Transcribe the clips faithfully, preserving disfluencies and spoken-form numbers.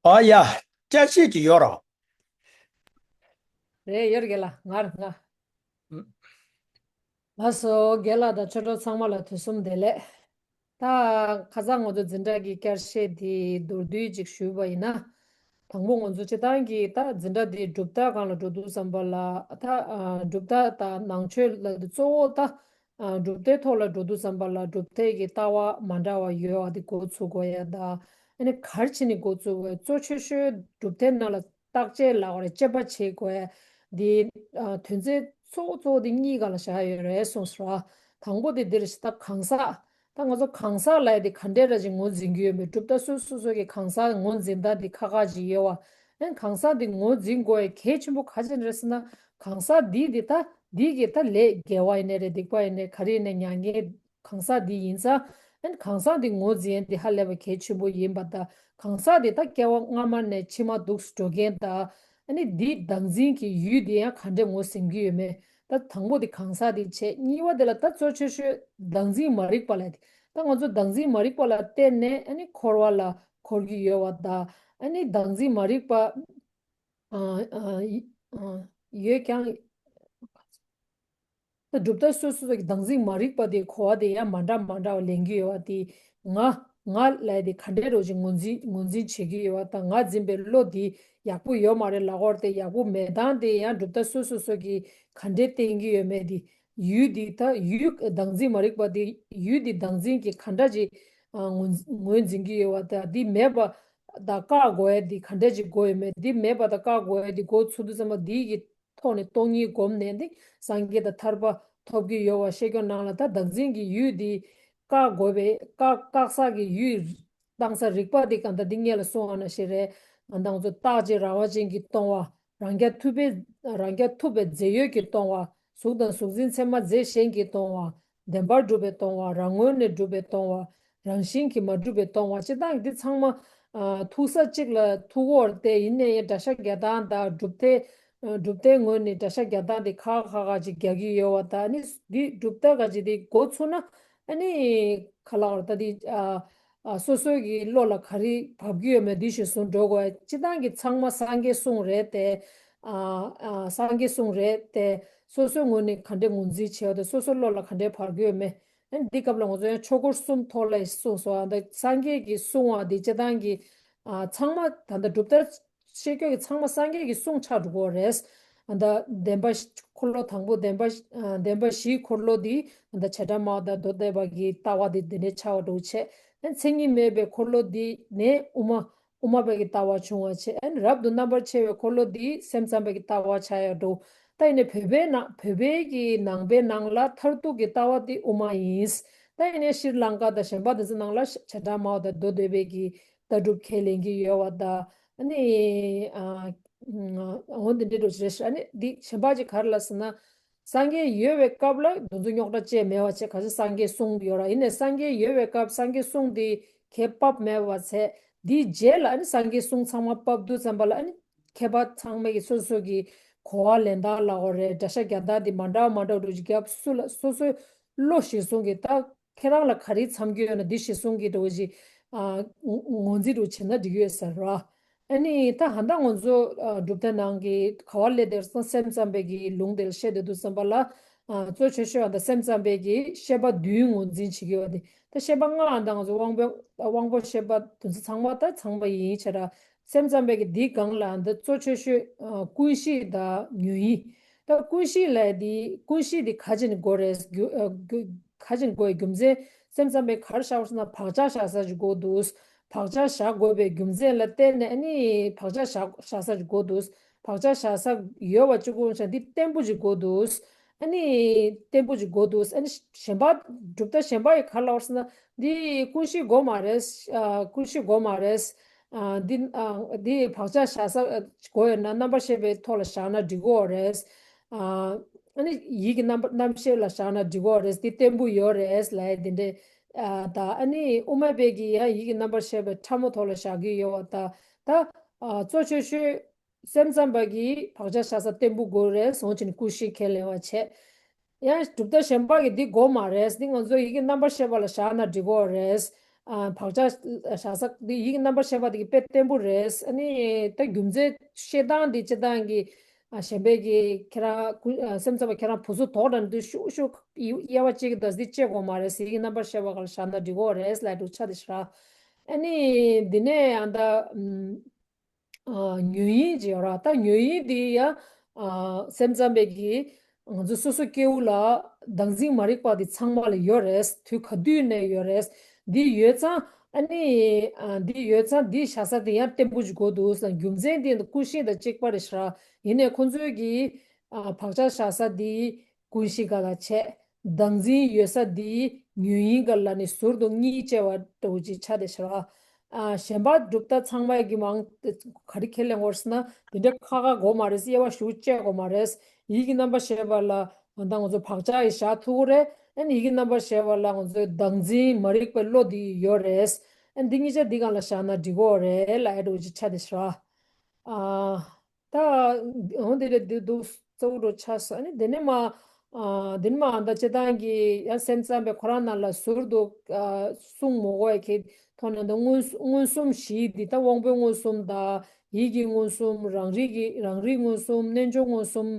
ཨ་ཡ། བསྐྱར་བཤད་ཅིག་ཡོད་རོགས། རེད། ཡོད་རེད། རྒན་ལགས། ང་རེད། ང་། ལགས་སོ། རྒན་ལགས་དང་ཆོས་གྲོགས་ཚང་མ་ལ་དུས་གསུམ་བདེ་ལེགས། ད་ཁ་སང་ང་ཚོ་འཛིན་གྲྭ་གི་བསྐྱར་བཤད་དེ་མདོར་བསྡུས་ཅིག་ཞུས་པ་ཡིན་ན། དང་པོ་ང་ཚོ་སྤྱིར་བཏང་གི་ད་འཛིན་གྲྭ་དེ་གྲུབ་མཐའ་སྒང་ལ་འགྲོ་དུས་ཙམ་པ་ལ། ད་ཨ་གྲུབ་མཐའ་དང་ནང་ཆོས་ལ་དེ་གཙོ་བོ་ད་ཨ་གྲུབ་མཐའི་ཐོག་ལ་འགྲོ་དུས་ཙམ་པ་ལ་གྲུབ་མཐའི་གི་ལྟ་བ་མ་འདྲ་བ་ཡོད་པ་དེ་འགོ་ཚུགས་དགོས་ཡ། ད་ཨ་ནི་ག་རེ་བྱས་ནས་འགོ་ཚུགས་དགོས་ཡ། གཙོ་ཆེ་ཤོས་གྲུབ་མཐའི་ནང་ལ་བརྟག་དཔྱད་ལབ་དགོས་རེད། དཔྱད་པ་བྱེད་དགོས་ཡ་དེ། ཨ་དོན་ཚན་གཙོ་བོ་གཙོ་བོ་དེ་གཉིས་སྒང་ལ་བཞག་ཡོད་རེད་གསུངས་སོང་ར། དང་པོ་དེ་འདིར་ད་གང་ཟག་ད་ང་ཚོ་གང་ཟག་ལབ་ཡ་དེ་ག་འདྲས་ར་ཅིག་ངོས་འཛིན་གྱི་ཡོད་མེད། གྲུབ་མཐའ་སོ་སོ་སོ་གི་གང་ཟག་ངོས་འཛིན་སྟངས་དེ་ཁག་ཁག་ཅིག་ཡོད་པ། ཨན་གང་ཟག་དེ་ངོས་འཛིན་དགོས་ཡ་གལ་ཆེན་པོ་ག་ཅི་རེད་ཟེར་ན། གང་ཟག་འདི་དེ་ད་འདི་གི་ད་ལས་དགེ་བ་ཡིན་ནའི་རེད། སྡིག་པ་ཡིན་ནའི་ག་རེ་ཡིན་ནའི་མྱ་ངན་གང་ཟག་འདི་ཡིན་ཙང་། ཨན་གང་ཟག་འདི་ངོས་འཛིན་ཡ་འདི་ཧ་ལས་པ་གལ་ཆེན་པོ་ཡིན་པ། ད་གང་ཟག་འདི་ད་སྐྱེ་བ་སྔ་མ་ནས་ཕྱི་མ་འདུག་སེ་འགྲོ་མཁན། ད་ཨ་ནི་འདི་བདག་འཛིན་གྱི་ཡུལ་འདི་ཡང་ག་འདྲས་ངོས་ཟིན་གྱི་ཡོད་མེད། ད་དང་པོ་དེ་གང་ཟག་དེ་བྱས། གཉིས་པ་དེ་ལ་ད་གཙོ་ཆེ་ཤོས་བདག་འཛིན་མ་རིག་པ་ལབ་དེ། ད་ང་ཚོ་བདག་འཛིན་མ་རིག་པ་ལ་བརྟེན་ནས་ཨ་ནི་འཁོར་བ་ལ་འཁོར་གྱི་ཡོད་པ། ད་ཨ་ནི་བདག་འཛིན་མ་རིག་པ་ཨ་ཨ་ཨ་ཡོད་ཀྱང་། ད་གྲུབ་མཐའ་སོ་སོ་གི་བདག་འཛིན་མ་རིག་པ་དེ་གོ་བ་དེ་ཡང་མ་འདྲ་མ་འདྲ་བ་ལེན་གྱི་ཡོད་པ་དེ། ང་ང་ལབ་དེ་ག་འདྲས་རོ་ཅིག་ངོས་འཛིན་ངོས་འཛིན་བྱེད་ཀྱི་ཡོད་པ་དང་། ང་འཛིན་པའི་བློ་དེ་ཡག་པོ་ཡོད་མ་རེད་ལབ་དགོས་རེད་དེ། ཡག་པོ་མེད་སྟངས་དེ་ཡང་གྲུབ་མཐའ་སོ་སོ་སོ་གིས་ག་འདྲས་བསྟན་གྱི་ཡོད་མེད་དེ། ཡུལ་དེ་ད་ཡུལ་བདག་འཛིན་མ་རིག་པ་དེ་ཡུལ་དེ་བདག་འཛིན་གྱིས་ག་འདྲ་ཅིག་ཨ་ངོས་ངོས་འཛིན་གྱི་ཡོད་པ་དང་། དེ་མེད་པ་དང་བཀག་དགོས་ཡ་དེ་ག་འདྲ་ཅིག་དགོས་ཡོད་མེད། དེ་མེད་པ་དང་བཀག་དགོས་ཡ་དེ་འགོ་ཚུགས་དུས་ཙམ་པ་དེ་གི་ཐོག་ནས་སྟོང་ཉིད་བསྒོམས་ནས་འདི་སངས་རྒྱས་དང་ཐར་པ་ཐོབ་ཀྱི་ཡོད་པ་བཤད་རྒྱུ་ནང་ལ། ད་བདག་འཛིན་གྱི་ཡུལ་འདི་བཀག་དགོས་པའི་བཀག་བཀག་ས་གི་ཡུལ་བཏང་ས་རིག་པ་འདི་གང་ལྟར་འདི་སྔོན་ལ་གསུངས་པ་ནང་བཞིན་རེད། ང་ཏང་ཚོ་རྟག་གཅིག་རང་དབང་ཅན་གྱིས་སྟོང་བ། རང་རྐྱ་ཐུབ་པའི་རང་རྐྱ་ཐུབ་པའི་རྫས་ཡོད་ཀྱིས་སྟོང་བ། གཟུགས་དང་གཟུགས་འཛིན་ཚད་མ་རྫས་གཞན་གྱིས་སྟོང་བ། བདེན་པར་གྲུབ་པས་སྟོང་བ། རང་ངོས་ནས་གྲུབ་པས་སྟོང་བ། རང་བཞིན་གྱིས་མ་གྲུབ་པས་སྟོང་བ། སྤྱིར་བཏང་འདི་ཚང་མ་ཨ་ཐུག་ས་གཅིག་ལ་ཐུག་གི་ཡོད་རེད་དེ། ཡིན་ནའི་སྒྲ་བཤད་རྒྱག་སྟངས་དང་གྲུབ་མཐའི་ཨ་གྲུབ་མཐའི་ངོས་ནས་སྒྲ་བཤད་རྒྱག་སྟངས་དེ་ཁག་ཁག་ཁག་ཅིག་རྒྱག་གི་ཡོད་པ་དང་། ཨ་ནི་འདི་གྲུབ་མཐའ་ག་ཅིག་དེ་འགོ་ཚུགས་ན་ཨ་ནི་ག་ལབ་དགོས་རེད། ད་འདི་ཨ་ཨ་སོ་སོ་གི་བློ་ལ་ག་རེ་བབས་ཀྱི་ཡོད་མེད་འདི་གཞིར་བཟུང་འགྲོ་དགོས། སྤྱིར་བཏང་གི་ཚང་མ་སངས་རྒྱས་གསུང་རེད་དེ། ཨ་ཨ་སངས་རྒྱས་གསུང་རེད་དེ། སོ་སོའི་ངོས་ནས་ག་འདྲས་ངོས་འཛིན་བྱས་པ་དང་། སོ་སོའི་བློ་ལ་ག་འདྲས་བབས་ཀྱི་ཡོད་མེད། ཨ་ནི་འདི་སྐབས་ལ་ང་ཚོ་ཡང་ཆོས་འཁོར་གསུམ་ཐོག་ལ་གསུངས་སོང་། ཨ་ད་སངས་རྒྱས་ཀྱིས་གསུང་བ་འདི་སྤྱིར་བཏང་གི་ཨ་ཚང་མ་ད་ལྟ་གྲུབ་མཐའ་བཤད་རྒྱུ་གི་ཚང་མ་སངས་རྒྱས་ཀྱི་གསུང་ཆགས་འགྲོ་གི་ཡོད་རེད། ཨ་ད་བདེན་པ་བཞི་འཁོར་ལོ་དང་པོ་བདེན་པ་བཞི་ཨ་བདེན་པ་བཞིའི་འཁོར་ལོ་འདི་ཨ་ད་བྱེ་བྲག་སྨྲ་བ་དང་མདོ་སྡེ་པ་གི་ལྟ་བ་འདི་འདི་འདྲས་ཆགས་པ་འགྲོ་བྱས། ཨ་མཚན་ཉིད་མེད་པའི་འཁོར་ལོ་འདི་ནས་དབུ་མ་དབུ་མ་པའི་གི་ལྟ་བ་བྱུང་བ་བྱས། ཨ་ནི་རབ་ཏུ་རྣམ་པར་ཕྱེ་བའི་འཁོར་ལོ་འདི་སེམས་ཙམ་པའི་གི་ལྟ་བ་ཆགས་ཡ་འགྲོ། ད་ཡིན་ནའི་བོད་པའི་ནང་བོད་པའི་གི་ནང་པའི་ནང་ལ་མཐར་ཐུག་གི་ལྟ་བ་འདི་དབུ་མ་ཡིན། ད་ཡིན་ནའི་ཤྲི་ལང་ཀ་དང་གཞན་པ་དེ་ཚོ་ནང་ལ་བྱེ་བྲག་སྨྲ་བ་དང་མདོ་སྡེ་པའི་གི་ལྟ་གྲུབ་ཁས་ལེན་གྱི་ཡོད་པ་དང་། ཨ་ནི་ཨ་འོ་འདི་འདྲའི་འགྲོ་རེད། ཨ་ནི་འདི་གཞན་པ་ཅིག་ག་རེ་ལབ་ཟེར་ན། སངས་རྒྱས་ཡོད་པའི་སྐབས་ལ་དེ་ཚོ་རྙོག་དྲ་ཅིག་མེད་པ་བྱས། ག་ཚོད་སངས་རྒྱས་གསུང་ཡོད་ར། ཡིན་ནའི་སངས་རྒྱས་ཡོད་པའི་སྐབས་སངས་རྒྱས་གསུང་དེ་ཁྱད་པར་མེད་པ་བྱས། དེའི་རྗེས་ལ་ཨ་ནི་སངས་རྒྱས་གསུང་ཚང་མ་ཕབ་དུས་ཙམ་པ་ལ། ཨ་ནི་མཁས་པ་ཚང་མས་ཀྱི་སོ་སོ་གི་གོ་བ་ལེན་སྟངས་ལབ་དགོས་རེད། སྒྲ་གཞས་རྒྱག་སྟངས་དེ་མ་འདྲ་བ་མ་འདྲ་བ་འགྲོ་ཅིག་རྒྱབ། སུ་ལ་སོ་སོའི་བློ་གཞིར་བཟུང་གི་ད་ཁྱེད་རང་ལ་ག་རེ་འཚམ་གྱི་ཡོད་ན་འདི་གཞིར་བཟུང་གི་འགྲོ་ཅིག་ཨ་ངོས་འཛིན་འགྲོ་བྱེད་ན་འགྲིག་གི་ཡོད་ཟེར་ར། ཨ་ནི་ད་ཧ་ད་ང་ཚོ་ཨ་གྲུབ་མཐའ་ནང་གི་ག་བ་ལས་དེར་སོང་སེམས་ཙམ་པའི་གི་ལུང་དེར་བཤད་དེ་དུས་ཙམ་པ་ལ། ཨ་གཙོ་ཆེ་ཤོས་ཨ་ད་སེམས་ཙམ་པའི་གི་བཤད་པ་བདུན་ངོས་འཛིན་བྱེད་ཀྱི་ཡོད་དེ། ད་བཤད་པ་ལྔ་ཨ་ད་ང་ཚོ་དབང་པོ་དབང་པོ་བཤད་པ་དེ་ཚོ་ཚང་མ་ད་ཚང་པ་ཡིན་བྱས་ར། སེམས་ཙམ་པའི་གི་འདིའི་སྒང་ལ་ཨ་ད་གཙོ་ཆེ་ཤོས་ཨ་ཀུན་གཞི་དང་ཉོན་ཡིད། ད་ཀུན་གཞི་ལས་དེ་ཀུན་གཞི་དེ་ག་ཅིག་ནས་དགོས་རེད། རྒྱུ་ཨ་རྒྱུ་ག་ཅིག་ནས་དགོས་རེད། རྒྱུ་མཚན་སེམས་ཙམ་པའི་ག་རེ་བཞག་པ་ཟེར་ན་བག་ཆགས་བཞག་ས་ཅིག་དགོས་འདུག་བག་ཆགས་བཞག་དགོས་པའི་རྒྱུ་མཚན་ལ་བརྟེན་ནས་ཨ་ནི་བག་ཆགས་བཞག་བཞག་ས་ཅིག་དགོས་འདུག་བག་ཆགས་བཞག་ས་ཡོད་པ་གཅིག་པུ་ཞིག་འདི་བརྟན་པོ་ཅིག་དགོས་འདུག་ཨ་ནི་བརྟན་པོ་ཅིག་དགོས་འདུག་ཨ་ནི་གཞན་པ་གྲུབ་མཐའ་གཞན་པ་ཡི་ག་རེ་ལབ་པ་ཟེར་ན་འདི་ཀུན་གཞི་དགོས་མ་རེད། ཨ་ཀུན་གཞི་དགོས་མ་རེད། ཨ་འདི་ཨ་འདི་བག་ཆགས་བཞག་ས་དགོས་ཡོད་ན་རྣམ་པར་ཤེས་པའི་ཐོག་ལ་བཞག་ན་འགྲིག་གི་རེད། ཨ་ཨ་ནི་ཡིད་ཀྱི་རྣམ་པ་རྣམ་ཤེས་ལ་བཞག་ན་འགྲིག་གི་རེད། འདི་བརྟན་པོ་ཡོད་རེད་ལབ་ཡ་འདི་འདྲས། ཨ་ད་ཨ་ནི་དབུ་མ་པའི་གི་ཡང་ཡིད་ཀྱི་རྣམ་པར་ཤེས་པའི་ཕྲ་མོ་ཐོག་ལ་བཞག་གི་ཡོད་པ། ད་ད་ཨ་གཙོ་ཆེ་ཤོས་སེམས་ཙམ་པ་གིས་བག་ཆགས་བཞག་ས་བརྟན་པོ་དགོས་རེད་གསུངས་བྱས་ནས་ཀུན་གཞི་ཁས་ལེན་པ་བྱས། ཡང་གྲུབ་མཐའ་གཞན་པ་གིས་འདི་དགོས་མ་རེད། འདི་ང་ཚོ་ཡིད་ཀྱི་རྣམ་པར་ཤེས་པ་ལ་བཞག་ན་འགྲིག་གི་རེད། ཨ་བག་ཆགས་བཞག་ས་འདི་ཡིད་ཀྱི་རྣམ་པར་ཤེས་པ་འདི་གི་དཔེ་བརྟན་པོ་རེད། ཨ་ནི་ད་རྒྱུ་མཚན་བཤད་སྟངས་འདི་སྤྱིར་བཏང་གི་ཨ་གཞན་པའི་གི་ཁྱེད་རང་ཀུན་ཨ་སེམས་ཙམ་པ་ཁྱེད་རང་བུ་སུ་དོག་འདྲ་འདུག་ཤུགས་ཤུགས་དབྱེ་བ་གཅིག་གི་ད་འདི་བཅད་དགོས་མ་རེད། ཡིད་ཀྱི་རྣམ་པར་ཤེས་པ་ག་ལ་བཞག་ན་འགྲིག་གོ་རེད་ལབ་འདུག་ཆ་དེ་ཤ། ཨ་ནི་འདི་ནས་ཨ་ད་ཨམ། ཨ་ཉོན་ཡིད་ཅེས་ཡོད་ར། ད་ཉོན་ཡིད་འདི་ཡ་ཨ་སེམས་ཙམ་པའི་གི་ང་ཚོ་སོ་སོ་སྐྱེ་བོ་ལ་བདག་འཛིན་མ་རིག་པ་འདི་ཚང་མ་ལ་ཡོད་རེད། དུས་ག་དུས་ནས་ཡོད་རེད། འདི་ཡོད་ཙང་ཨ་ནི་ཨ་འདི་ཡོད་ཙང་འདི་བཞག་ས་འདི་ཡང་བརྟན་པོ་ཅིག་དགོས་འདུག་ཟེར། རྒྱུ་མཚན་འདི་ཀུན་ཤེས་དང་གཅིག་པ་རེད་ཤག། ཡིན་ནའི་ཁོང་ཚོའི་གི་ཨ་བག་ཆགས་བཞག་ས་འདི་ཀུན་གཞི་ག་ལ་བྱས། བདག་འཛིན་ཡོད་ས་འདི་ཉོན་ཡིད་ག་ལ་ནི་ཟུར་དུ་གཉིས་བཅས་པ་འདྲ་བོ་ཅིག་ཆགས་བསྡད་ཤག། ཨ་གཞན་པ་གྲུབ་མཐའ་ཚང་མ་གི་མང་ག་རེ་ཁས་ལེན་དགོས་ཟེར་ན་དེ་འདྲ་ཁག་ཁག་དགོས་མ་རེད། དབྱེ་བ་ཞུ་བཅད་དགོས་མ་རེད། ཡིད་ཀྱི་རྣམ་པར་ཤེས་པ་ལ་ད་ང་ཚོ་བག་ཆགས་ཡི་བཞག་ཐུབ་ཀྱི་རེད། ཨ་ནི་ཡིད་ཀྱི་རྣམ་པར་ཤེས་པ་ལ་ང་ཚོའི་བདག་འཛིན་མ་རིག་པའི་བློ་འདི་ཡོད་རེད། ཨ་ནི་འདི་གཉིས་ཆ་འདི་སྒང་ལ་བཞག་ན་འགྲིག་གི་རེད་ལབ་ཡ་འདྲ་བོ་ཅིག་ཆགས་བསྡད་ཤག། ཨ། ད་འོ་དེ་རེད། འདི་འདུག་གཙོ་བོ་འགྲོ་ཆགས་སོང་། ཨ་ནི་དེ་ནས་མ་ཨ་དེ་ནས་མ་ཨ་ད་སྤྱིར་བཏང་གི་ཡང་སེམས་ཙམ་པའི་ཁོ་རང་ནང་ལ་ཟུར་དུ་ཨ་གསུང་མི་དགོས་ཡ་གི་ཐོག་ནས་ད་མངོན་མངོན་སུམ་བཞི་འདི་ད་དབང་པོའི་མངོན་སུམ་དང་ཡིད་ཀྱི་མངོན་སུམ། རང་རིག་གི་རང་རིག་མངོན་སུམ། རྣལ་འབྱོར་མངོན་སུམ།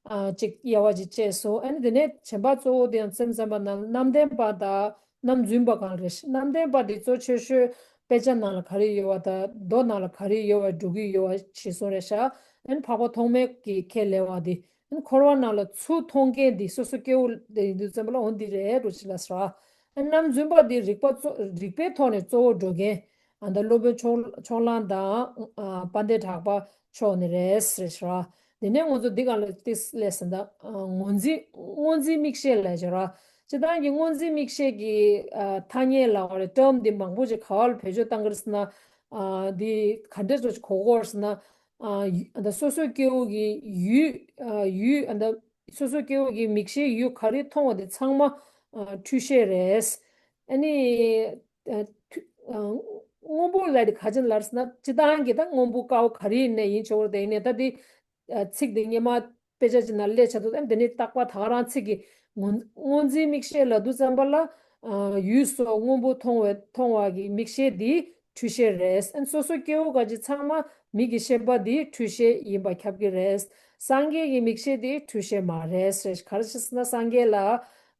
ཨ་ཅིག་དབྱེ་བ་ཅིག་བཅད་སོང་། ཨ་ནི་དེ་ནས་གཞན་པ་གཙོ་བོ་དེ་ཡང་སེམས་ཙམ་པ་ནང་རྣམ་བདེན་པ་དང་རྣམ་རྫུན་པ་གང་རེད། རྣམ་བདེན་པ་དེ་གཙོ་ཆེ་ཤོས་དཔེ་ཆ་ནང་ལ་ག་རེ་ཡོད་པ་དང་མདོ་ནང་ལ་ག་རེ་ཡོད་པ་འགྲོ་གི་ཡོད་པ་ཞིག་སོང་རེད་ཤག། ཨ་ནི་འཕགས་པ་ཐོགས་མེད་ཀྱིས་ཁས་ལེན་པ་དེ། ཨ་ནི་འཁོར་བ་ནང་ལ་ཚུར་མཐོང་མཁན་དེ་སོ་སོ་སྐྱེ་བོ་དེ་ཡིན་དུས་ཙམ་པ་ལ་འོ་འདི་རེད་འགྲོ་ཕྱི་ལ་ཟེར་བ། ཨ་ནི་རྣམ་རྫུན་པ་དེ་རིག་པ་གཙོ་རིག་པའི་ཐོག་ནས་གཙོ་བོ་འགྲོ་མཁན། ཨ་ད་སློབ་དཔོན་ཕྱོགས་ཕྱོགས་གླང་དང་ཨ་དཔལ་ལྡན་གྲགས་པ་མཆོག་ནི་རེད་ཟེར་ཤག། དེ་ནས་ང་ཚོ་འདི་ག་ལ་ཏིས་ལས་ཟིན་ད་སྔོ་འཛིན་སྔོ་འཛིན་མིག་ཤེས་ལས་བྱོས་ར། སྤྱིར་བཏང་གི་སྔོ་འཛིན་མིག་ཤེས་ཀྱི་ཨ་ཐ་སྙད་ལ་བ་རེ་ཊརམ་འདི་མང་པོ་ཅིག་ག་བ་ལ་བེད་སྤྱོད་བཏང་གི་རེད་ཟེར་ན། ཨ་འདི་ག་འདྲས་ཚོ་ཅིག་གོ་གོ་རེད་ཟེར་ན། ཨ་ཡུ་ཨ་ད་སོ་སོའི་སྐྱེ་བོ་གི་ཡུལ་ཨ་ཡུལ་ཨ་ད་སོ་སོའི་སྐྱེ་བོ་གི་མིག་ཤེས་ཡུལ་ག་རེ་མཐོང་བ་དེ་ཚང་མ་ཨ་འཁྲུལ་ཤེས་རེད། ཨ་ནི། ཨ་ཐུ་ཨ་སྔོན་པོ་ལབ་དེ་ག་ཅི་ལབ་ཟེར་ན་སྤྱིར་བཏང་གི་ད་སྔོན་པོ་དཀར་པོ་ག་རེ་ཡིན་ནའི་ཡིན་ཆོག་རེད། དེ་ཡིན་ནའི་ད་དེ་ཨ་ཚིག་དེ་སྔོན་མ་དཔེ་ཆ་ཅིག་ནང་སླེབས་ཆགས་འདུག། ཨ་དེ་ནས་རྟག་པར་ད་ག་རང་ཚིག་གི་སྔོ་སྔོ་འཛིན་མིག་ཤེས་ལབ་དུས་ཙམ་པ་ལ་ཨ་ཡུལ་སོགས་སྔོན་པོ་མཐོང་བའི་མཐོང་བ་གི་མིག་ཤེས་དེ་འཁྲུལ་ཤེས་རེད། ཨ་སོ་སོ་སྐྱེ་བོ་ག་ཅི་ཚང་མ་མིག་གི་ཤེས་པ་དེ་འཁྲུལ་ཤེས་ཡིན་པ་ཁྱབ་ཀྱི་རེད། སངས་རྒྱས་ཀྱི་མིག་ཤེས་དེ་འཁྲུལ་ཤེས་མ་རེད་ཟེར། ག་རེ་ཟེར་ན་སངས་རྒྱས་ལ་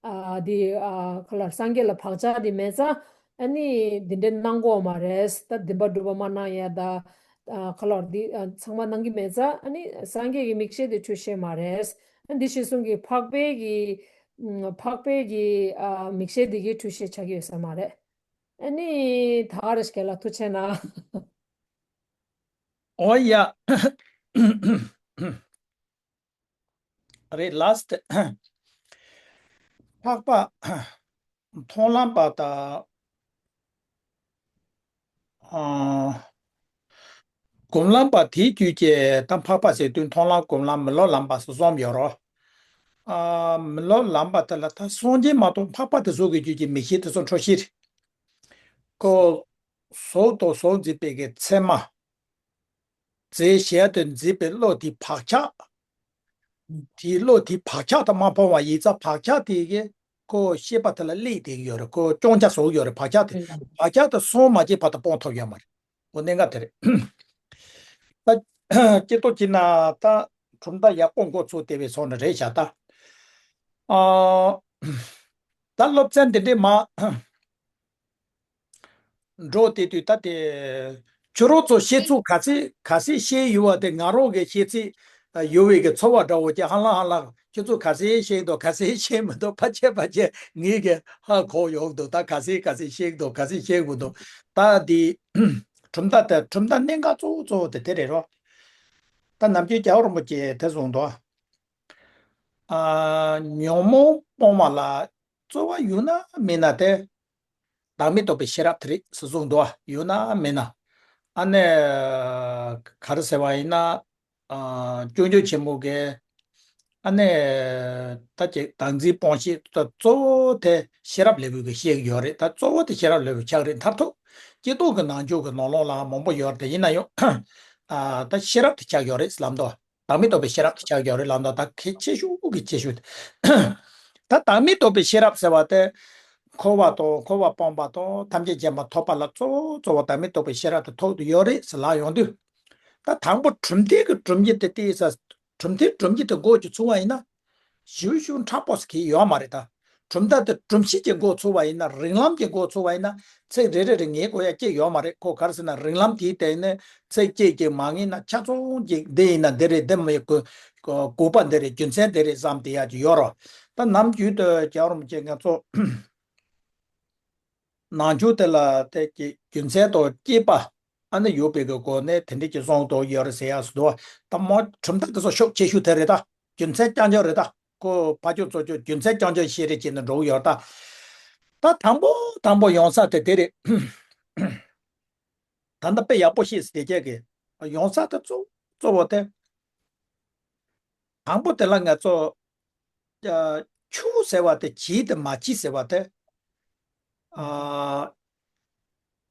ཨ་དེ་ཨ་ག་ལ་སངས་རྒྱས་ལ་བག་ཆགས་དེ་མེད་ཙང་། ཨ་ནི་འདི་འདྲའི་གནང་དགོས་མ་རེད། ད་འདི་འདྲ་སྒྲུབ་པ་མ་གནང་ཡ་ད། ཨ་ཁ་ལོར་འདི་ཨ་ཚང་མ་གནང་གི་མེད་ཙང་། ཨ་ནི་སངས་རྒྱས་ཀྱི་མིག་ཤེས་དེ་འཁྲུལ་ཤེས་མ་རེད། ཨ་འདི་ཞེས་གསུངས་ཀྱི་འཕགས་པའི་གི་ཨ་འཕགས་པའི་གི་ཨ་མིག་ཤེས་དེ་གི་འཁྲུལ་ཤེས་ཆགས་ཀྱི་ཡོད་ས་མ་རེད། ཨ་ནི་ད་ག་རེ་ཞིག་ལ་ཐུགས་ཆེ་ན། ཨོ་ཡ། རེད། ལཱསི་ཊི། འཕགས་པ་མཐོང་ལམ་པ་དང་། ཨ་སྒོམ་ལམ་པ་དེའི་རྒྱུད་ཀྱི་ད་འཕགས་པ་ཟེར་དུས་མཐོང་ལམ་སྒོམ་ལམ་མི་སློབ་ལམ་པ་སོགས་གསུམ་ཡོད་རོ། ཨ་མི་སློབ་ལམ་པ་དེ་ལ་ད་སངས་རྒྱས་མ་གཏོགས་འཕགས་པ་དེ་ཚོ་གི་རྒྱུད་ཀྱི་མིག་ཤེས་དེ་ཚོ་འཁྲུལ་ཤེས་རེད། ཁོ་གཟུགས་དང་གཟུགས་འཛིན་པའི་གི་མཚན་མ། རྫས་གཞན་དུ་འཛིན་པའི་བློ་དེའི་བག་ཆགས། དེའི་བློ་དེའི་བག་ཆགས་དང་མ་སྤངས་པ་ཡིན་ཙང་བག་ཆགས་དེ་གི་ཁོ་ཤེས་པ་དེ་ལ་སླེབས་བསྡད་ཀྱི་ཡོད་རེད། ཁོ་སྐྱོན་ཆ་བཟོ་གི་ཡོད་རེད། བག་ཆགས་དེ་བག་ཆགས་དེ་སངས་མ་རྒྱས་བར་དུ་སྤོང་ཐུབ་ཡོད་མ་རེད། འོ་གནད་འགག་དེ་རེད། ད་སྐྱེ་ཐོག་གི་ན་ད་གྲུབ་མཐའ་ཡག་པོ་མགོ་ཚོས་བསྡད་པའི་ཚོགས་ནི་རེད་བཞག་ད། ཨ་ད་སློབ་ཚན་འདི་འདྲས་མ། འགྲོ་དེ་དུས་ད་དེ་ཁྱོད་རང་ཚོ་ཤེས་ཚུལ་ག་ཚད་ག་ཚད་ཤེས་ཡོད་པ་དེ་ང་རང་གི་ཤེས་ཚད་ཡོད་པའི་གི་ཚོར་བ་འདྲ་བོ་ཅིག་ཧ་ལམ་ཧ་ལམ་ཁྱོད་ཚོ་ག་ཚད་ཤེས་འདུག་ག་ཚད་ཤེས་མི་འདུག་ཕལ་ཆེར་ཕལ་ཆེར་ངས་གི་ཧ་གོ་ཡོང་འདུག། ད་ག་ཚད་ག་ཚད་ཤེས་འདུག་ག་ཚད་ཤེས་དགོས་འདུག། ད་དེ་གྲུབ་མཐའ་དེ་གྲུབ་མཐའ་གནད་འགག་གཙོ་བོ་གཙོ་བོ་དེ་དེ་རེད་རོ། ད་ནམ་རྒྱུན་རྒྱལ་བ་རིན་པོ་ཆེ་དེ་གསུངས་འདུག། ཨ་ཉོན་མོངས་སྤོང་བ་ལ་རྩོལ་བ་ཡོད་ན་མེད་ན་དེ། བདག་མེད་རྟོགས་པའི་ཤེས་རབ་དེ་རེད་ཟེར་གསུངས་འདུག་བ། ཡོད་ན་མེད་ན། ཨ་ནི་ག་རེ་ཟེར་བ་ཡིན་ན། ཨ་སྐྱོན་བརྗོད་ཆེན་མོ་གིས། ཨ་ནི་ད་ཅིག་བདག་འཛིན་སྤོང་བྱེད་ད་གཙོ་བོ་དེ་ཤེས་རབ་ལེགས་པོ་གིས་བཤད་ཀྱི་ཡོད་རེད། ད་གཙོ་བོ་དེ་ཤེས་རབ་ལེགས་པོ་ཆགས་རེད། མཐར་ཐུག་སྐྱེ་ཐོག་གི་ནང་ཆོས་ཀྱི་ནང་ལོགས་ལ་མང་པོ་ཡོད་རེད། དེ་ཡིན་ན་ཡང་ཨ་ད་ཤེས་རབ་དེ་ཆགས་ཡོད་རེད་ལབ་འདུག། བདག་མེད་རྟོགས་པའི་ཤེས་རབ་དེ་ཆགས་ཡོད་རེད་ལབ་འདུག། ད་གལ་ཆེ་ཤོས་ཀྱི་ཆེ་ཤོས་དེ། ད་བདག་མེད་རྟོགས་པའི་ཤེས་རབ་ཟེར་བ་དེ། འཁོར་བ་དང་འཁོར་བ་སྤངས་པ་དང་ཐམས་ཅད་མཁྱེན་པ་ཐོབ་པ་ལ་གཙོ་བོ་གཙོ་བོ་བདག་མེད་རྟོགས་པའི་ཤེས་རབ་དེ་ཐོབ་ཏུ་ཡོད་རེད་ཟེར་ལབ་ཡོང་དུས། ད་དང་པོ་གྲུབ་མཐའི་གི་གྲུབ་བྱེད་དེ་ཏོག་ཙམ་གྲུབ་མཐའི་གྲུབ་བྱེད་དེ་མགོ་ཅིག་ཚུགས་པ་ཡིན་ན། ཞིབ་ཞིབ་མཁྲེགས་པོ་ཟེར་གྱི་ཡོད་མ་རེད་ད། གྲུབ་མཐའ་དེ་གྲུབ་བྱེད་ཀྱི་མགོ་ཚུགས་པ་ཡིན་ན། རིགས་ལམ་གྱི་མགོ་ཚུགས་པ་ཡིན་ན། ཚིག་རེ་རེ་རེ་ངེས་དགོས་ཡ་ཅིག་ཡོད་མ་རེད། ཁོ་ག་རེ་ཟེར་ན། རིགས་ལམ་དེའི་སྟེང་ནས་ཚིག་གཅིག་གཅིག་མ་ངེས་ན། ཆ་ཚང་གཅིག་འདི་ཡིན་ན་འདི་རེད། འདི་མི་དགོས། དགོས་པ་འདི་རེད། རྒྱུ་མཚན་འདི་རེད་བསམ་བསྡད་ཡ་ཅིག་ཡོད་རེད། ད་ནམ་རྒྱུན་དུ་རྒྱལ་བ་རིན་པོ་ཆེ་ང་ཚོ་ནང་ཆོས་དེ་ལ་དེ་གི་རྒྱུ་མཚན་དང་རྐྱེན་པ་ཨ་ནི་ཡོད་པའི་གི་སྒོ་ནས་དེ་འདྲའི་གི་གསུང་དོན་ཡོད་རེད་ཟེར་ཡ་སུ་དོ། ད་མོ་གྲུབ་མཐའ་དེ་ཚོ་ཤུགས་ཆེ་ཤོས་དེ་རེད་ད། རྒྱུ་མཚན་རྐྱང་རྐྱང་རེད་ད། ཁོ་ཕར་ཕྱོགས་ཚུར་ཕྱོགས་རྒྱུ་མཚན་རྐྱང་རྐྱང་བཤད་རེས་བྱས་ནས་འགྲོ་གི་ཡོད་ད། ད་དང་པོ་དང་པོ་ཡོང་ས་དེ་དེ་རེད། ད་ལྟ་དཔེ་ཡག་པོ་བཤད་ཟེར་དེ་རྒྱ་གི་ཡོང་ས་དེ་གཙོ་གཙོ་བོ་དེ། དང་པོ་དེ་ལ་ང་ཚོ་ཨ་ཆོས་ཟེར་བ་དེ་བྱས་དེ་མ་བྱས་ཟེར་བ་དེ། ཨ་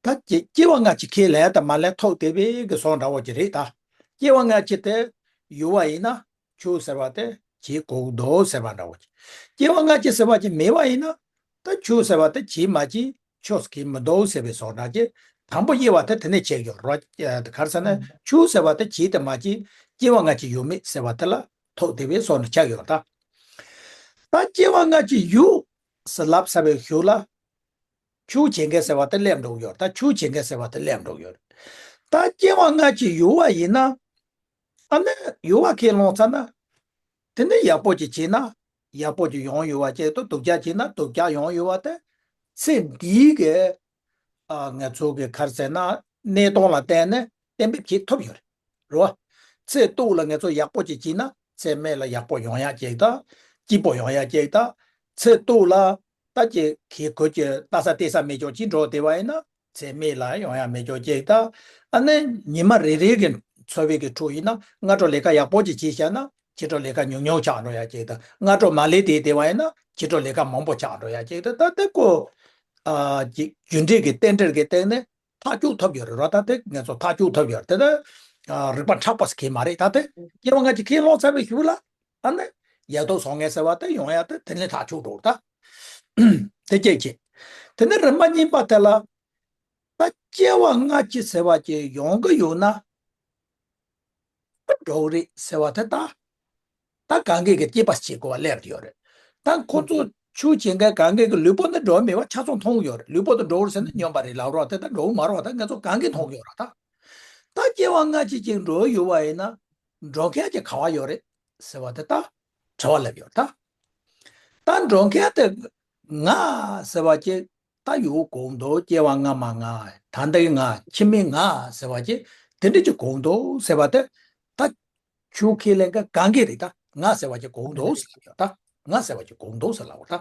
ད་སྐྱེ་སྐྱེ་བ་སྔ་ཕྱི་ཁས་ལེན་དང་མ་ལེན་ཐོག་དེ་བས་གི་སོང་འདྲ་བོ་ཅིག་རེད་ད། སྐྱེ་བ་སྔ་ཕྱི་དེ་ཡོད་པ་ཡིན་ན། ཆོས་ཟེར་བ་དེ་བྱེད་དགོས་འདུག་ཟེར་བ་འདྲ་བོ་ཅིག་སྐྱེ་བ་སྔ་ཕྱི་ཟེར་བ་ཅིག་མེད་པ་ཡིན་ན། ད་ཆོས་ཟེར་བ་དེ་བྱེད་མ་བྱེད་ཆོས་ཟེར་གྱི་མི་འདུག་ཟེར་བའི་བཟོ་འདྲ་ཅིག་དང་པོ་དབྱེ་བ་དེ་དེ་ནས་ཕྱེ་ཡོད་རོ། ག་རེ་ཟེར་ན། ཆོས་ཟེར་བ་དེ་བྱེད་དེ་མ་བྱེད། སྐྱེ་བ་སྔ་ཕྱི་ཡོད་མེད་ཟེར་བ་དེ་ལ་ཐོག་དེ་བས་བཟོ་ནས་ཆགས་ཡོད་ད། ད་སྐྱེ་བ་སྔ་ཕྱི་ཡོད་ཟེར་ལབ་ཚར་བའི་གཞུག་ལ། ཆོས་བྱེད་མཁན་ཟེར་བ་དེ་སླེབས་འགྲོ་གི་ཡོད་རེད། ད་ཆོས་བྱེད་མཁན་ཟེར་བ་དེ་སླེབས་འགྲོ་གི་ཡོད་རེད། ད་སྐྱེ་བ་སྔ་ཕྱི་ཡོད་པ་ཡིན་ན། ཨ་ནི་ཡོད་པ་ཁས་བླངས་ཚར་ན། དེ་ནི་ཡག་པོ་ཅིག་བྱས་ན་ཡག་པོ་ཅིག་ཡོང་ཡོད་པ་ཅིག་དང་། སྡུག་ཅག་བྱས་ན་སྡུག་ཅག་ཡོང་ཡོད་པ་དེ། ཚེ་འདིའི་གི་ཨ་ང་ཚོ་གི་ག་རེ་ཟེར་ན། གནས་སྟངས་ལ་བརྟེན་ནས་གཏན་འབེབས་བྱེད་ཐུབ་ཡོད་རེད། རེད་བ། ཚེ་སྟོད་ལ་ང་ཚོ་ཡག་པོ་ཅིག་བྱས་ན་ཚེ་སྨད་ལ་ཡག་པོ་ཡོང་ཡ་ཅིག་དང་། སྐྱིད་པོ་ཡོང་ཡ་ཅིག་དང་། ཚེ་སྟོད་ལ་ད་ཅིག་གི་གོས་ཀྱི་ལྟ་ས་བལྟས་ས་མེད་ཅོག་ཅིག་འགྲོ་བསྡད་པ་ཡིན་ན། ཚེ་སྨད་ལ་ཡོང་ཡ་མེད་ཅོག་ཅིག་དང་། ཨ་ནི་ཉི་མ་རེ་རེ་གི་འཚོ་བའི་གི་ཁྲོད་ཡིན་ན། སྔ་དྲོ་ལས་ཀ་ཡག་པོ་ཅིག་བྱས་བཞག་ན་ཕྱི་དྲོ་ལས་ཀ་ཉུང་ཉུང་ཆགས་འགྲོ་ཡ་ཅིག་དང་། སྔ་དྲོ་མ་ལས་དེ་བསྡད་པ་ཡིན་ན་ཕྱི་དྲོ་ལས་ཀ་མང་པོ་ཆགས་འགྲོ་ཡ་ཅིག་དང་། ད་དེ་ཀོ་ཨ་ཅིག་རྒྱུ་འབྲས་ཀྱི་རྟེན་འབྲེལ་གྱི་སྟེང་ནས་ཐག་གཅོད་ཐུབ་ཡོད་རེད་རོ། ད་དེ་ང་ཚོ་ཐག་གཅོད་ཐུབ་ཡོད་རེད། དེ་ད་ཨ་རིག་པ་མཁྲེགས་པོ་ཟེར་གྱི་མ་རེད། ད་དེ་སྐྱེ་བ་སྔ་ཕྱི་ཁས་བླངས་ཚར་བའི་གཞུག་ལ། ཨ་ནི་ཡ་དོ་སོང་ངེས་ཟེར་བ་དེ་ཡོང་ཡ་དེ་དེ་ནས་ཐག་གཅོད་འགྲོ་ད། དེ་སྐད་ཅིག་དེ་ནས་རིམ་པ་གཉིས་པ་དེ་ལ། ད་སྐྱེ་བ་སྔ་ཕྱི་ཟེར་བ་ཅིག་ཡོང་གི་ཡོད་ན། འགྲོ་གི་རེད་ཟེར་བ་དེ་ད། ད་གང་གི་གི་སྐྱེས་པ་སྐྱེ་དགོས་པ་སླེབས་ཡོད་རེད། ད་ཁོ་ཚོ་ཆོས་བྱེད་མཁན་གང་གི་གི་ལུས་པོ་འདི་འགྲོ་མེད་པ་ཆ་ཚང་མཐོང་ཡོད་རེད། ལུས་པོ་འདི་འགྲོ་རེད་ཟེར་ན་སྨྱོན་པ་རེད་ལབ་རོགས། དེ་ད་འགྲོ་མ་རོགས་ད་ང་ཚོ་གང་གི་མཐོང་ཡོད་ར་ད། ད་སྐྱེ་བ་སྔ་ཕྱི་ཅིག་འགྲོ་ཡོད་པ་ཡིན་ན། འགྲོ་མཁན་གྱི་ག་བ་ཡོད་རེད་ཟེར་བ་དེ་ད་དྲི་བ་སླེབས་ཡོད་ད། ད་འགྲོ་མཁན་དེ་ང་ཟེར་བ་ཅིག་ད་ཡོད་དགོངས་འདུག་སྐྱེ་བ་སྔ་མ་ང་། ད་ལྟའི་ང་། ཕྱི་མའི་ང་ཟེར་བ་ཅིག་དེ་འདྲ་ཅིག་དགོངས་འདུག་ཟེར་བ་དེ། ད་ཆོས་ཁས་ལེན་མཁན་གང་གི་རེད། ད་ང་ཟེར་བ་ཅིག་དགོངས་འདུག་ཟེར་ལབ་ཡོད་ད། ང་ཟེར་བ་ཅིག་དགོངས་འདུག་ཟེར་ལབ་ཡོད་ད།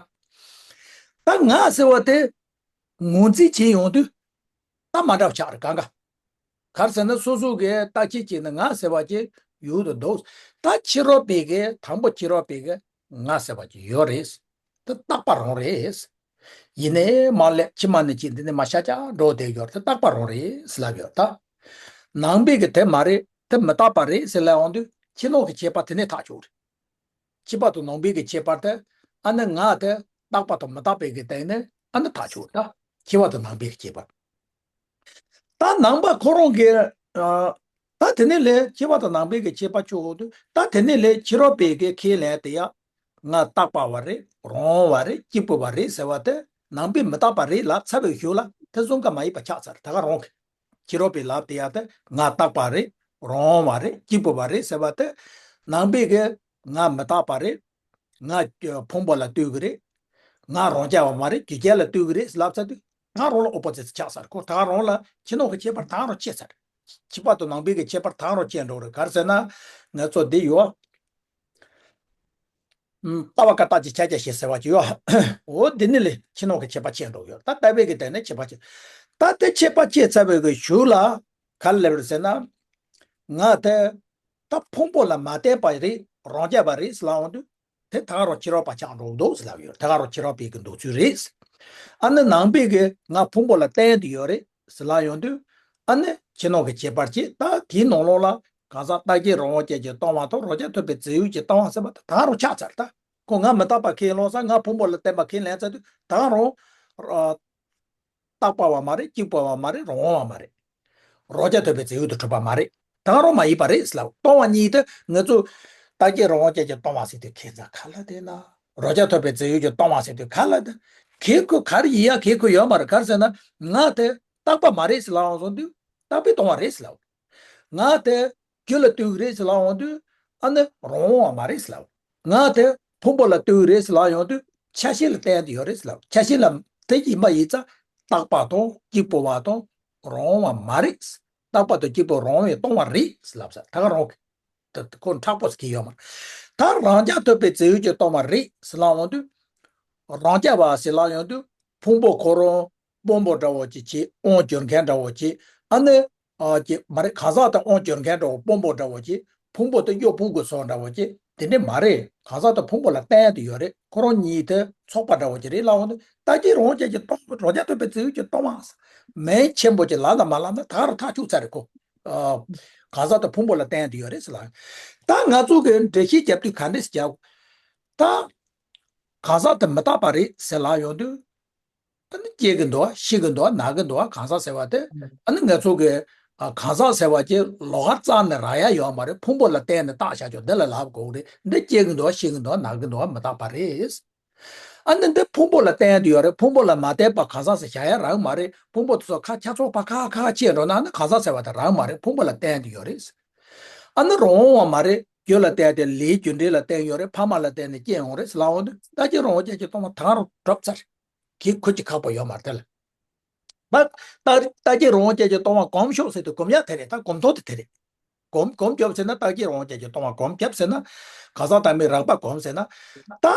ད་ང་ཟེར་བ་དེ་ངོས་འཛིན་བྱེད་ཡོང་དུས་ད་མ་འདྲ་བ་ཆགས་རེད་གང་ག་ག་རེ་ཟེར་ན། སོ་སོ་གི་བརྟག་དཔྱད་བྱས་ན་ང་ཟེར་བ་ཅིག་ཡོད་དུ་འདུག་ད་ཕྱི་རོལ་པའི་གི་དང་པོ་ཕྱི་རོལ་པའི་གི་ང་ཟེར་བ་ཅིག་ཡོད་རེད། ད་རྟག་པ་རང་རེད། ཡིན་ནའི་མ་སླེབས། ཕྱི་མ་ནས་ཅིག་འདི་ནས་མར་ཤར་ཀྱང་འགྲོ་བསྡད་ཡོད་རེད། ད་རྟག་པ་རང་རེད་ཟེར་ལབ་ཡོད་ད། ནང་པའི་གི་དེ་མ་རེད། དེ་མི་རྟག་པ་རེད་ཟེར་ལབ་ཡོང་དུས་ཕྱི་ནང་གི་ཁྱད་པར་དེ་ནས་ཐག་ཆོད་རེད། ཕྱི་པ་དང་ནང་པའི་གི་ཁྱད་པར་དེ། ཨ་ནི་ང་དེ་རྟག་པ་དང་མི་རྟག་པའི་གི་སྟེང་ནས་ཨ་ནི་ཐག་ཆོད་ད། ཕྱི་པ་དང་ནང་པའི་གི་ཁྱད་པར། ད་ནང་པ་ཁོ་རང་གི་ཨ། ད་དེ་ནས་ལས་ཕྱི་པ་དང་ནང་པའི་གི་ཁྱད་པར་ཆོད་འོང་དུས། ད་དེ་ནས་ལས་ཕྱི་རོལ་པའི་གི་ཁས་ལེན་དེ་ཡ། ང་རྟག་པ་བ་རེད། རང་བ་རེད། གཅིག་པུ་བ་རེད་ཟེར་བ་དེ་ནང་པའི་མི་རྟག་པ་རེད་ལབ་ཚར་བའི་གཞུག་ལ་དེ་གསུམ་ཀ་མ་ཡིན་པ་ཆགས་ཚར། ད་ག་རང་གི་ཕྱི་རོལ་པའི་ལབ་དེ་ཡ་དེ་ང་རྟག་པ་རེད། རང་བ་རེད། གཅིག་པུ་བ་རེད་ཟེར་བ་དེ། ནང་པའི་གི་ང་མི་རྟག་པ་རེད། ང་ཕུང་པོ་ལ་ལྟོས་ཀྱི་རེད། ང་རང་རྐྱ་བ་མ་རེད། རྒྱུ་རྐྱེན་ལ་ལྟོས་ཀྱི་རེད་ལབ་ཚར་དུས་ད་ག་རང་ལ་ཨོ་པོ་ཛིཊ་ཆགས་ཚར། ཁོ་ད་ག་རང་ལ་ཕྱི་ནང་གི་ཁྱད་པར་ད་ག་རང་ཕྱེ་ཚར། ཕྱི་པ་དང་ནང་པའི་གི་ཁྱད་པར་ད་ག་རང་ཕྱེ་འགྲོ་རེད། ག་རེ་ཟེར་ན། ང་ཚོ་འདི་ཡོད། ཨམ། ལྟ་བ་ཀ་ལྟ་ཅི་ཆ་ཁྱབ་ཞེས་ཟེར་བ་ཅིག་ཡོད། འོ་འདི་ནི་ལས་ཕྱི་ནང་གི་ཁྱད་པར་ཕྱེ་འགྲོ་ཡོད། ད་ལྟ་བའི་གི་སྟེང་ནས་ཁྱད་པར་ཕྱེ། ད་དེ་ཁྱད་པར་ཕྱེ་ཚར་བའི་གི་གཞུག་ལ་ག་རེ་སླེབས་རེད་ཟེར་ན། ང་དེ་ད་ཕུང་པོ་ལ་མ་བརྟེན་པ་རེད། རང་རྐྱ་བ་རེད་ཟེར་ལབ་ཡོང་དུས། དེ་ད་ག་རང་ཕྱི་རོལ་པ་ཆགས་འགྲོ་འདུག་ཟེར་ལབ་ཡོད། ད་ག་རང་ཕྱི་རོལ་པའི་གི་འདོད་ཚུལ་རེད། ཨ་ནི་ནང་པའི་གི་ང་ཕུང་པོ་ལ་བརྟེན་དུ་ཡོད་རེད་ཟེར་ལབ་ཡོང་དུས། ཨ་ནི་ཕྱི་ནང་གི་ཁྱད་པར་ཅིག་ད་དེའི་ནང་ལོགས་ལ་གང་ཟག་རྟག་གཅིག་རང་དབང་ཅན་གྱི་ལྟ་བ་དང་རང་རྐྱ་ཐུབ་པའི་རྫས་ཡོད་ཀྱི་ལྟ་བ་ཟེར་བ་དེ་ད་ག་རང་ཆགས་ཚར། ད་ཁོ་ང་མི་རྟག་པ་ཁས་ལེན་ས། ང་ཕུང་པོ་ལ་བརྟེན་པ་ཁས་ལེན་ཚར་དུས་ད་ག་རང་ རྟག་པ་བ་མ་རེད། གཅིག་པ་བ་མ་རེད། རང་དབང་བ་མ་རེད། རང་རྐྱ་ཐོབ་པའི་རྫས་ཡོད་དུ་གྲུབ་པ་མ་རེད། ད་ག་རང་མ་ཡིན་པ་རེད་ཟེར་ལ། སྟོང་བ་གཉིས་དེ་ང་ཚོ་རྟག་གཅིག་རང་དབང་ཅན་གྱི་སྟོང་བ་ཟེར་དུས་ཁྱད་མཚར་ག་ལ་དེ་ན། རང་རྐྱ་ཐོབ་པའི་རྫས་ཡོད་ཀྱི་སྟོང་བ་ཟེར་དུས་ག་ལ་དེ། གལ་ཁོ་ག་རེ་ཡིན་ཡ་གལ་ཁོ་ཡོད་མ་རེད། ག་རེ་ཟེར་ན་ང་དེ་རྟག་པ་མ་རེད་ཟེར་ལ་ཡོང་སོང་དུས་རྟག་པའི་སྟོང་བ་རེད་ཟེར་ལ། ང་དེ་རྒྱུ་ལ་ལྟོས་ཀྱི་རེད་ཟེར་ལ་ཡོང་དུས་ཨ་ནི་རང་དབང་བ་མ་རེད་ཟེར་ལ། ང་དེ་ཕུང་པོ་ལ་ལྟོས་ཀྱི་རེད་ཟེར་ལ་ཡོང་དུས་ཆ་ཤས་ལ་བརྟེན་དུ་ཡོད་རེད་ཟེར་ལ། ཆ་ཤས་ལ་དེ་ཡིན་པ་ཡིན་ཙང་རྟག་པ་དང་གཅིག་པུ་བ་དང་རང་དབང་བ་མ་རེད། རྟག་པ་དང་གཅིག་པུ་རང་དབང་བའི་སྟོང་བ་རེད་ཟེར་ལབ་ས། ད་ག་རང་གི་ད་ཁོ་མཁྲེགས་པོ་ཟེར་གྱི་ཡོད་མ་རེད། ད་རང་རྐྱ་ཐོབ་པའི་རྫས་ཡོད་ཀྱི་སྟོང་བ་རེད་ཟེར་ལ་ཡོང་དུས་རང་རྐྱ་བ་ཟེར་ལ་ཡོང་དུས་ཕུང་པོ་ཁོ་རང་དཔང་པོ་འདྲ་བོ་ཅིག་བྱེད། དབང་སྒྱུར་མཁན་འདྲ་བོ་ཅིག་ཨ་ནི། ཨ་ཅེ་མ་རེད། གང་ཟག་དང་དབང་སྒྱུར་མཁན་འདྲ་བོ་དཔང་པོ་འདྲ་བོ་ཅིག་ཕུང་པོ་དེ་གཡོ་བུ་དགོས་སོགས་འདྲ་བོ་ཅིག་དེ་འདྲས་མ་རེད། གང་ཟག་དང་ཕུང་པོ་ལ་བརྟེན་དུ་ཡོད་རེད། ཁོ་རང་གཉིས་དེ་ཚོགས་པ་འདྲ་བོ་ཅིག་རེད་ལ་འོང་དུས་རྟག་གཅིག་རང་དབང་ཅན་གྱི་སྟོང་རང་རྐྱ་ཐོབ་པའི་རྫས་ཡོད་ཀྱི་སྟོང་བ། མིང་ཆེན་པོ་ཅིག་ལབ་ན་མ་ལབ་ན་ད་ག་རང་ཐག་ཆོད་ཚར་རེད་ཁོ། ཨ་གང་ཟག་དང་ཕུང་པོ་ལ་བརྟེན་དུ་ཡོད་རེད་ཟེར་ལ། ད་ང་ཚོ་གི་འགྲེལ་བཤད་རྒྱབ་དུས་ག་འདྲས་རྒྱབ། ད་གང་ཟག་དེ་མི་རྟག་པ་རེད་ཟེར་ལ་ཡོང་དུས། ཨ་ནི་སྐྱེ་གི་འདུག་ཤི་གི་འདུག་ན་གི་འདུག་གང་ཟག་ཟེར་བ་དེ། ཨ་ནི་ང་ཚོ་གི་ཨ་གང་ཟག་ཟེར་བ་ཅིག་ལོགས་ཀ་རྩ་ནས་རག་ཡ་ཡོད་མ་རེད། ཕུང་པོ་ལ་བརྟེན་ནས་བཏགས་བཞག་ཆོག་འདི་ལ་ལབ་དགོས་རེད། འདི་སྐྱེ་གི་འདུག་ཤི་གི་འདུག་ན་གི་འདུག་མི་རྟག་པ་རེད། ཨ་ནི་འདི་ཕུང་པོ་ལ་བརྟེན་དུ་ཡོད་རེད། ཕུང་པོ་ལ་མ་བརྟེན་པ་གང་ཟག་ཟེར་བཞག་ཡ་རག་མ་རེད། ཕུང་པོ་དེ་ཚོ་ཁ་ཆ་ཚོགས་པ་ཁ་ཁ་ཁ་ཕྱེ་འགྲོ་ན་ཨ་ནི་གང་ཟག་ཟེར་བ་དེ་རག་མ་རེད། ཕུང་པོ་ལ་བརྟེན་དུ་ཡོད་རེད། ཨ་ནི་རང་དབང་བ་མ་རེད། རྒྱུ་ལ་བརྟེན་ཏེ་ལས་རྒྱུ་འབྲས་ལ་བརྟེན་ཡོད་རེད། ཕ་མ་ལ་བརྟེན་ནས་སྐྱེ་ཡོང་རེད་ཟེར་ལབ་འོང་དུས་རྟག་གཅིག་རང་དབང་ཅན་གྱི་སྟོང་བ་ད་ག་རང་གྲུབ་ཚར། གི་ཁུ་ཅི་ཁག་པོ་ཡོད་མ་རེད་དེ་ལ། ད་ད་རྟག་གཅིག་རང་དབང་ཅན་གྱི་སྟོང་བ་གོམས་ཤོག་ཟེར་དུས་གོམས་ཡ་དེ་རེད། ད་གོམས་ཐོག་དེ་དེ་རེད། གོམས་གོམས་རྒྱབ་ཟེར་ན་རྟག་གཅིག་རང་དབང་ཅན་གྱི་སྟོང་བ་གོམས་རྒྱབ་ཟེར་ན། གང་ཟག་དང་མིའི་རགས་པ་གོམས་ཟེར་ན། ད་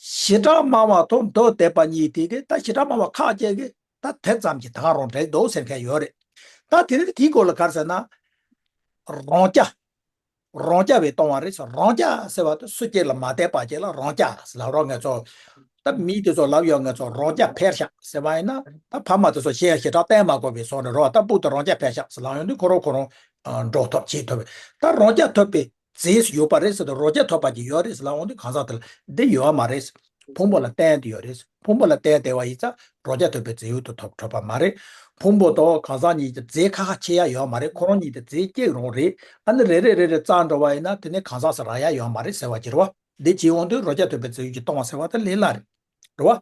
བྱེ་བྲག་སྨྲ་བ་དང་མདོ་སྡེ་པ་གཉིས་དེ་གི་ད་བྱེ་བྲག་སྨྲ་བ་ཁག་ཅན་གི་ད་དེ་ཙམ་གྱིས་ད་ག་རང་འགྲིག་འདུག་ཟེར་མཁན་ཡོད་རེད། ད་དེ་རིང་དེའི་སྐོར་ལ་ག་རེ་ཟེར་ན། རང་རྐྱ། རང་རྐྱ་བའི་སྟོང་བ་རེད་ཟེར། རང་རྐྱ་ཟེར་བ་དེ་སུ་གཅིག་ལ་མ་བརྟེན་པ་གཅིག་ལ་རང་རྐྱ་ཟེར་ལབ་རོགས། ང་ཚོ་ད་མི་དེ་ཚོ་ལབ་ཡོད། ང་ཚོ་རང་རྐྱ་འཕེར་ཤག་ཟེར་བ་ཡིན་ན་ད་ཕ་མ་དེ་ཚོ་གཞན་ཞེ་དྲག་བསྟེན་མ་དགོས་པའི་བཟོ་འདྲ་རོ། ད་སྤུ་དེ་རང་རྐྱ་འཕེར་ཤག་ཟེར་ལབ་ཡོང་དུས་ཁོ་རང་ཁོ་རང་འགྲོ་ཐུབ་བྱེད་ཐུབ། ད་རང་རྐྱ་ཐོབ་པའི་རྫས་ཡོད་པ་རེད་ཟེར་དུས་རང་རྐྱ་ཐོབ་པ་ཅིག་ཡོད་རེད་ཟེར་ལབ་འོང་དུས་གང་ཟག་དེ་ལ་འདི་ཡོད་མ་རེད། ཕུང་པོ་ལ་བརྟེན་དུ་ཡོད་རེད། ཕུང་པོ་ལ་བརྟེན་བསྡད་པ་ཡིན་ཙང་རང་རྐྱ་ཐོབ་པའི་རྫས་ཡོད་དུ་ཐོབ་གྲུབ་པ་མ་རེད། ཕུང་པོ་དང་གང་ཟག་གཉིས་ཀྱི་རྫས་ཁ་ཁ་ཕྱེ་ཡ་ཡོད་མ་རེད། ཁོ་རང་གཉིས་ཀྱི་རྫས་གཅིག་རང་རེད། ཨ་ནི་རེ་རེ་རེ་རེ་བཙལ་འགྲོ་བ་ཡིན་ན་དེ་ནས་གང་ཟག་ཟེར་རག་ཡ་ཡོད་མ་རེད་ཟེར་བ་ཅིག་རེད་བ། འདི་བྱེད་འོང་དུས་རང་རྐྱ་ཐོབ་པའི་རྫས་ཡོད་ཀྱི་སྟོང་བ་ཟེར་བ་དེ་ལས་སླ་རེད། རེད་བ།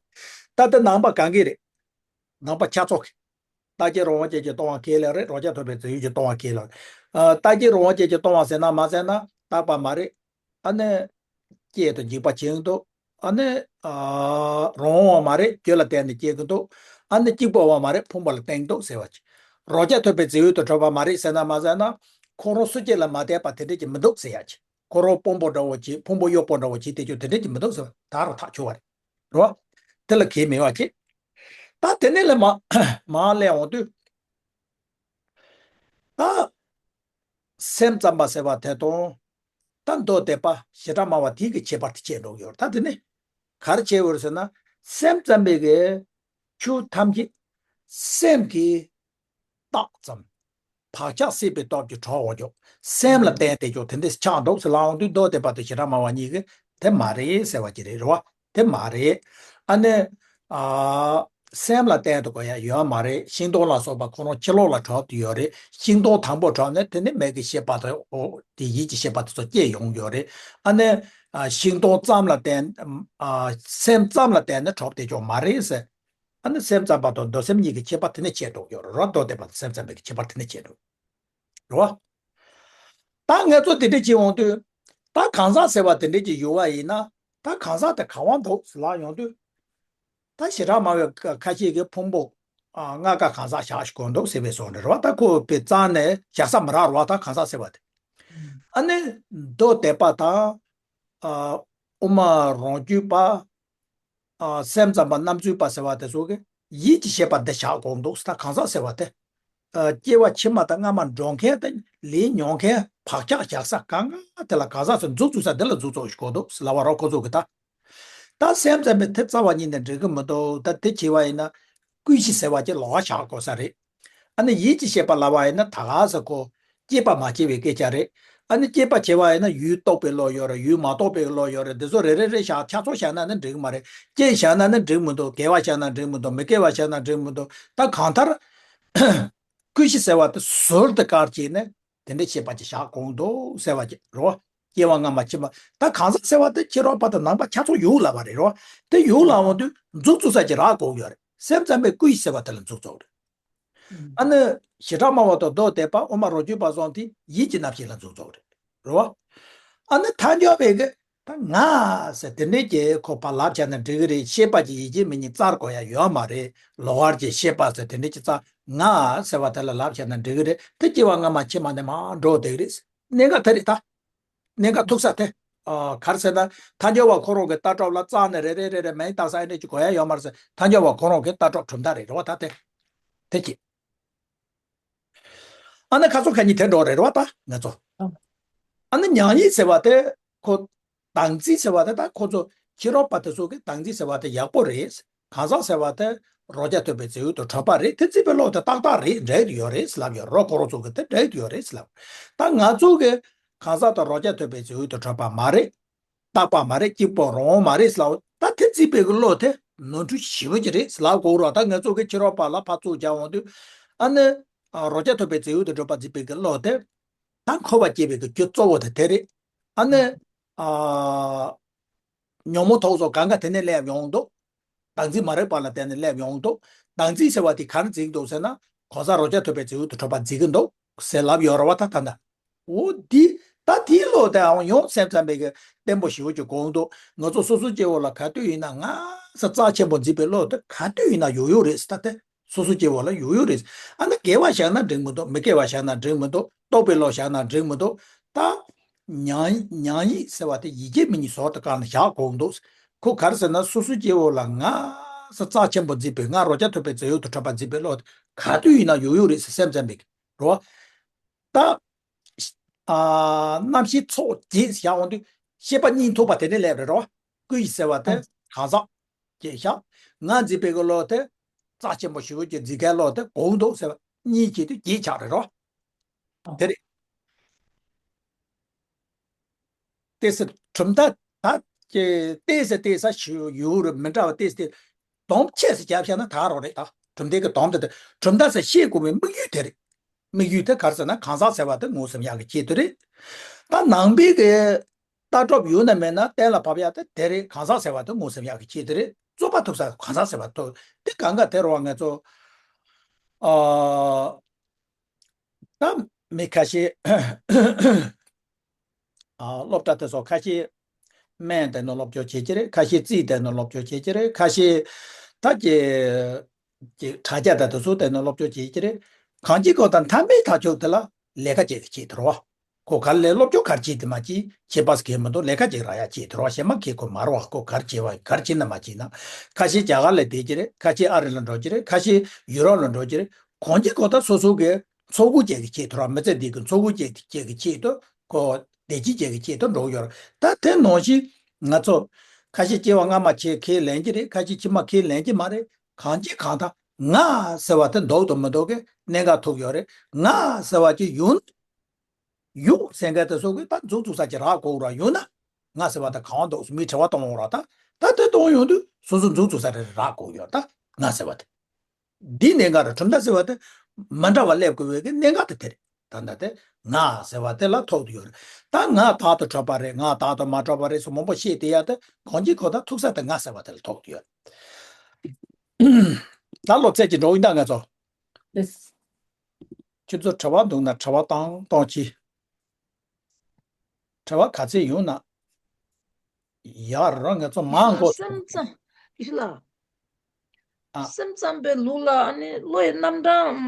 ད་ལྟ་ནང་པ་གང་གི་རེད། ནང་པ་ཆ་ཚོགས་ཀྱི། རྟག་གཅིག་རང་དབང་ཅན་གྱི་སྟོང་བ་ཁས་ལེན་རེད། རང་རྐྱ་ཐོབ་པའི་རྫས་ཡོད་ཀྱི་སྟོང་བ་ཁས་ལེན། ཨ་རྟག་གཅིག་རང་དབང་ཅན་གྱི་སྟོང་བ་ཟེར་ན་མ་ཟེར་ན་རྟག་པ་མ་རེད། ཨ་ནི་སྐྱེ་དང་འཇིག་པ་བྱེད་ཀྱི་འདུག་ཨ་ནི་ཨ་རང་དབང་བ་མ་རེད། རྒྱུ་ལ་བརྟེན་ནས་སྐྱེ་གི་འདུག་ཨ་ནི་གཅིག་པུ་བ་མ་རེད། ཕུང་པོ་ལ་བརྟེན་གྱི་འདུག་ཟེར་བ་ཅིག་རང་རྐྱ་ཐོབ་པའི་རྫས་ཡོད་དུ་གྲུབ་པ་མ་རེད་ཟེར་ན་མ་ཟེར་ན་ཁོ་རང་སུ་གཅིག་ལ་མ་བརྟེན་པ་དེ་འདྲས་ཀྱི་མི་འདུག་ཟེར་ཡ་ཅིག་ཁོ་རང་དཔང་པོ་འདྲ་བོ་ཅིག་ཕུང་པོ་གཡོག་པོ་འདྲ་བོ་ཅིག་དེ་ཚོ་དེ་འདྲས་ཀྱི་མི་འདུག་ཟེར་བ་ད་རུང་ཐག་ཆོད་པ་རེད། རེད་བ། དེ་ལ་གལ་མེད་པ་ཅིག་ད་དེ་ནས་ལས་མ་མ་སླེབས་འོང་དུས། ད་སེམས་ཙམ་པ་ཟེར་བ་དེ་དང་། ད་མདོ་སྡེ་པ་བྱེ་བྲག་སྨྲ་བ་དེ་གི་ཁྱད་པར་དེ་ཕྱེ་འགྲོ་གི་ཡོད་རེད། ད་དེ་ནས་ག་རེ་ཕྱེ་དགོས་རེད་ཟེར་ན། སེམས་ཙམ་པའི་གི་ཆོས་ཐམས་ཅད་སེམས་ཀྱིས་བཏགས་ཙམ། བག་ཆགས་སྲིད་པའི་སྟོབས་ཀྱིས་གྲོལ་འོང་ཆོག་སེམས་ལ་བརྟེན་ཏེ་ཆོག་དེ་འདྲ་ཆགས་འགྲོ་ཟེར་ལབ་འོང་དུས་མདོ་སྡེ་པ་དང་བྱེ་བྲག་སྨྲ་བ་གཉིས་ཀྱིས་དེ་མ་རེད་ཟེར་བ་ཅིག་རེད། རེད་བ། དེ་མ་རེད། ཨ་ནི། ཨ། སེམས་ལ་བརྟེན་དུ་གོ་ཡ་ཡོད་མ་རེད། ཤིང་སྡོང་ལ་སོགས་པ་ཁོ་རང་ཕྱི་ལོགས་ལ་གྲུབ་ཏུ་ཡོད་རེད། ཤིང་སྡོང་དང་པོ་གྲུབ་ནས་དེ་ནས་མིག་གི་ཤེས་པ་དང་། འོ། དེ་ཡིད་ཀྱི་ཤེས་པ་དེ་ཚོ་སྐྱེ་ཡོང་ཡོད་རེད། ཨ་ནི། ཨ། ཤིང་སྡོང་ཙམ་ལ་བརྟེན། ཨ། སེམས་ཙམ་ལ་བརྟེན་ནས་གྲུབ་བསྡད་ཆོག་མ་རེད་ཟེར། ཨ་ནི་སེམས་ཙམ་པ་དང་མདོ་སེམས་གཉིས་ཀྱི་ཁྱད་པར་དེ་ནས་ཕྱེ་འགྲོ་ཡོད་རེད། རོ་མདོ་སྡེ་པ་དང་སེམས་ཙམ་པའི་ཁྱད་པར་དེ་ནས་ཕྱེ་འགྲོ། རེད་བ། ད་ང་ཚོ་དེ་འདྲ་བྱེད་འོང་དུས། ད་གང་ཟག་ཟེར་བ་དེ་འདྲ་ཅིག་ཡོད་པ་ཡིན་ན། ད་གང་ཟག་དེ་ག་བ་འདུག་ཟེར་ལབ་ཡོང་དུས། ད་བྱེ་བྲག་སྨྲ་བའི་ཁ་ཤས་ཀྱིས་ཕུང་པོ། ཨ། ལྔ་ཀ་གང་ཟག་བཞག་ཞིག་གོ་འདུག་ཟེར་བའི་བཟོ་འདྲ་རེད་བ། ད་ཁོ་པའི་རྩ་ནས་བཞག་ས་མི་རག་རེད་བ། ད་གང་ཟག་ཟེར་བ་དེ། ཨ་ནི་མདོ་སྡེ་པ་དང་། ཨ། དབུ་མ་རང་རྒྱུད་པ། ཨ། སེམས་ཙམ་པ་རྣམ་འཚོལ་པ་ཟེར་བ་དེ་ཚོ་གིས་ཡིད་ཀྱི་ཤེས་པ་འདི་བཞག་དགོས་འདུག་ད་གང་ཟག་ཟེར་བ་དེ། ཨ། སྐྱེ་བ་ཕྱི་མ་དང་སྔ་མ་འགྲོ་མཁན་དང་ལས་མྱོང་མཁན་བག་ཆགས་བཞག་ས་གང་ག་དེ་ལ་གང་ཟག་ཟེར་མཛུབ་བཙུགས་ས་དེ་ལ་མཛུབ་བཙུགས་དགོས་འདུག་ལབ་པ་རོ་ཁོ་ཚོ་གིས་ད། ད་སེམས་ཙམ་པའི་དེ་རྩ་བ་ཉིད་ནས་འགྲིག་གི་མི་འདུག་ད་དེ་བྱས་པ་ཡིན་ན་ཀུན་གཞི་ཟེར་བ་ཅིག་ལོགས་ཀ་བཞག་དགོས་ས་རེད། ཨ་ནི་ཡིད་ཀྱི་ཤེས་པ་ལབ་པ་ཡིན་ན་ད་ག་ཟེར་ཁོ་སྐྱེས་པ་མ་སྐྱེས་པའི་སྐད་ཆ་རེད། ཨ་ནི་སྐྱེས་པ་བྱས་པ་ཡིན་ན་ཡུལ་རྟོགས་པའི་བློ་ཡོད་རེད། ཡུལ་མ་རྟོགས་པའི་བློ་ཡོད་རེད། འདི་ཚོ་རེ་རེ་རེ་བཞག་ཆ་ཚང་བཞག་ན་ནི་འགྲིག་གི་མ་རེད། སྐྱེས་བཞག་ན་ནི་འགྲིག་མི་འདུག་དགེ་བ་བཞག་ན་འགྲིག་མི་འདུག་མི་དགེ་བ་བཞག་ན་འགྲིག་མི་འདུག་ད་གང་ལྟར། ཀུན་གཞི་ཟེར་བ་དེ་ཟུར་དུ་བཀར་བྱས་ནས་དེ་འདྲའི་ཤེས་པ་ཅིག་བཞག་དགོས་འདུག་ཟེར་བ་ཅིག་རེད་བ། སྐྱེ་བ་སྔ་མ་ཕྱི་མ། ད་གང་ཟག་ཟེར་བ་དེ་ཕྱི་རོལ་པ་དང་ནང་པ་ཆ་ཚང་ཡོད་ལབ་པ་རེད་རོ། དེ་ཡོད་ལབ་འོང་དུས་མཛུབ་བཙུགས་ས་ཅིག་རག་དགོས་ཡོད་རེད། སེམས་ཙམ་པའི་ཀུན་གཞི་ཟེར་བ་དེ་ལ་མཛུབ་བཙུགས་རེད། ཨ་ནི་བྱེ་བྲག་སྨྲ་བ་དང་མདོ་སྡེ་པ་དབུ་མ་རང་རྒྱུད་པ་སོགས་དེ་ཡིད་ཀྱི་རྣམ་ཤེས་ལ་མཛུབ་བཙུགས་རེད། རེད་བ། ཨ་ནི་ཐལ་འགྱུར་བས་གི་ད་ང་ཟེར་དེ་འདྲའི་གི་ཁོ་པ་ལབ་བྱས་ན་འགྲིག་གི་རེད། ཤེས་པ་ཀྱི་ཡིད་ཀྱི་མིག་གཉིས་བཙལ་དགོས་ཡ་ཡོད་མ་རེད། ལོག་པར་གྱི་ཤེས་པ་ཟེར་དེ་འདྲའི་གི་བཙལ། ང་ཟེར་བ་དེ་ལ་ལབ་བྱས་ན་འགྲིག་གི་རེད། དེ་སྐྱེ་བ་སྔ་མ་ཕྱི་མ་ནས་མར་འགྲོ་བསྡད་གི་རེད། གནད་འགག་དེ་རེད་ད། གནད་འགག་ཐུག་ས་དེ། ཨ། ག་རེ་ཟེར་ན། ཐལ་འགྱུར་བ་ཁོ་རང་གི་ལྟ་གྲུབ་ལ་རྩ་ནས་རེ་རེ་རེ་རེ་མིང་བཏགས་ས་ཨེ་འདྲ་ཅིག་དགོས་ཡ་ཡོད་མ་རེད་ཟེར། ཐལ་འགྱུར་བ་ཁོ་རང་གི་ལྟ་གྲུབ་གྲུབ་མཐའ་རེད། རེད་བ། ད་དེ། དེ་གཅིག་ཨ་ནི་ཁ་སང་ཁ་ཉིན་དེ་འགྲོ་རེད། རེད་བ། ད་ང་ཚོ། ཨ་ནི་མྱང་ཡིད་ཟེར་བ་དེ་ཁོ། བདག་འཛིན་ཟེར་བ་དེ་ད་ཁོ་ཚོ་ཕྱི་རོལ་པ་དེ་ཚོ་གི་བདག་འཛིན་ཟེར་བ་དེ་ཡག་པོ་རེད། གང་ཟག་ཟེར་བ་དེ་རང་རྐྱ་ཐུབ་པའི་རྫས་ཡུལ་དུ་གྲུབ་པ་རེད། དེ་བརྩིས་པའི་བློ་དེ་ཏག་ཏག་རེད། འགྲིག་ཡོད་རེད་ལབ་ཡོད་རོ། ཁོ་རང་ཚོ་གི་དེ་འགྲིག་ཡོད་རེད་ལབ། ད་ང་ཚོ་གི་གང་ཟག་དང་རང་རྐྱ་ཐུབ་པའི་རྫས་ཡུལ་དུ་གྲུབ་པ་མ་རེད། རྟག་པ་མ་རེད། གཅིག་པོ་རང་དབང་མ་རེད་ལབ། ད་དེ་བརྩིས་པའི་གི་བློ་དེ་ནོར་འཁྲུལ་ཞེ་པོ་ཅིག་རེད་ལབ་དགོས་རོ། ད་ང་ཚོ་གི་ཕྱི་རོལ་པ་ལ་ཕར་ཚུར་རྒྱག་འོང་དུས། ཨ་ནི་རང་རྐྱ་ཐུབ་པའི་རྫས་ཡུལ་དུ་གྲུབ་པ་བརྩིས་པའི་གི་བློ་དེ། ད་འཁོར་བ་སྐྱེ་བའི་གི་རྒྱུ་གཙོ་བོ་དེ་དེ་རེད། ཨ་ནི། ཨ། ཉོན་མོངས་ཐོག་སོགས་གང་ག་དེ་ནས་སླེབས་ཡོང་འདུག་བདག་འཛིན་མ་རིག་པ་ལ་བརྟེན་ནས་སླེབས་ཡོང་འདུག་བདག་འཛིན་ཟེར་བ་དེ་ག་རེ་འཛིན་འདུག་ཟེར་ན། གང་ཟག་རང་རྐྱ་ཐུབ་པའི་རྫས་ཡུལ་དུ་གྲུབ་པ་འཛིན་གྱི་འདུག་ཟེར་ལབ་ཡོད་རེད་བ། ད་ད་ད། འོ་འདི། ད་དེའི་བློ་དེའང་ཡང་སེམས་ཙམ་པའི་གི་བརྟན་པོ་ཞེ་པོ་ཅིག་དགོས་འདུག་ང་ཚོ་སོ་སོ་སྐྱེ་བོ་ལ་ག་དུས་ཡིན་ན་ང་ས་རྩ་ཆེན་པོ་འཛིན་པའི་བློ་དེ་ག་དུས་ཡིན་ན་ཡོད་ཡོད་རེད་ཟེར། ད་དེ། སོ་སོ་སྐྱེ་བོ་ལ་ཡོད་ཡོད་རེད། ཨ་ནི་དགེ་བ་བཞག་ན་འགྲིག་མི་འདུག་མི་དགེ་བ་བཞག་ན་འགྲིག་མི་འདུག་རྟོག་པའི་བློ་བཞག་ན་འགྲིག་མི་འདུག་ད། མྱང་མྱང་ཡིད་ཟེར་བ་དེ་ཡིད་ཀྱི་མིག་གཉིས་ཟུར་དུ་བཀར་ནས་བཞག་དགོས་འདུག་ཁོ་ག་རེ་ཟེར་ན། སོ་སོ་སྐྱེ་བོ་ལ་ང་ས་རྩ་ཆེན་པོ་འཛིན་པའི། ང་རང་རྐྱ་ཐུབ་པའི་རྫས་ཡུལ་དུ་གྲུབ་པ་འཛིན་པའི་བློ་དེ་ག་དུས་ཡིན་ན་ཡོད་ཡོད་རེད་ཟེར། སེམས་ཙམ་པའི་རོ། ད། ཨ། རྣམ་ཤེས་ཚོགས་བརྒྱད་བཞག་འོང་དུས་ཤེས་པ་གཉིས་ཐུག་པ་དེ་ནས་སླེབས་རེད་རོ། ཀུན་གཞི་ཟེར་བ་དེ་གང་ཟག་བརྒྱད་བཞག་ང་འཛིན་པའི་གི་བློ་དེ་རྩ་ཆེན་པོ་ཞེ་པོ་ཅིག་འཛིན་མཁན་བློ་དེ་གོང་དུ་ཟེར་བ་གཉིས་བྱས་དུས་བརྒྱད་ཆགས་རེད་རོ། དེ་རེད། ཏོག་ཙམ་གྲུབ་མཐའ་ད་ཀྱི་ཏོག་ཙམ་ཏོག་ཙམ་ཞུ་ཡོད་རེད། མི་འདྲ་བ་ཏོག་ཙམ་ཏོག་ཙམ་དོམ་ཆེ་ཙམ་བརྒྱབ་བཞག་ན་ད་རོགས་རེད། ད་གྲུབ་མཐའི་གི་དོམ་དེ་དེ་གྲུབ་མཐའ་ཟེར་བཤད་དགོས་པའི་དམིགས་ཡུལ་དེ་རེད། དམིགས་ཡུལ་དེ་ག་རེ་ཟེར་ན། གང་ཟག་ཟེར་བ་དེ་ངོས་ཟིན་ཡག་གི་ཆེད་དུ་རེད། ད་ནང་པའི་གི་ལྟ་གྲུབ་ཡོད་ན་མེད་ན་གཏན་ལ་ཕབ་ཡག་དེ་དེ་རེད། གང་ཟག་ཟེར་བ་དེ་ངོས་ཟིན་ཡག་གི་ཆེད་དུ་རེད། རྩོད་པ་ཐུག་ས་གང་ཟག་ཟེར་བ་ཐུག་དེ་གང་ག་དེ་རུ་བ་ང་ཚོ། ཨ། ད་མི་ཁ་ཤས། ཨ། སློབ་གྲྭ་དེ་ཚོ་ཁ་ཤས་སྨན་དེ་ནས་སློབ་སྦྱོང་བྱེད་ཀྱི་རེད། ཁ་ཤས་རྩིས་དེ་ནས་སློབ་སྦྱོང་བྱེད་ཀྱི་རེད། ཁ་ཤས་ད་ཀྱི་ཀྱི་དྲ་རྒྱ་དང་དེ་ཚོ་དེ་ནས་སློབ་སྦྱོང་བྱེད་ཀྱི་རེད། གང་ཅི་གོ་དང་མཐའ་མའི་ཐག་གཅོད་དེ་ལ་ལས་ཀ་བྱེད་ཀྱི་ཆེད་དུ་རོ། ཁོ་ག་ལས་སློབ་སྦྱོང་ག་རེ་བྱེད་དེ་མ་བྱེད་ཁྱད་པར་གང་མི་འདུག་ལས་ཀ་ཅིག་རག་ཡག་ཆེད་དུ་རོ། གཞན་མ་ཁྱད་ཁོ་མ་རོ། ཁོ་ག་རེ་བྱེད་བ་ག་རེ་བྱེད་ན་མ་བྱེད་ན། ཁ་ཤས་རྒྱ་གར་ལ་བསྡད་ཀྱི་རེད། ཁ་ཤས་ཨ་རི་ལ་འགྲོ་གི་རེད། ཁ་ཤས་ཡུ་རོབ་ལ་འགྲོ་གི་རེད། གང་ཅི་གོ་དང་སོ་སོ་གི་འཚོ་གོས་བྱེད་ཀྱི་ཆེད་དུ་རོ། མི་ཚེ་འདི་གི་འཚོ་གོས་བྱེད་བྱེད་ཀྱི་ཆེད་དུ་ཁོ་བདེ་སྐྱིད་བྱེད་ཀྱི་ཆེད་དུ་འགྲོ་གི་ཡོད་རེད། ད་དེ་ནང་བཞིན་ང་ཚོ་ཁ་ཤས་སྐྱེ་བ་སྔ་མ་ཁས་ཁས་ལེན་གྱི་རེད། ཁ་ཤས་ཕྱི་མ་ཁས་ལེན་གྱི་མ་རེད། གང་ཅི་གང་ལྟར་ང་ཟེར་བ་དེ་འདུག་དང་མི་འདུག་གི་གནད་འགག་ཐུག་ཡོད་རེད། ང་ཟེར་བ་ཅིག་ཡོང་ན། ཡོང་ཟེར་མཁན་དེ་ཚོ་གིས་ད་མཛུབ་བཙུགས་ས་ཅིག་རག་དགོས་ར། ཡོང་ན་ང་ཟེར་བ་དེ་གང་འདུག་མི་དྲི་བ་གཏོང་འོང་ར། ད་ད་དེ་གཏོང་ཡོང་དུས་སོ་སོ་མཛུབ་བཙུགས་ས་རེ་རག་དགོས་ཡོད། ད་ང་ཟེར་བ་དེ། འདི་གནད་འགག་རེད། གྲུབ་མཐའ་ཟེར་བ་དེ་མི་འདྲ་བ་སླེབས་དགོས་པའི་གི་གནད་འགག་དེ་དེ་རེད། ད་ལྟ་དེ་ང་ཟེར་བ་དེ་ལ་ཐུག་ཏུ་ཡོད་རེད། ད་ང་བདག་ཏུ་གྲུབ་པ་རེད། ང་བདག་ཏུ་མ་གྲུབ་པ་རེད་ཟེར་མང་པོ་བཤད་བསྡད་ཡ་དེ་གང་ཅི་གོ་ད་ཐུག་ས་དེ་ང་ཟེར་བ་དེ་ལ་ཐུག་ཏུ་ཡོད་རེད། ད་སློབ་ཚན་གྱི་འགྲོ་ཡིན་ད་ང་ཚོ། ལེས། ཁྱོད་ཚོ་དྲི་བ་འདུག་ན་དྲི་བ་བཏང་བཏང་གྱིས། དྲི་བ་ག་ཚད་ཡོང་ན། ཡག་རང་ང་ཚོ་མང་གོ། སེམས་ཙམ། ཡིན་ལ། ཨ། སེམས་ཙམ་པའི་ལུགས་ལ་ཨ་ནི་བློ་ཡི་རྣམ་གྲངས། ཨམ།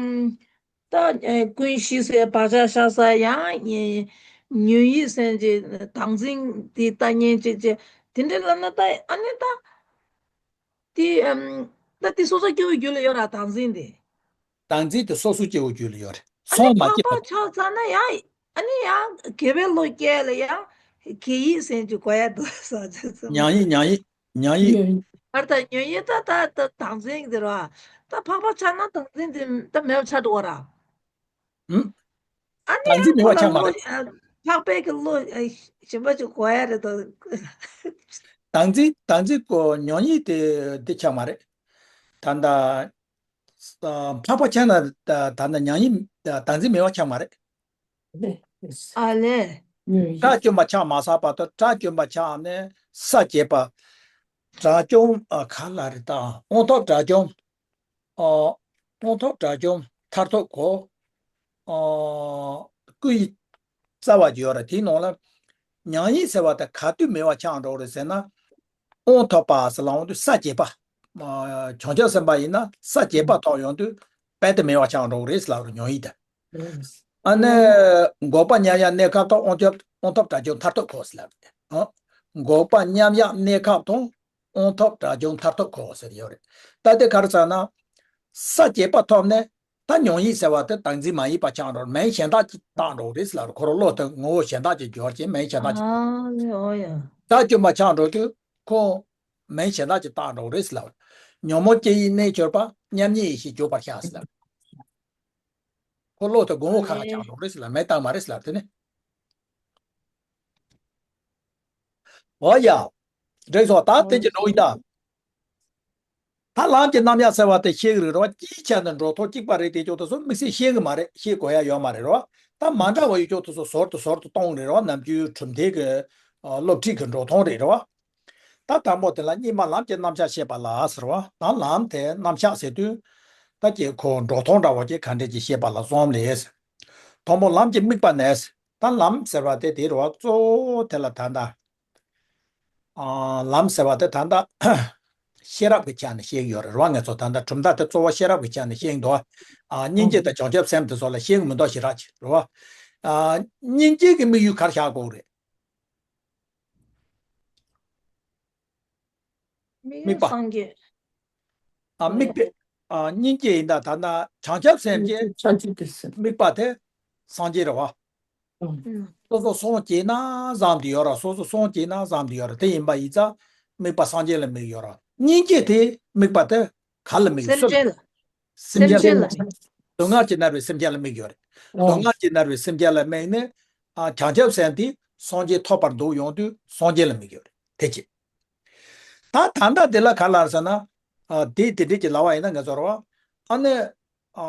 ད་ཨེ་ཀུན་གཞི་ཟེར་བག་ཆགས་བཞག་ས་ཡང་། ཨེ། ཉོན་ཡིད་ཟེར་གྱི་བདག་འཛིན་དེ་ལྟ་ཉན་ཅིག་ཅེ། དེ་འདྲ་ལབ་ན་ད་ཨ་ནི་ད། དེ་ཨམ། ད་དེ་སོ་སོ་སྐྱེ་བོའི་རྒྱུད་ལ་ཡོད་ར་བདག་འཛིན་དེ། བདག་འཛིན་དེ་སོ་སོ་སྐྱེ་བོའི་རྒྱུད་ལ་ཡོད་རེད། ཨ་ནི་སོང་མ་འཕགས་པ་སྐྱེས་པ། ཆགས་ཚར་ན་ཡང་ཨ་ནི་ཡང་དགེ་བའི་བློ་སྐྱེ་ལ་ཡང་དགེ་ཡིད་ཟེར་གྱི་གོ་ཡ་འདུག་ས་ཆ་ཚང་། མྱང་ཡིད། མྱང་ཡིད། མྱང་ཡིད། ཉོན། ཨར་ད་ཉོན་ཡིད་ད་ད་ད་བདག་འཛིན་དེ་ར། ད་འཕགས་པ་ཆགས་ན་བདག་འཛིན་དེ་ད་མེད་པ་ཆགས་འགྲོ་བ་ར། ཨུམ། ཨ་ནི་བདག་འཛིན་ཡང་མེད་པ་ཁོ་ལ་ཆགས་མ་བློ་རེད། ཨ། འཕགས་པའི་གི་བློ་ཨ་གཞན་པ་ཅིག་གོ་ཡ་རེད་དོ། བདག་འཛིན་བདག་འཛིན་གོ་ཉོན་ཡིད་དེ་འདི་ཆགས་མ་རེད། ད་ལྟ་འཕགས་པ་ཆགས་ན་ད་ད་ལྟ་ཉོན་ཡིད་བདག་འཛིན་མེད་པ་ཆགས་མ་རེད། ཨ་ལས། དགྲ་བཅོམ་པ་ཆགས་མ་ཚར་བར་དུ་དགྲ་བཅོམ་པ་ཆགས་ནས་ས་བརྒྱད་པ། དགྲ་བཅོམ་ཨ་ག་ལ་རེད་ད་དབང་ཐོབ་དགྲ་བཅོམ། ཨ་དབང་ཐོབ་དགྲ་བཅོམ་མཐར་ཐུག་གོ། ཨ་སྐུ་ཡི་རྩ་བ་ཅིག་ཡོད་རེད། དེའི་ནང་ལ་ཉོན་ཡིད་ཟེར་བ་དེ་ག་དུས་མེད་པ་ཆགས་འགྲོ་རེད་ཟེར་ན། དབང་ཐོབ་པ་ཟེར་ལ་འོང་དུས་ས་བརྒྱད་པ། ཨ་བྱང་ཆུབ་སེམས་དཔའ་ཡིན་ན་ས་བརྒྱད་པ་ཐོབ་ཡོང་དུས་རྦད་དེ་མེད་པ་ཆགས་འགྲོ་གི་རེད་ཟེར་ལབ་རེད་ཉོན་ཡིད་དེ། ཨ་ནི་འགོག་པ་མཉམ་ཡག་གནས་སྐབས་དང་དབང་ཐོབ་དབང་ཐོབ་དགྲ་བཅོམ་མཐར་ཐུག་གོ་ཟེར་ལབ་རེད། ཨ་འགོག་པ་མཉམ་ཡག་གནས་སྐབས་དང་དབང་ཐོབ་དགྲ་བཅོམ་མཐར་ཐུག་གོ་ཟེར་ཡོད་རེད། ད་དེ་ག་རེ་ཟེར་ན། ས་བརྒྱད་པ་ཐོབ་ནས་ད་ཉོན་ཡིད་ཟེར་བ་དེ་བདག་འཛིན་མ་ཡིན་པ་ཆགས་འགྲོ་མིང་གཞན་དག་ཅིག་བཏགས་འགྲོ་རེད་ཟེར་ལབ་རེད། ཁོ་རང་བློ་དེ་ངོ་བོ་གཞན་དག་ཅིག་སྦྱོར་གྱིན་མིང་གཞན་དག་ཅིག་ཨ་ལས་འོ་ཡ། དགྲ་བཅོམ་པ་ཆགས་འགྲོ་དུས་ཁོ་མིང་གཞན་དག་ཅིག་བཏགས་འགྲོ་རེད་ཟེར་ལབ་རེད། ཉོན་མོངས་སྐྱེ་ཡི་གནས་གྱུར་པ། མཉམ་ཉིད་ཡེ་ཤེས་གྱུར་པར་ཤར་ཟེར་ལབ་རེད། ཁོ་བློ་དེ་དགོང་མོ་ཁ་ལ་ཆགས་འགྲོ་རེད་ཟེར་ལབ་མིང་བཏགས་མ་རེད་ཟེར་ལབ་དེ་ནི། འོ་ཡ། འགྲིག་སོང་ད་དེ་ཅི་འགྲོ་ཡིན་ད། ད་ལམ་གྱི་རྣམ་གཞག་ཟེར་བ་དེ་ཤེས་ཀྱི་རེད་རོ། སྤྱིའི་ཆ་ནས་འགྲོ་སྟངས་གཅིག་པ་རེད་དེ་ཅོག་ཏུ་སོ་དམིགས་བསལ་ཤེས་ཀྱི་མ་རེད། ཤེས་དགོས་ཡ་ཡོད་མ་རེད་རོ། ད་མ་འདྲ་བ་ཡོད་ཅོག་ཏུ་སོ་ཟུར་དུ་ཟུར་དུ་གཏོང་རེད་རོ། ནམ་རྒྱུན་གྲུབ་མཐའི་གི་སློབ་ཁྲིད་ཀྱི་འགྲོ་སྟངས་རེད་རོ། ད་དང་པོ་དེ་ལ་གཉིས་མ་ལམ་གྱི་རྣམ་གཞག་བཤད་པ་ལ་ཟེར་བ་ད་ལམ་དེ་རྣམ་གཞག་ཟེར་དུས་ད་ཀྱི་ཁོ་འགྲོ་སྟངས་འདྲ་བོ་ཅིག་ག་འདྲས་ཀྱི་བཤད་པ་ལ་སོང་ལས། དང་པོ་ལམ་གྱི་དམིགས་པ་ནས་ད་ལམ་ཟེར་བ་དེ་དེ་རོ་གཙོ་བོ་དེ་ལ་ད་ལྟ། ལམ་ཟེར་བ་དེ་ད་ལྟ་ཤེས་རབ་ཀྱི་ཆ་ནས་བཤད་ཀྱི་ཡོད་རེད་རོ། ང་ཚོ་ད་ལྟ་གྲུབ་མཐའ་དེ་གཙོ་བོ་ཤེས་རབ་ཀྱི་ཆ་ནས་བཤད་ཀྱི་འདུག་སྙིང་རྗེ་དང་བྱང་ཆུབ་སེམས་དེ་ཚོ་ལ་བཤད་ཀྱི་མི་འདུག་ཞེ་དྲག་ཅིག་རེད་བ། སྙིང་རྗེ་གི་དམིགས་ཡུལ་ག་རེ་བཞག་དགོས་རེད། དམིགས་པ། སངས་རྒྱས། ཨ་དམིགས་པའི་ཨ་སྙིང་རྗེ་ཡིན་ད་ད་ན་བྱང་ཆུབ་སེམས་ཀྱི་བྱང་ཆུབ་ཀྱི་སེམས། དམིགས་པ་དེ་སངས་རྒྱས་རེད་བ། ཨང་། སོ་སོ་སངས་རྒྱས་ན་བསམ་དུ་ཡོད་ར། སོ་སོ་སངས་རྒྱས་ན་བསམ་དུ་ཡོད་ར། དེ་ཡིན་པ་ཡིན་ཙང་དམིགས་པ་སངས་རྒྱས་ལ་དམིགས་ཡོད་ར། སྙིང་རྗེ་དེ་དམིགས་པ་དེ་ག་ལ་དམིགས་སུ་སེམས་ཅན་ལ། སེམས་ཅན་ལ། སེམས་ཅན་ལ། སྡུག་བསྔལ་གྱིས་མནར་བའི་སེམས་ཅན་ལ་དམིགས་ཡོད་རེད། སྡུག་ཨང་། བསྔལ་གྱིས་མནར་བའི་སེམས་ཅན་ལ་དམིགས་ནས་ཨ་བྱང་ཆུབ་སེམས་དེ་སངས་རྒྱས་ཐོབ་པར་འདོད་ཡོང་དུས་སངས་རྒྱས་ལ་དམིགས་ཡོད་རེད། དེ་གཅིག་ད་ད་ལྟ་དེ་ལ་ག་ལ་ཟེར་ན། ཨ་དེ་དེ་འདྲས་ཀྱི་ལབ་པ་ཡིན་ན་ང་ཚོ་རོ། ཨ་ནི། ཨ་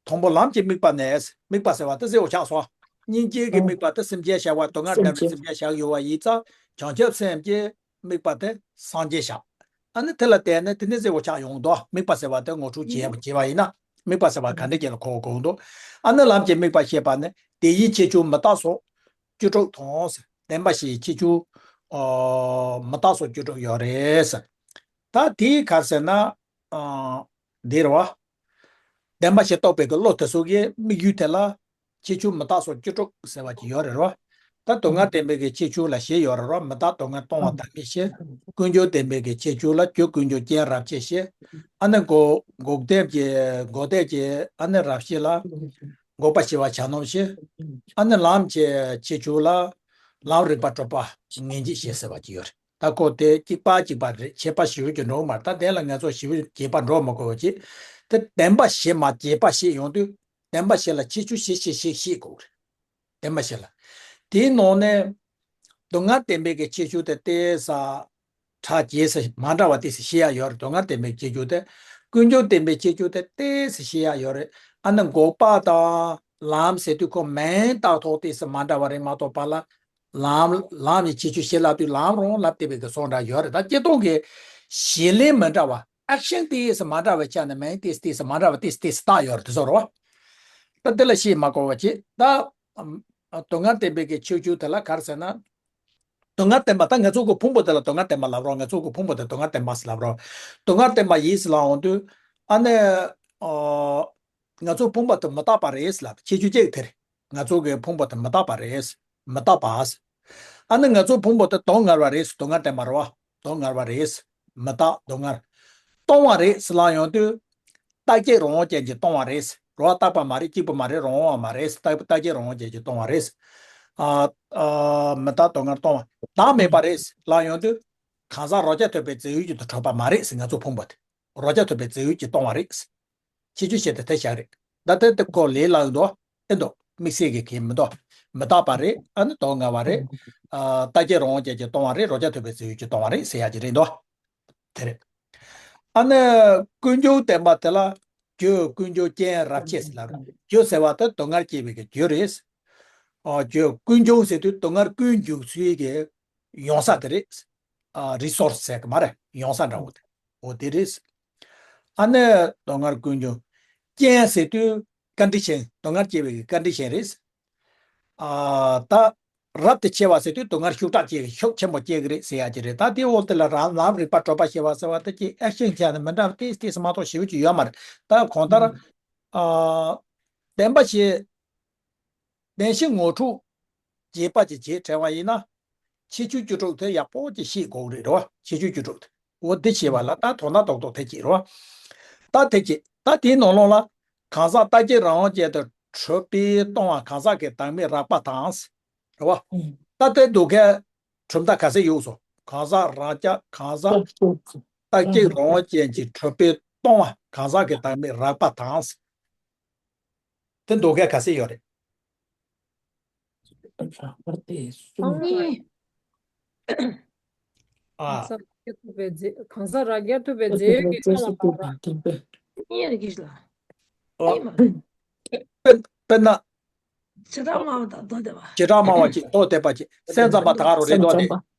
དང་པོ་ལམ་གྱི་དམིགས་པ་ནས་དམིགས་པ་ཟེར་བ་དེ་གསལ་བོ་ཆགས་སོང་། སྙིང་རྗེ་གི་ཨང་། དམིགས་པ་དེ་སེམས་ཅན་བྱ་བ་སྡུག་བསྔལ་སེམས་འདར་བའི་ཅན། སེམས་ཅན་བཞག་ཡོད་པ་ཡིན་ཙང་བྱང་ཆུབ་སེམས་ཀྱི་དམིགས་པ་དེ་སངས་རྒྱས་བཞག་ཨ་ནི་དེ་ལ་བརྟེན་ནས་དེ་ནི་གསལ་བོ་ཆགས་ཡོང་འདུག་དམིགས་པ་ཟེར་བ་དེ་ངོ་སྤྲོད་བྱས་པ་བྱས་པ་ཡིན་ན་དམིགས་པ་ཟེར་བ་ག་འདྲ་ཅིག་ལ་གོ་དགོས་འདུག་ཨ་ནི་ལམ་གྱི་དམིགས་པ་བཤད་པ་ནི་དེ་ཡི་ཁྱད་ཆོས་མི་རྟག་སོགས་བཅུ་དྲུག་དང་ཟེར། བདེན་པ་བཞིའི་ཁྱད་ཆོས་ཨ་མི་རྟག་སོགས་བཅུ་དྲུག་ཡོད་རེད་ཟེར། ད་དེའི་ག་རེ་ཟེར་ན། ཨ་འདི་རེད་བ། བདེན་པ་བཞི་རྟོགས་པའི་གི་བློ་དེ་ཚོ་གི་དམིགས་ཡུལ་དེ་ལ་ཁྱད་ཆོས་མི་རྟག་སོགས་བཅུ་དྲུག་ཟེར་བ་ཅིག་ཡོད་རེད་རོ། ད་སྡུག་བསྔལ་བདེན་པའི་གི་ཁྱད་ཆོས་ལ་བཞི་ཡོད་རེད་རོ། མི་རྟག་སྡུག་བསྔལ་སྟོང་པ་བདག་མེད་བཞི། ཀུན་འབྱུང་བདེན་པའི་གི་ཁྱད་ཆོས་ལ་རྒྱུ་ཀུན་འབྱུང་རྐྱེན་རབ་ཆད་བཞི། ཨ་ནི་འགོག་འགོག་བདེན་གྱི་འགོག་བདེན་གྱི་ཨ་ནི་རབ་བཞི་ལ་འགོག་པ་ཞི་བ་བྱ་རྣམ་བཞི། ཨ་ནི་ལམ་གྱི་ཁྱད་ཆོས་ལ་ལམ་རིམ་པ་གྲུབ་པ་ངེས་འབྱེད་བཞི་ཟེར་བ་ཅིག་ཡོད་རེད། ད་ཁོ་དེ་གཅིག་པ་གཅིག་པ་རེད། ཁྱད་པར་ཞེ་པོ་ཅིག་འགྲོ་གི་མ་རེད། ད་དེ་ལ་ང་ཚོ་ཞེ་པོ་རྒྱས་པ་འགྲོ་མི་དགོས་པ་ཅིག་དེ་བདེན་པ་བཞི་མ་རྒྱས་པ་བཤད་ཡོང་དུས་བདེན་པ་བཞི་ལ་ཁྱད་ཆོས་བཞི་བཞི་བཞི་ཤེས་དགོས་རེད། བདེན་པ་བཞི་ལ། དེའི་ནང་ནས་སྡུག་བསྔལ་བདེན་པའི་གི་ཁྱད་ཆོས་དེ་ཏོག་ཙམ་ཕྲ་རྒྱས་སུ་མ་འདྲ་བ་ཏོག་ཙམ་ཤེས་ཡ་ཡོད་རེད། སྡུག་བསྔལ་བདེན་པའི་ཁྱད་ཆོས་དེ། ཀུན་འབྱུང་བདེན་པའི་ཁྱད་ཆོས་དེ་ཏོག་ཙམ་ཤེས་ཡ་ཡོད་རེད། ཨ་ནི་འགོག་པ་དང་ལམ་ཟེར་དུས་ཁོ་མིང་བཏགས་ཐོག་ཏོག་ཙམ་མ་འདྲ་བ་རེད་མ་གཏོགས་པ་ལ། ལམ་ལམ་ཡི་ཁྱད་ཆོས་བཤད་ལབ་དུས་ལམ་རང་ལབ་བསྡད་པའི་གི་སོང་འདྲ་ཡོད་རེད། ད་སྤྱིར་བཏང་གི་བྱེད་ལས་མི་འདྲ་བ་ཨེག་ཤན་ཏོག་ཙམ་མ་འདྲ་བའི་ཆ་ནས་མིང་ཏོག་ཙམ་ཏོག་ཙམ་མ་འདྲ་བ་ཏོག་ཙམ་ཏོག་ཙམ་བཏགས་ཡོད་རེད། དེ་ཚོ་རེད་བ། ད་འདི་ལ་བཤད་མ་དགོས་པ་བྱེད་ད། སྡུག་བསྔལ་བདེན་པའི་གི་ཁྱད་ཆོས་དེ་ལ་ག་རེ་ཟེར་ན། སྡུག་བསྔལ་བདེན་པ་ད་ང་ཚོ་གི་ཕུང་པོ་དེ་ལ་སྡུག་བསྔལ་བདེན་པ་ལབ་རོགས། ང་ཚོ་གི་ཕུང་པོ་དེ་སྡུག་བསྔལ་བདེན་པ་ཟེར་ལབ་རོགས། སྡུག་བསྔལ་བདེན་པ་ཡིན་ཟེར་ལབ་འོང་དུས། ཨ་ནི། ཨོ། ང་ཚོ་ཕུང་པོ་དེ་མི་རྟག་པ་རེད་ཟེར་ལབ་ཁྱད་ཆོས་གཅིག་དེ་རེད། ང་ཚོ་གི་ཕུང་པོ་དེ་མི་རྟག་པ་རེད། མི་རྟག་པ་ཟེར། ཨ་ནི་ང་ཚོ་ཕུང་པོ་དེ་སྡུག་བསྔལ་བ་རེད་ཟེར། སྡུག་བསྔལ་བདེན་པ་རེད་བ། སྡུག་བསྔལ་བ་རེད་ཟེར། མི་རྟག་སྡུག་བསྔལ། སྟོང་བ་རེད་ཟེར་ལབ་ཡོང་དུས། རྟག་སྐྱེ་རང་དབང་ཅན་གྱིས་སྟོང་བ་རེད་ཟེར། རོ་བ་རྟག་པ་མ་རེད། གཅིག་པུ་མ་རེད། རང་དབང་བ་མ་རེད་ཟེར། རྟག་རྟག་སྐྱེ་རང་དབང་ཅན་གྱིས་སྟོང་བ་རེད་ཟེར། ཨ་ཨ་མི་རྟག་སྡུག་བསྔལ་སྟོང་བ། བདག་མེད་པ་རེད་ཟེར་ལབ་ཡོང་དུས། གང་ཟག་རང་རྐྱ་ཐུབ་པའི་རྫས་ཡོད་ཀྱིས་དུ་གྲུབ་པ་མ་རེད་ཟེར། ང་ཚོ་ཕུང་པོ་དེ་རང་རྐྱ་ཐུབ་པའི་རྫས་ཡོད་ཀྱིས་སྟོང་བ་རེད་ཟེར། ཁྱད་ཆོས་བཤད་དེ་དེ་བཞག་རེད། ད་དེ་དེ་ཁོ་ལས་སླ་ཡོད་འདུག་ཨེ་འདུག་དམིགས་བསལ་གྱི་གལ་མི་འདུག་མི་རྟག་པ་རེད། ཨ་ནི་དོན་ལྔ་པ་རེད། ཨ་རྟག་གཅིག་རང་དབང་ཅན་གྱིས་སྟོང་པ་རེད། རང་རྐྱ་ཐོབ་པའི་རྫས་ཡོད་ཀྱིས་སྟོང་པ་རེད་ཟེར་ཡག་ཅིག་རེད་འདུག་དེ་རེད། ཨ་ནི་ཀུན་འབྱུང་བདེན་པ་དེ་ལ་རྒྱུ་ཀུན་འབྱུང་རྐྱེན་རབ་བྱེད་ཟེར་ལབ་རེད། རྒྱུ་ཟེར་བ་དེ་སྡུག་བསྔལ་སྐྱེ་བའི་གི་རྒྱུ་རེད། ཨོ་རྒྱུ་ཀུན་འབྱུང་ཟེར་དུས་སྡུག་བསྔལ་ཀུན་འབྱུང་ཚུལ་གྱི་ཡོང་ས་དེ་རེད། ཨ་རི་སོར་སི་ཟེར་གི་མ་རེད། ཡོང་ས་འདྲ་བོ་དེ། འོ་དེ་རེད། ཨ་ནི་སྡུག་བསྔལ་ཀུན་འབྱུང་། རྐྱེན་ཟེར་དུས་ཀོན་ཌི་ཤན། སྡུག་བསྔལ་སྐྱེ་བའི་གི་ཀོན་ཌི་ཤན་རེད། ཨ་ད་རབ་ཏུ་ཕྱེ་བ་ཟེར་དུས་སྡུག་བསྔལ་ཤུགས་དྲག་སྐྱེ་གི་ཤུགས་ཆེན་པོ་སྐྱེ་གི་རེད་ཟེར་ཡག་ཅིག་རེད། ད་དེའི་འོག་དེ་ལ་རང་ལམ་རིག་པ་གྲོལ་བ་ཞེས་པ་ཟེར་བ་དེ་ཅིག་ཨེག་ཤན་བྱས་ནས་མི་འདྲ་བ་ཏིས་ཏིས་མ་གཏོགས་ཞེ་པོ་ཅིག་ཡོད་མ་རེད། ད་གང་ལྟར་ཨ་བདེན་པ་བཞི། བདེན་བཞི་ངོ་འཕྲོད་རྒྱས་པ་ཅིག་བྱེད་དྲན་པ་ཡིན་ན། ཁྱད་ཆོས་བཅུ་དྲུག་དེ་ཡག་པོ་ཅིག་ཤེས་དགོས་ཀྱི་རེད་བ། ཁྱད་ཆོས་བཅུ་དྲུག་དེ། འོ་འདི་ཤེས་པ་ལ་ད་དོན་དག་རྡོག་རྡོག་དེ་ཅིག་རེད་བ། ད་དེ་ཅིག་ད་དེའི་ནང་ལོགས་ལ་གང་ཟག་རྟག་གཅིག་རང་དབང་ཅན་དུ་གྲུབ་པས་སྟོང་པ་གང་ཟག་གི་བདག་མེད་རགས་པ་དང་། རེད་བ། ད་དེ་འདུག་གས། གྲུབ་མཐའ་ག་ཚད་ཡོད་སོང་། གང་ཟག་རང་རྐྱ་གང་ཟག་རྟག་གཅིག་རང་དབང་ཅན་གྱིས་གྲུབ་པས་སྟོང་པ་གང་ཟག་གི་བདག་མེད་རགས་པ་དང་། དེ་འདུག་གས་ག་ཚད་ཡོད་རེད། རགས་པ་དེ་གསུམ། ཨ། གང་ཟག་རང་རྐྱ་ཐོབ་པའི་རྫས་ཡོད་ཀྱིས་སྟོང་པ་དང་། གཉིས་རེད་ཀྱི་ལ། ཨོ། ཨེ་མ་རེད། དཔེར་དཔེར་ན། བྱེ་བྲག་སྨྲ་བ་དང་མདོ་སྡེ་པ། བྱེ་བྲག་སྨྲ་བ་གཅིག་མདོ་སྡེ་པ་གཅིག་སེམས་ཙམ་པ་ད་ག་རང་རེད་འདུག་སྟེ།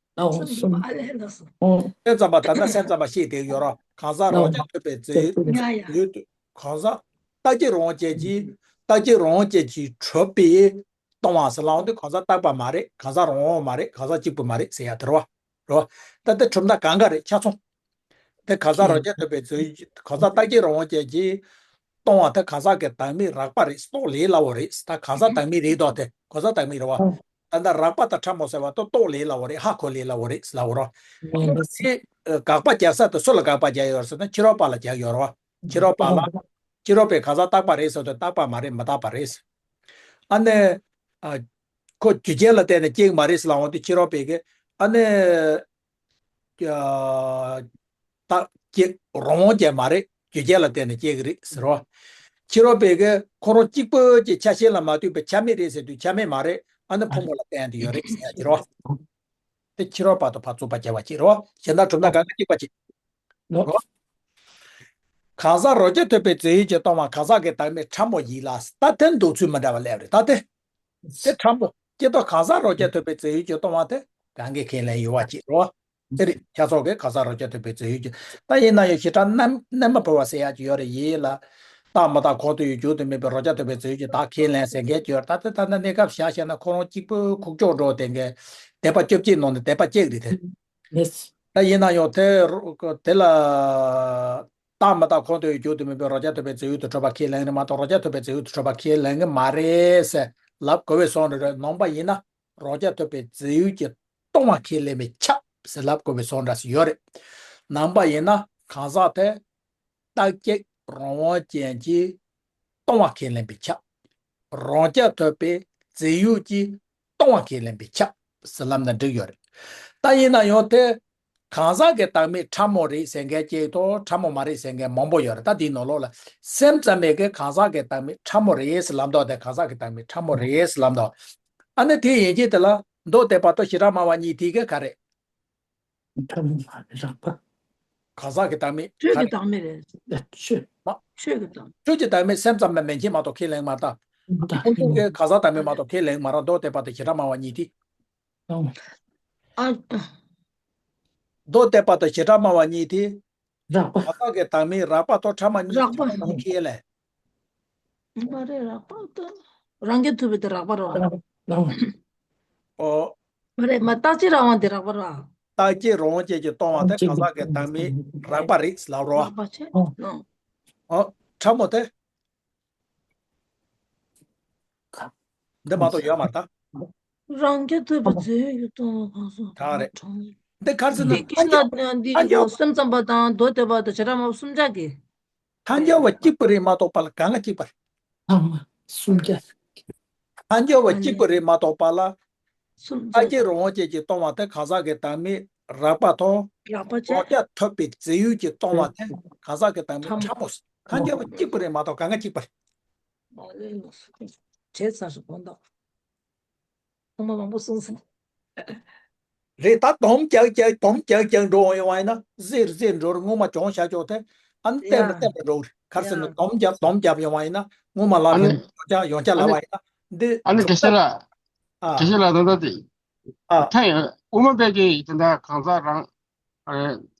སེམས་ཙམ་པ་ཨ་ལས་ལགས་སོ། སེམས་ཙམ་པ་ད་ལྟ་སེམས་ཙམ་པ་ཤེས་བསྡད་ཡོད་ར། གང་ཟག་རང་རྐྱ་ཐོབ་པའི་རྫས་ཡོད་དུས་གང་ཟག་རྟག་གཅིག་རང་དབང་ཅན་གྱིས་རྟག་གཅིག་རང་དབང་ཅན་གྱིས་གྲུབ་པས་སྟོང་པ་ཟེར་ལབ་དུས་གང་ཟག་རྟག་པ་མ་རེད། གང་ཟག་རང་དབང་མ་རེད། གང་ཟག་གཅིག་པུ་མ་རེད་ཟེར་ཡ་དེ་རེད་བ། རེད་བ། ད་ལྟ་གྲུབ་མཐའ་གང་ག་རེད་ཆ་ཚང་། དེ་གང་ཟག་རང་རྐྱ་ཐོབ་པའི་རྫས་ཡོད་གང་ཟག་རྟག་གཅིག་རང་དབང་ཅན་གྱིས་སྟོང་པ་དེ་གང་ཟག་གི་བདག་མེད་རགས་པ་རེད། སྟོང་ལས་སླ་བོ་རེད། ད་གང་ཟག་བདག་མེད་རེད་དོ། དེ་གང་ཟག་བདག་མེད་རེད་བ། ད་ལྟ་རགས་པ་དང་ཕྲ་མོ་ཟེར་བ་དེ་སྟོང་ལས་སླ་བོ་རེད། ཧ་གོ་ལས་སླ་བོ་རེད་ལབ་པ་རེད། དེ་དགག་པ་རྒྱག་ས་དེ་སུ་ལ་དགག་པ་རྒྱག་ཡོད་རེད་ཟེར་ན་ཕྱི་རོལ་པ་ལ་རྒྱག་ཡོད་རེད་བ། ཕྱི་རོལ་པ་ལ་ཕྱི་རོལ་པས་གང་ཟག་རྟག་པ་རེད་ཟེར་དུས་རྟག་པ་མ་རེད། མི་རྟག་པ་རེད། ཨ་ནི། ཨ། ཁོ་རྒྱུ་རྐྱེན་ལ་བརྟེན་ནས་སྐྱེ་གི་མ་རེད་ཟེར་ལབ་འོང་དུས་ཕྱི་རོལ་པས་གི་ཨ་ནི། ཨ། རྟག་སྐྱེ་རང་དབང་ཅན་མ་རེད། རྒྱུ་རྐྱེན་ལ་བརྟེན་ནས་སྐྱེ་གི་རེད་ཟེར་བ། ཕྱི་རོལ་པས་གི་ཁོ་རང་གཅིག་པུ་གི་ཆ་ཤས་ལ་མ་ལྟོས་པའི་ཆ་མེད་རེད་ཟེར་དུས་ཆ་མེད་མ་རེད། ཨ་ནི་ཕུང་པོ་ལ་བརྟེན་ཏེ་ཡོད་རེད་ཟེར་ཡ་ཅིག་རེད་བ། དེ་ཕྱི་རོལ་པ་དང་ཕར་རྩོད་པ་བྱས་པ་ཅིག་རེད་བ། གཞན་དག་གྲུབ་མཐའ་གང་ག་གཅིག་པ་ཅིག་རེད་བ། གང་ཟག་རང་རྐྱ་ཐོབ་པའི་རྫས་ཡོད་ཀྱིས་སྟོང་པ་གང་ཟག་གི་བདག་མེད་ཕྲ་མོ་ཡིན་ལ། ད་དེ་འདོད་ཚུལ་མི་འདྲ་བ་སླེབས་རེད། ད་དེ། དེ་ཕྲ་མོ་སྐྱེ་རྟོགས་གང་ཟག་རང་རྐྱ་ཐོབ་པའི་རྫས་ཡོད་ཀྱིས་སྟོང་པ་དེ་གང་གི་ཁས་ལེན་ཡོད་པ་ཅིག་རེད་བ། དེ་རེད། ཁྱེད་ཚོ་གིས་གང་ཟག་རང་རྐྱ་ཐོབ་པའི་རྫས་ཡོད་ཀྱིས། ད་ཡིན་ན་ཡང་བྱེ་བྲག་རྣལ་རྣལ་མ་འབུལ་བ་ཟེར་ཡག་ཅིག་ཡོད་རེད། ཡིན་ལ། རྟག་མི་རྟག་གོང་དུ་ཡོད་མཇུག་ཏུ་མེད་པའི་རང་རྐྱ་ཐོབ་པའི་རྫས་ཡོད་ཀྱིས་ད་ཁས་ལེན་ཟེར་མཁན་ཅིག་ཡོད་རེད། ད་དེ་ད་ལྟ་གནས་སྐབས་བཞག་བཤད་ན་ཁོ་རང་གཅིག་པུ་ཁུག་ཀྱོག་འགྲོ་བསྡད་མཁན། སྡེ་པ་བཅོ་བརྒྱད་ནང་ནས་སྡེ་པ་གཅིག་རེད་དེ། ད་ཡིན་ན་ཡང་དེ་དེ་ལ། རྟག་མི་རྟག་གོང་དུ་ཡོད་མཇུག་ཏུ་མེད་པའི་རང་རྐྱ་ཐོབ་པའི་རྫས་ཡོད་དུ་གྲུབ་པ་ཁས་ལེན་གྱི་རེད་མ་གཏོགས་རང་རྐྱ་ཐོབ་པའི་རྫས་ཡོད་དུ་གྲུབ་པ་ཁས་ལེན་གྱི་མ་རེད་ཟེར་ལབ་དགོས་པའི་བཟོ་འདྲ་རེད། ནང་པ་ཡིན་ན་རང་རྐྱ་ཐོབ་པའི་རྫས་ཡོད་ཀྱིས་སྟོང་པ་ཁས་ལེན་པས་ཁྱབ་ཟེར་ལབ་དགོས་པའི་བཟོ་འདྲ་ཞིག་ཡོད་རེད། ནང་པ་ཡིན་ན་གང་ཟག་དེ་རྟག་གཅིག་རང་དབང་ཅན་གྱིས་སྟོང་པ་ཁས་ལེན་པས་ཁྱབ། རང་རྐྱ་ཐོབ་པའི་རྫས་ཡོད་ཀྱིས་སྟོང་པ་ཁས་ལེན་པས་ཁྱབ་ཟེར་ལབ་ན་འགྲིག་ཡོད་རེད། ད་ཡིན་ན་ཡང་དེ་གང་ཟག་གི་བདག་མེད་ཕྲ་མོ་རེད་ཟེར་མཁན་གཅིག་དང་ཕྲ་མོ་མ་རེད་ཟེར་མཁན་མང་པོ་ཡོད་རེད། ད་འདིའི་ནང་ལོགས་ལ་སེམས་ཙམ་པས་གི་གང་ཟག་གི་བདག་མེད་ཕྲ་མོ་རེད་ཟེར་ལབ་མདོག་དེ་གང་ཟག་གི་བདག་མེད་ཕྲ་མོ་རེད་ཟེར་ལབ་མདོག་ཨ་ནི་དེ་ཡན་ཆད་དེ་ལ་མདོ་སྡེ་པ་དང་བྱེ་བྲག་སྨྲ་བ་གཉིས་དེ་གི་ག་རེད། ཕྲ་མོ་མ་རེད་རགས་པ། གང་ཟག་གི་བདག་མེད་ཆོས་ག་ཀྱི་རེད། བདག་མེད་རེད། ཆོས། མ། ཆོས་ཀྱི་བདག་མེད། ཆོས་ཀྱི་བདག་མེད་སེམས་ཙམ་པ་མན་ཆད་མ་གཏོགས་ཁས་ལེན་མ་ད། ད་ཁོང་ཚོ་གིས་གང་ཟག་བདག་མེད་མ་གཏོགས་ཁས་ལེན་མ་རེད། མདོ་སྡེ་པ་དང་བྱེ་བྲག་སྨྲ་བ་གཉིས་དེ། ཨ། མདོ་སྡེ་པ་དང་བྱེ་བྲག་སྨྲ་བ་གཉིས་དེ། རགས་པ། གང་ཟག་གི་བདག་མེད་རགས་པ་དང་ཕྲ་མ་གཉིས་རགས་པ། ཆ་ཚང་ཁས་ལེན། མ་རེད། རགས་པ་དང་རང་རྐྱ་ཐོབ་པའི་དེ་རགས་པ་རེད་བ། རགས་པ། ཨོ། མ་རེད། མ་རྟག་གཅིག་རང་དབང་དེ་རགས་པ་རེད་བ། རྟག་གཅིག་རང་དབང་ཅན་གྱིས་སྟོང་པ་དེ་གང་ཟག་གི་བདག་མེད་རགས་པ་རེད་ལབ་རོ། རགས་པ་བྱས། ཨོ། ཨོ། ཕྲ་མོ་དེ། འདི་མ་གཏོགས་ཡོད་མ་རེད་ད། རང་རྐྱ་ཐོབ་པའི་རྫས་ཡོད་ཀྱིས་སྟོང་པ་གང་ཟག་ག་རེད། འདི་ག་རེ་ཟེར་ན། འདི་ཀི་ལ་འདི་ཐལ་འགྱུར་སེམས་ཙམ་པ་དང་མདོ་སྡེ་པ་དང་བྱེ་བྲག་སྨྲ་བ་གསུམ་ཆ་གི། ཐལ་འགྱུར་བ་གཅིག་པུ་རེད་མ་གཏོགས་པ་ལ་གང་ག་གཅིག་པ་རེད། ཨ་མ་གསུམ་ཆ། ཐལ་འགྱུར་བ་གཅིག་པུ་རེད་མ་གཏོགས་པ་ལ། གསུམ་ཆ། རྟག་གཅིག་རང་དབང་ཅན་གྱིས་སྟོང་པ་དེ་གང་ཟག་གི་བདག་མེད་རགས་པ་དང་། རགས་པ་བྱས། རང་རྐྱ་ཐོབ་པའི་རྫས་ཡོད་ཀྱིས་སྟོང་པ་དེ་གང་ཟག་གི་བདག་མེད་ཕྲ་མོ། ཕྲ་མོ། ཐལ་འགྱུར་བ་གཅིག་པུ་རེད་མ་གཏོགས་གང་ག་གཅིག་པ་རེད། བྱས་ཚར་སོང་དགོངས་དག་ཐོག་མ་མང་པོ་གསུངས་སོང་། རེད། ད་སྡོམ་རྒྱག་རྒྱག་སྡོམ་རྒྱག་རྒྱག་འགྲོ་ཡོང་བ་ཡིན་ན་གཟེར་གཟེར་འགྲོ་རུ་སྔོན་མ་སྦྱོང་བྱ་ཆོག་དེ་ཨ་ནི་བརྟན་པ་བརྟན་པ་འགྲོ་གི་རེད། ག་རེ་ཟེར་ན་སྡོམ་རྒྱབ་སྡོམ་རྒྱབ་ཡོང་བ་ཡིན་ན་སྔོན་མ་ལབ་ཡོང་ཡོང་བྱ་ཡོང་བྱ་ལབ་པ་ཡིན་ན་འདི་ཨ་ནི་དགེ་བཤེས་ལགས། ཨ་དགེ་བཤེས་ལགས་ད་ལྟ་དེ་ཨ་ཐ་ཡང་དབུ་མ་པའི་གི་དེ་འདྲ་གང་ཟག་རང་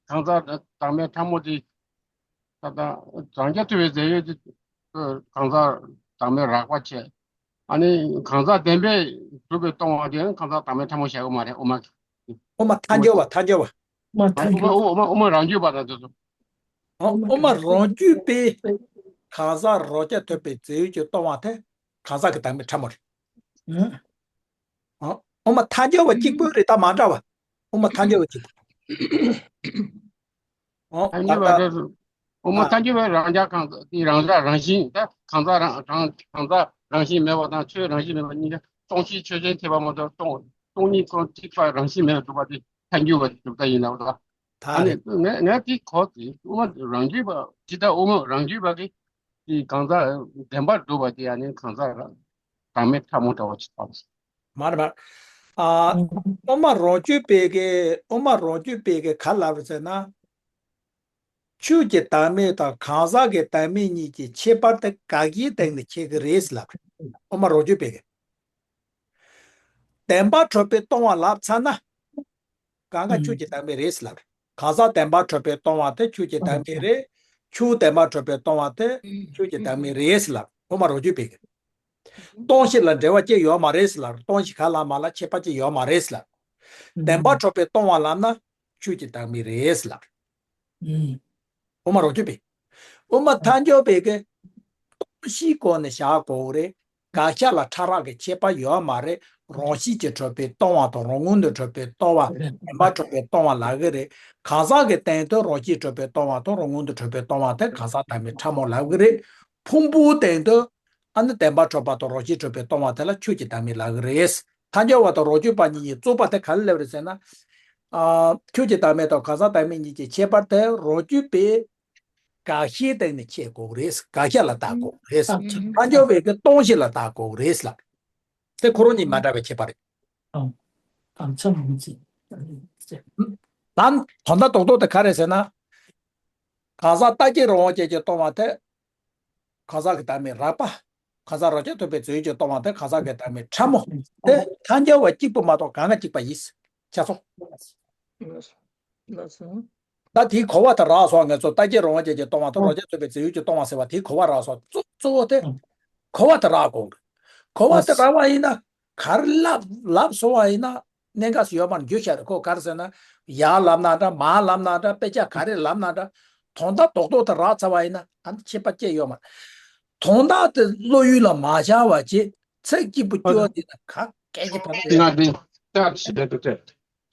གང་ཟག་བདག་མེད་ཕྲ་མོ་དེ་ད་ལྟ་རང་རྐྱ་ཐུབ་པའི་རྫས་ཡོད་དེ་གང་ཟག་བདག་མེད་རགས་པ་བྱས། ཨ་ནི་གང་ཟག་བདེན་པས་གྲུབ་པས་སྟོང་བ་དེ་ཡང་གང་ཟག་བདག་མེད་ཕྲ་མོ་བཞག་གི་མ་རེད། དབུ་མ་གིས། དབུ་མ་ཐལ་འགྱུར་བ་ཐལ་འགྱུར་བ། དབུ་མ་དབུ་མ་དབུ་མ་རང་རྒྱུད་པ་དང་དེ་ཚོ། ཨ་དབུ་མ་རང་རྒྱུད་པས་གང་ཟག་རང་རྐྱ་ཐུབ་པའི་རྫས་ཡོད་ཀྱིས་སྟོང་བ་དེ་གང་ཟག་གི་བདག་མེད་ཕྲ་མོ་རེད། ཨ་དབུ་མ་ཐལ་འགྱུར་བ་གཅིག་པུ་རེད། ད་མ་འདྲ་བ། དབུ་མ་ཐལ་འགྱུར་བ་གཅིག་པུ། ཨོ་ཐལ་འགྱུར་བ་ད་རེད། དབུ་མ་ཨ་ཐལ་འགྱུར་བའི་རང་རྐྱ་གང་དེ་རང་རྐྱ་རང་བཞིན་ད་གང་ཟག་རང་རང་གང་ཟག་རང་བཞིན་མེད་པ་དང་ཆོས་རང་བཞིན་མེད་པ་གཉིས་ཀ་སྟོང་གཞི་ཆོས་ཅན་ཐེག་པ་མ་གཏོགས་སྟོང་སྟོང་ཉིད་ཁོ་གཅིག་པ་རང་བཞིན་མེད་པར་གྲུབ་པ་དེ་ཐལ་འགྱུར་བ་གྲུབ་མཐའ་ཡིན་ལབ་ད། ད་ཨ་ནི་རེད། ངས་ངས་དེ་གོ་དེ་དབུ་མ་རང་རྒྱུད་པ་ཇི་ལྟར་དབུ་མ་རང་རྒྱུད་པ་གི་དེ་གང་ཟག་བདེན་པར་གྲུབ་པ་དེ་ཨ་ནི་གང་ཟག་རང་བདག་མེད་ཕྲ་མོ་འདྲ་བ་ཅིག་ཐོབ། མ་རེད་མ་རེད། ཨ་དབུ་མ་རང་རྒྱུད་པའི་གི་དབུ་མ་རང་རྒྱུད་པའི་གི་ག་ལབ་རེད་ཟེར་ན། ཆོས་ཀྱི་བདག་མེད་དང་གང་ཟག་གི་བདག་མེད་གཉིས་ཀྱི་ཁྱད་པར་དེ་དགག་གཞིའི་སྟེང་ནས་འཆད་ཀྱི་རེད་ལབ་རེད། དབུ་མ་རང་རྒྱུད་པའི་གི། བདེན་པ་གྲུབ་པས་སྟོང་བ་ལབ་ཚར་ན། གང་ག་ཆོས་ཀྱི་བདག་མེད་རེད་ལབ་རེད། གང་ཟག་བདེན་པ་གྲུབ་པས་སྟོང་བ་དེ་ཆོས་ཀྱི་བདག་མེད་རེད། ཆོས་བདེན་པ་གྲུབ་པས་སྟོང་བ་དེ་ཆོས་ཀྱི་བདག་མེད་རེད་ལབ་རེད། དབུ་མ་རང་རྒྱུད་པའི་གི། སྟོང་གཞི་ལ་འབྲེལ་བ་ཅི་ཡོད་མ་རེད་ལབ་རེད། སྟོང་གཞི་ག་ལ་མ་ལ་ཁྱད་པར་ཅི་ཡོད་མ་རེད་ལབ་རེད། བདེན་པ་གྲུབ་པས་སྟོང་བ་ལབ་ན་ཆོས་ཀྱི་བདག་མེད་རེད་ལབ་རེད། དབུ་མ་རང་རྒྱུད་པའི། དབུ་མ་ཐལ་འགྱུར་བའི་གི། སྟོང་གཞིའི་སྒོ་ནས་བཞག་དགོས་རེད། དགག་བཞག་ལ་ཕྲ་རགས་ཀྱི་ཁྱད་པར་ཡོད་མ་རེད། རང་བཞིན་གྱིས་གྲུབ་པས་སྟོང་བ་དང་རང་ངོས་ནས་གྲུབ་པས་སྟོང་བ། བདེན་པར་གྲུབ་པས་སྟོང་བ་ལབ་ཀྱི་རེད། གང་ཟག་གི་སྟེང་དུ་རང་བཞིན་གྲུབ་པས་སྟོང་བ་དང་རང་ངོས་ནས་གྲུབ་པས་སྟོང་བ་དེ་གང་ཟག་བདག་མེད་ཕྲ་མོ་ལབ་ཀྱི་རེད། ཕུང་པོའི་སྟེང་དུ་ཨ་ནི་བདེན་པར་གྲུབ་པ་དང་རང་བཞིན་གྲུབ་པས་སྟོང་བ་དེ་ལ་ཆོས་ཀྱི་བདག་མེད་ལབ་ཀྱི་རེད། ཐལ་འགྱུར་བ་དང་རང་རྒྱུད་པ་གཉིས་ཀྱི་རྩོད་པ་དེ་ག་ལ་སླེབས་རེད་ཟེར་ན། ཨ་ཆོས་ཀྱི་བདག་མེད་དང་གང་ཟག་བདག་མེད་གཉིས་ཀྱི་ཁྱད་པར་དེ་རང་རྒྱུད་པས་དགག་བཞིའི་སྟེང་ནས་འཆད་དགོས་རེད། དགག་བཞག་ལ་བལྟ་དགོས་རེད། ཐལ་འགྱུར་བས་ཀྱི་སྟོང་གཞི་ལ་བལྟ་དགོས་རེད་ལབ། དེ་ཁོ་རང་གཉིས་མ་འདྲ་བའི་ཁྱད་པར་རེད། ཨང་། ཨང་ཚང་མི་ཚེ། ད་དོན་དག་རྡོག་རྡོག་དེ་ག་རེད་ཟེར་ན། གང་ཟག་རྟག་གཅིག་རང་དབང་ཅན་གྱིས་སྟོང་བ་དེ། གང་ཟག་གི་བདག་མེད་རགས་པ། གང་ཟག་རང་རྐྱ་ཐུབ་པའི་རྫས་ཡོད་ཀྱིས་སྟོང་བ་དེ་གང་ཟག་གི་བདག་མེད་ཕྲ་མོ། དེ་ཐལ་འགྱུར་བ་གཅིག་པུ་མ་གཏོགས་གང་ག་གཅིག་པ་ཡིན། ཆ་ཚང་། ལགས་སོ། ད་དེའི་གོ་བ་དེ་རག་སོང་། ང་ཚོ་རྟག་གཅིག་རང་དབང་ཅན་གྱིས་སྟོང་བ་དང་རང་རྐྱ་ཐུབ་པའི་རྫས་ཡོད་ཀྱིས་སྟོང་བ་ཟེར་བ་དེའི་གོ་བ་རག་སོང་། གཙོ་གཙོ་བོ་དེ་གོ་བ་དེ་རག་དགོས། གོ་བ་དེ་རག་པ་ཡིན་ན་ག་རེ་ལབ་ལབ་སོང་བ་ཡིན་ན་གནད་འགག་ཞིག་ཡོད་མ་རེད། འགྱུར་བྱ་རེད། ཁོ་ག་རེ་ཟེར་ན་ཡར་ལབ་ན་འདྲ་མར་ལབ་ན་འདྲ་དཔེ་ཆ་ག་རེ་ལབ་ན་འདྲ་དོན་དག་རྡོག་རྡོག་དེ་རག་ཚར་བ་ཡིན་ན་ཨ་ནི་ཁྱད་པར་ཅི་ཡོད་མ་རེད། དོན་དག་དེ་བློ་ཡུལ་ལ་མ་ཤར་བ་བྱས་ཚིག་གཅིག་པུ་ཨ་སྐྱོར་དེ་ན་ག་གལ་གྱི་ཕན་ཐོགས་ཡོད་མ་རེད།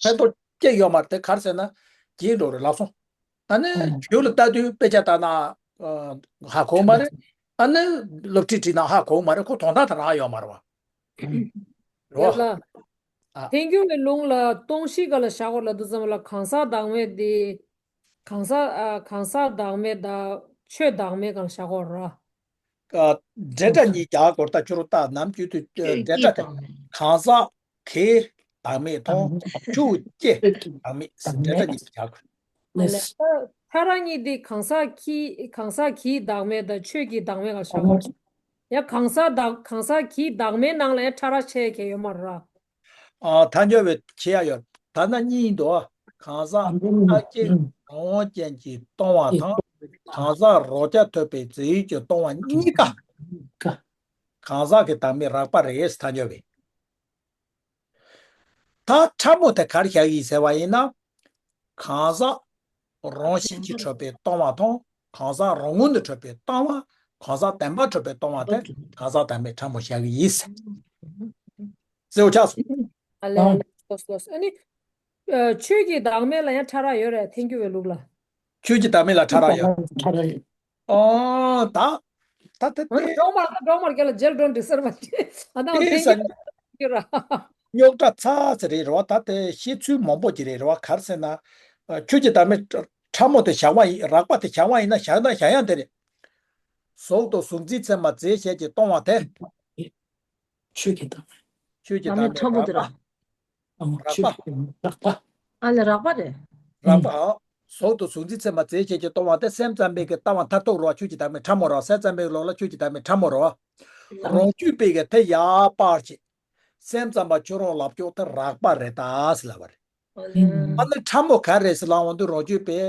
ཕན་ཐོགས་ཅི་ཡོད་མ་རེད། དེ་ག་རེ་ཟེར་ན་རྗེས་འགྲོ་རེད་ལབ་སོང་། ཨ་ནི་ཨང་། བརྗོད་ལ་ལྟ་དུས་དཔེ་ཆ་ལྟ་ན་ཨ་ཧ་གོ་མ་རེད། ཨ་ནི་སློབ་ཁྲིད་ཁྲིད་ན་ཧ་གོ་མ་རེད། ཁོ་དོན་དག་དེ་རག་ཡོད་མ་རེད་བ། རེད་ཡོད་བ། ལ། ཨ། ཐལ་འགྱུར་བའི་ལུང་ལ་སྟོང་གཞི་སྒང་ལ་བཞག་དགོས་ལབ་དུས་ཙམ་ལ་གང་ཟག་བདག་མེད་དེ། གང་ཟག་ཨ་གང་ཟག་བདག་མེད་དང་ཆོས་བདག་མེད་སྒང་ལ་བཞག་དགོས་རེད། ཨ་འབྲེལ་སྒྲ་གཉིས་རྒྱག་དགོས། ད་ཁྱོད་རང་ད་ནམ་རྒྱུན་དུ་འབྲེལ་སྒྲ་དེ་གང་ཟག་གི་བདག་མེད་དང་ཆོས་ཀྱི་བདག་མེད་འབྲེལ་སྒྲ་གཉིས་རྒྱག་དགོས། ལགས། ཕྲ་རགས་གཉིས་དེ་གང་ཟག་གི་གང་ཟག་གི་བདག་མེད་དང་ཆོས་ཀྱི་བདག་མེད་ལ་བཞག་དགོས། ཡང་གང་ཟག་བདག་གང་ཟག་གི་བདག་མེད་ནང་ལ་ཡང་ཕྲ་རགས་ཆེ་གེ་ཡོད་མ་རེད། ཨ་ཐལ་འགྱུར་བའི་ཆེ་ཡ་ཡོད། ད་ནི་གཉིས་འདུག་གང་ཟག་རྟག་གཅིག་རང་དབང་ཅན་གྱིས་སྟོང་བ་དང་། གང་ཟག་རང་རྐྱ་ཐུབ་པའི་རྫས་ཡོད་ཀྱིས་སྟོང་བ་གཉིས་ཀ་གང་ཟག་གི་བདག་མེད་རགས་པ་རེད། ཐལ་འགྱུར་བས། ད་ཕྲ་མོ་དེ་ག་རེ་བཞག་ཡིན་ཟེར་བ་ཡིན་ན། གང་ཟག་རང་བཞིན་གྱིས་གྲུབ་པས་སྟོང་བ་དང་། གང་ཟག་རང་ངོས་ནས་གྲུབ་པས་སྟོང་བ། གང་ཟག་བདེན་པར་གྲུབ་པས་སྟོང་བ་དེ་གང་ཟག་བདག་མེད་ཕྲ་མོ་བཞག་གི་ཡིན། གསལ་པོ་ཆགས་སོང་། ཨ་ལས། ལགས་སོ་ལགས་སོ། ཨ་ནི། ཨ་ཆོས་ཀྱི་བདག་མེད་ལ་ཡང་ཕྲ་རགས་ཡོད་རེད། ཐལ་འགྱུར་བའི་ལུགས་ལ། ཆོས་ཀྱི་བདག་མེད་ལ་ཕྲ་རགས་ཡོད། ཕྲ་རགས་ཡོད། ཨོ་ད། ད་དེ་ཨ་ནི་སྟེ། འགྲོ་མར་ད་འགྲོ་མར་རྒྱ་ལ་རྗེས་ལ་འགྲོ་འདི་ཟེར་བ་ཅི་ཨ་ད་དེ་ཐེངས་ས་ཀྱི་ར། རྙོག་དྲ་ཚ་ཚ་རེད་རེད་བ། ད་དེ་བཤད་ཚུལ་མང་པོ་ཅིག་རེད་རེད་བ། ག་རེ་ཟེར་ན། ཨ་ཆོས་ཀྱི་བདག་མེད་ཕྲ་མོ་དེ་བཞག་པ་ཡིན། རགས་པ་དེ་བཞག་པ་ཡིན་ན་བཞག་ན་བཞག་ཡང་དེ་རེད། གཟུགས་དང་གཟུགས་འཛིན་ཚད་མ་རྫས་གཞན་གྱིས་སྟོང་བ་དེ། ཆོས་ཀྱི་བདག་མེད། ཆོས་ཀྱི་བདག་མེད་ཕྲ་མོ་དེ་རགས་པ། རགས་པ། ཨ་ལས་རགས་པ་རེད། རགས་པ། ཨ། གཟུགས་དང་གཟུགས་འཛིན་ཚད་མ་རྫས་བཅས་ཀྱི་སྟོང་པ་དེ་སེམས་ཙམ་པའི་གི་ལྟ་བ་མཐར་ཐུག་རོ། ཆོས་ཀྱི་བདག་མེད་ཕྲ་མོ་རོ། སེམས་ཙམ་པའི་ལོགས་ལ་ཆོས་ཀྱི་བདག་མེད་ཕྲ་མོ་རོ། རང་རྒྱུད་པའི་གི་དེ་ཡར་སྤར་བྱེད། སེམས་ཙམ་པ་ཁྱོད་རང་ལབ་ཀྱོག་དེ་རགས་པ་རེད་ད་ཟེར་ལབ་པ་རེད། ཨ་ནི་ཕྲ་མོ་ག་རེ་རེད་ཟེར་ལབ་འོང་དུས་རང་རྒྱུད་པའི་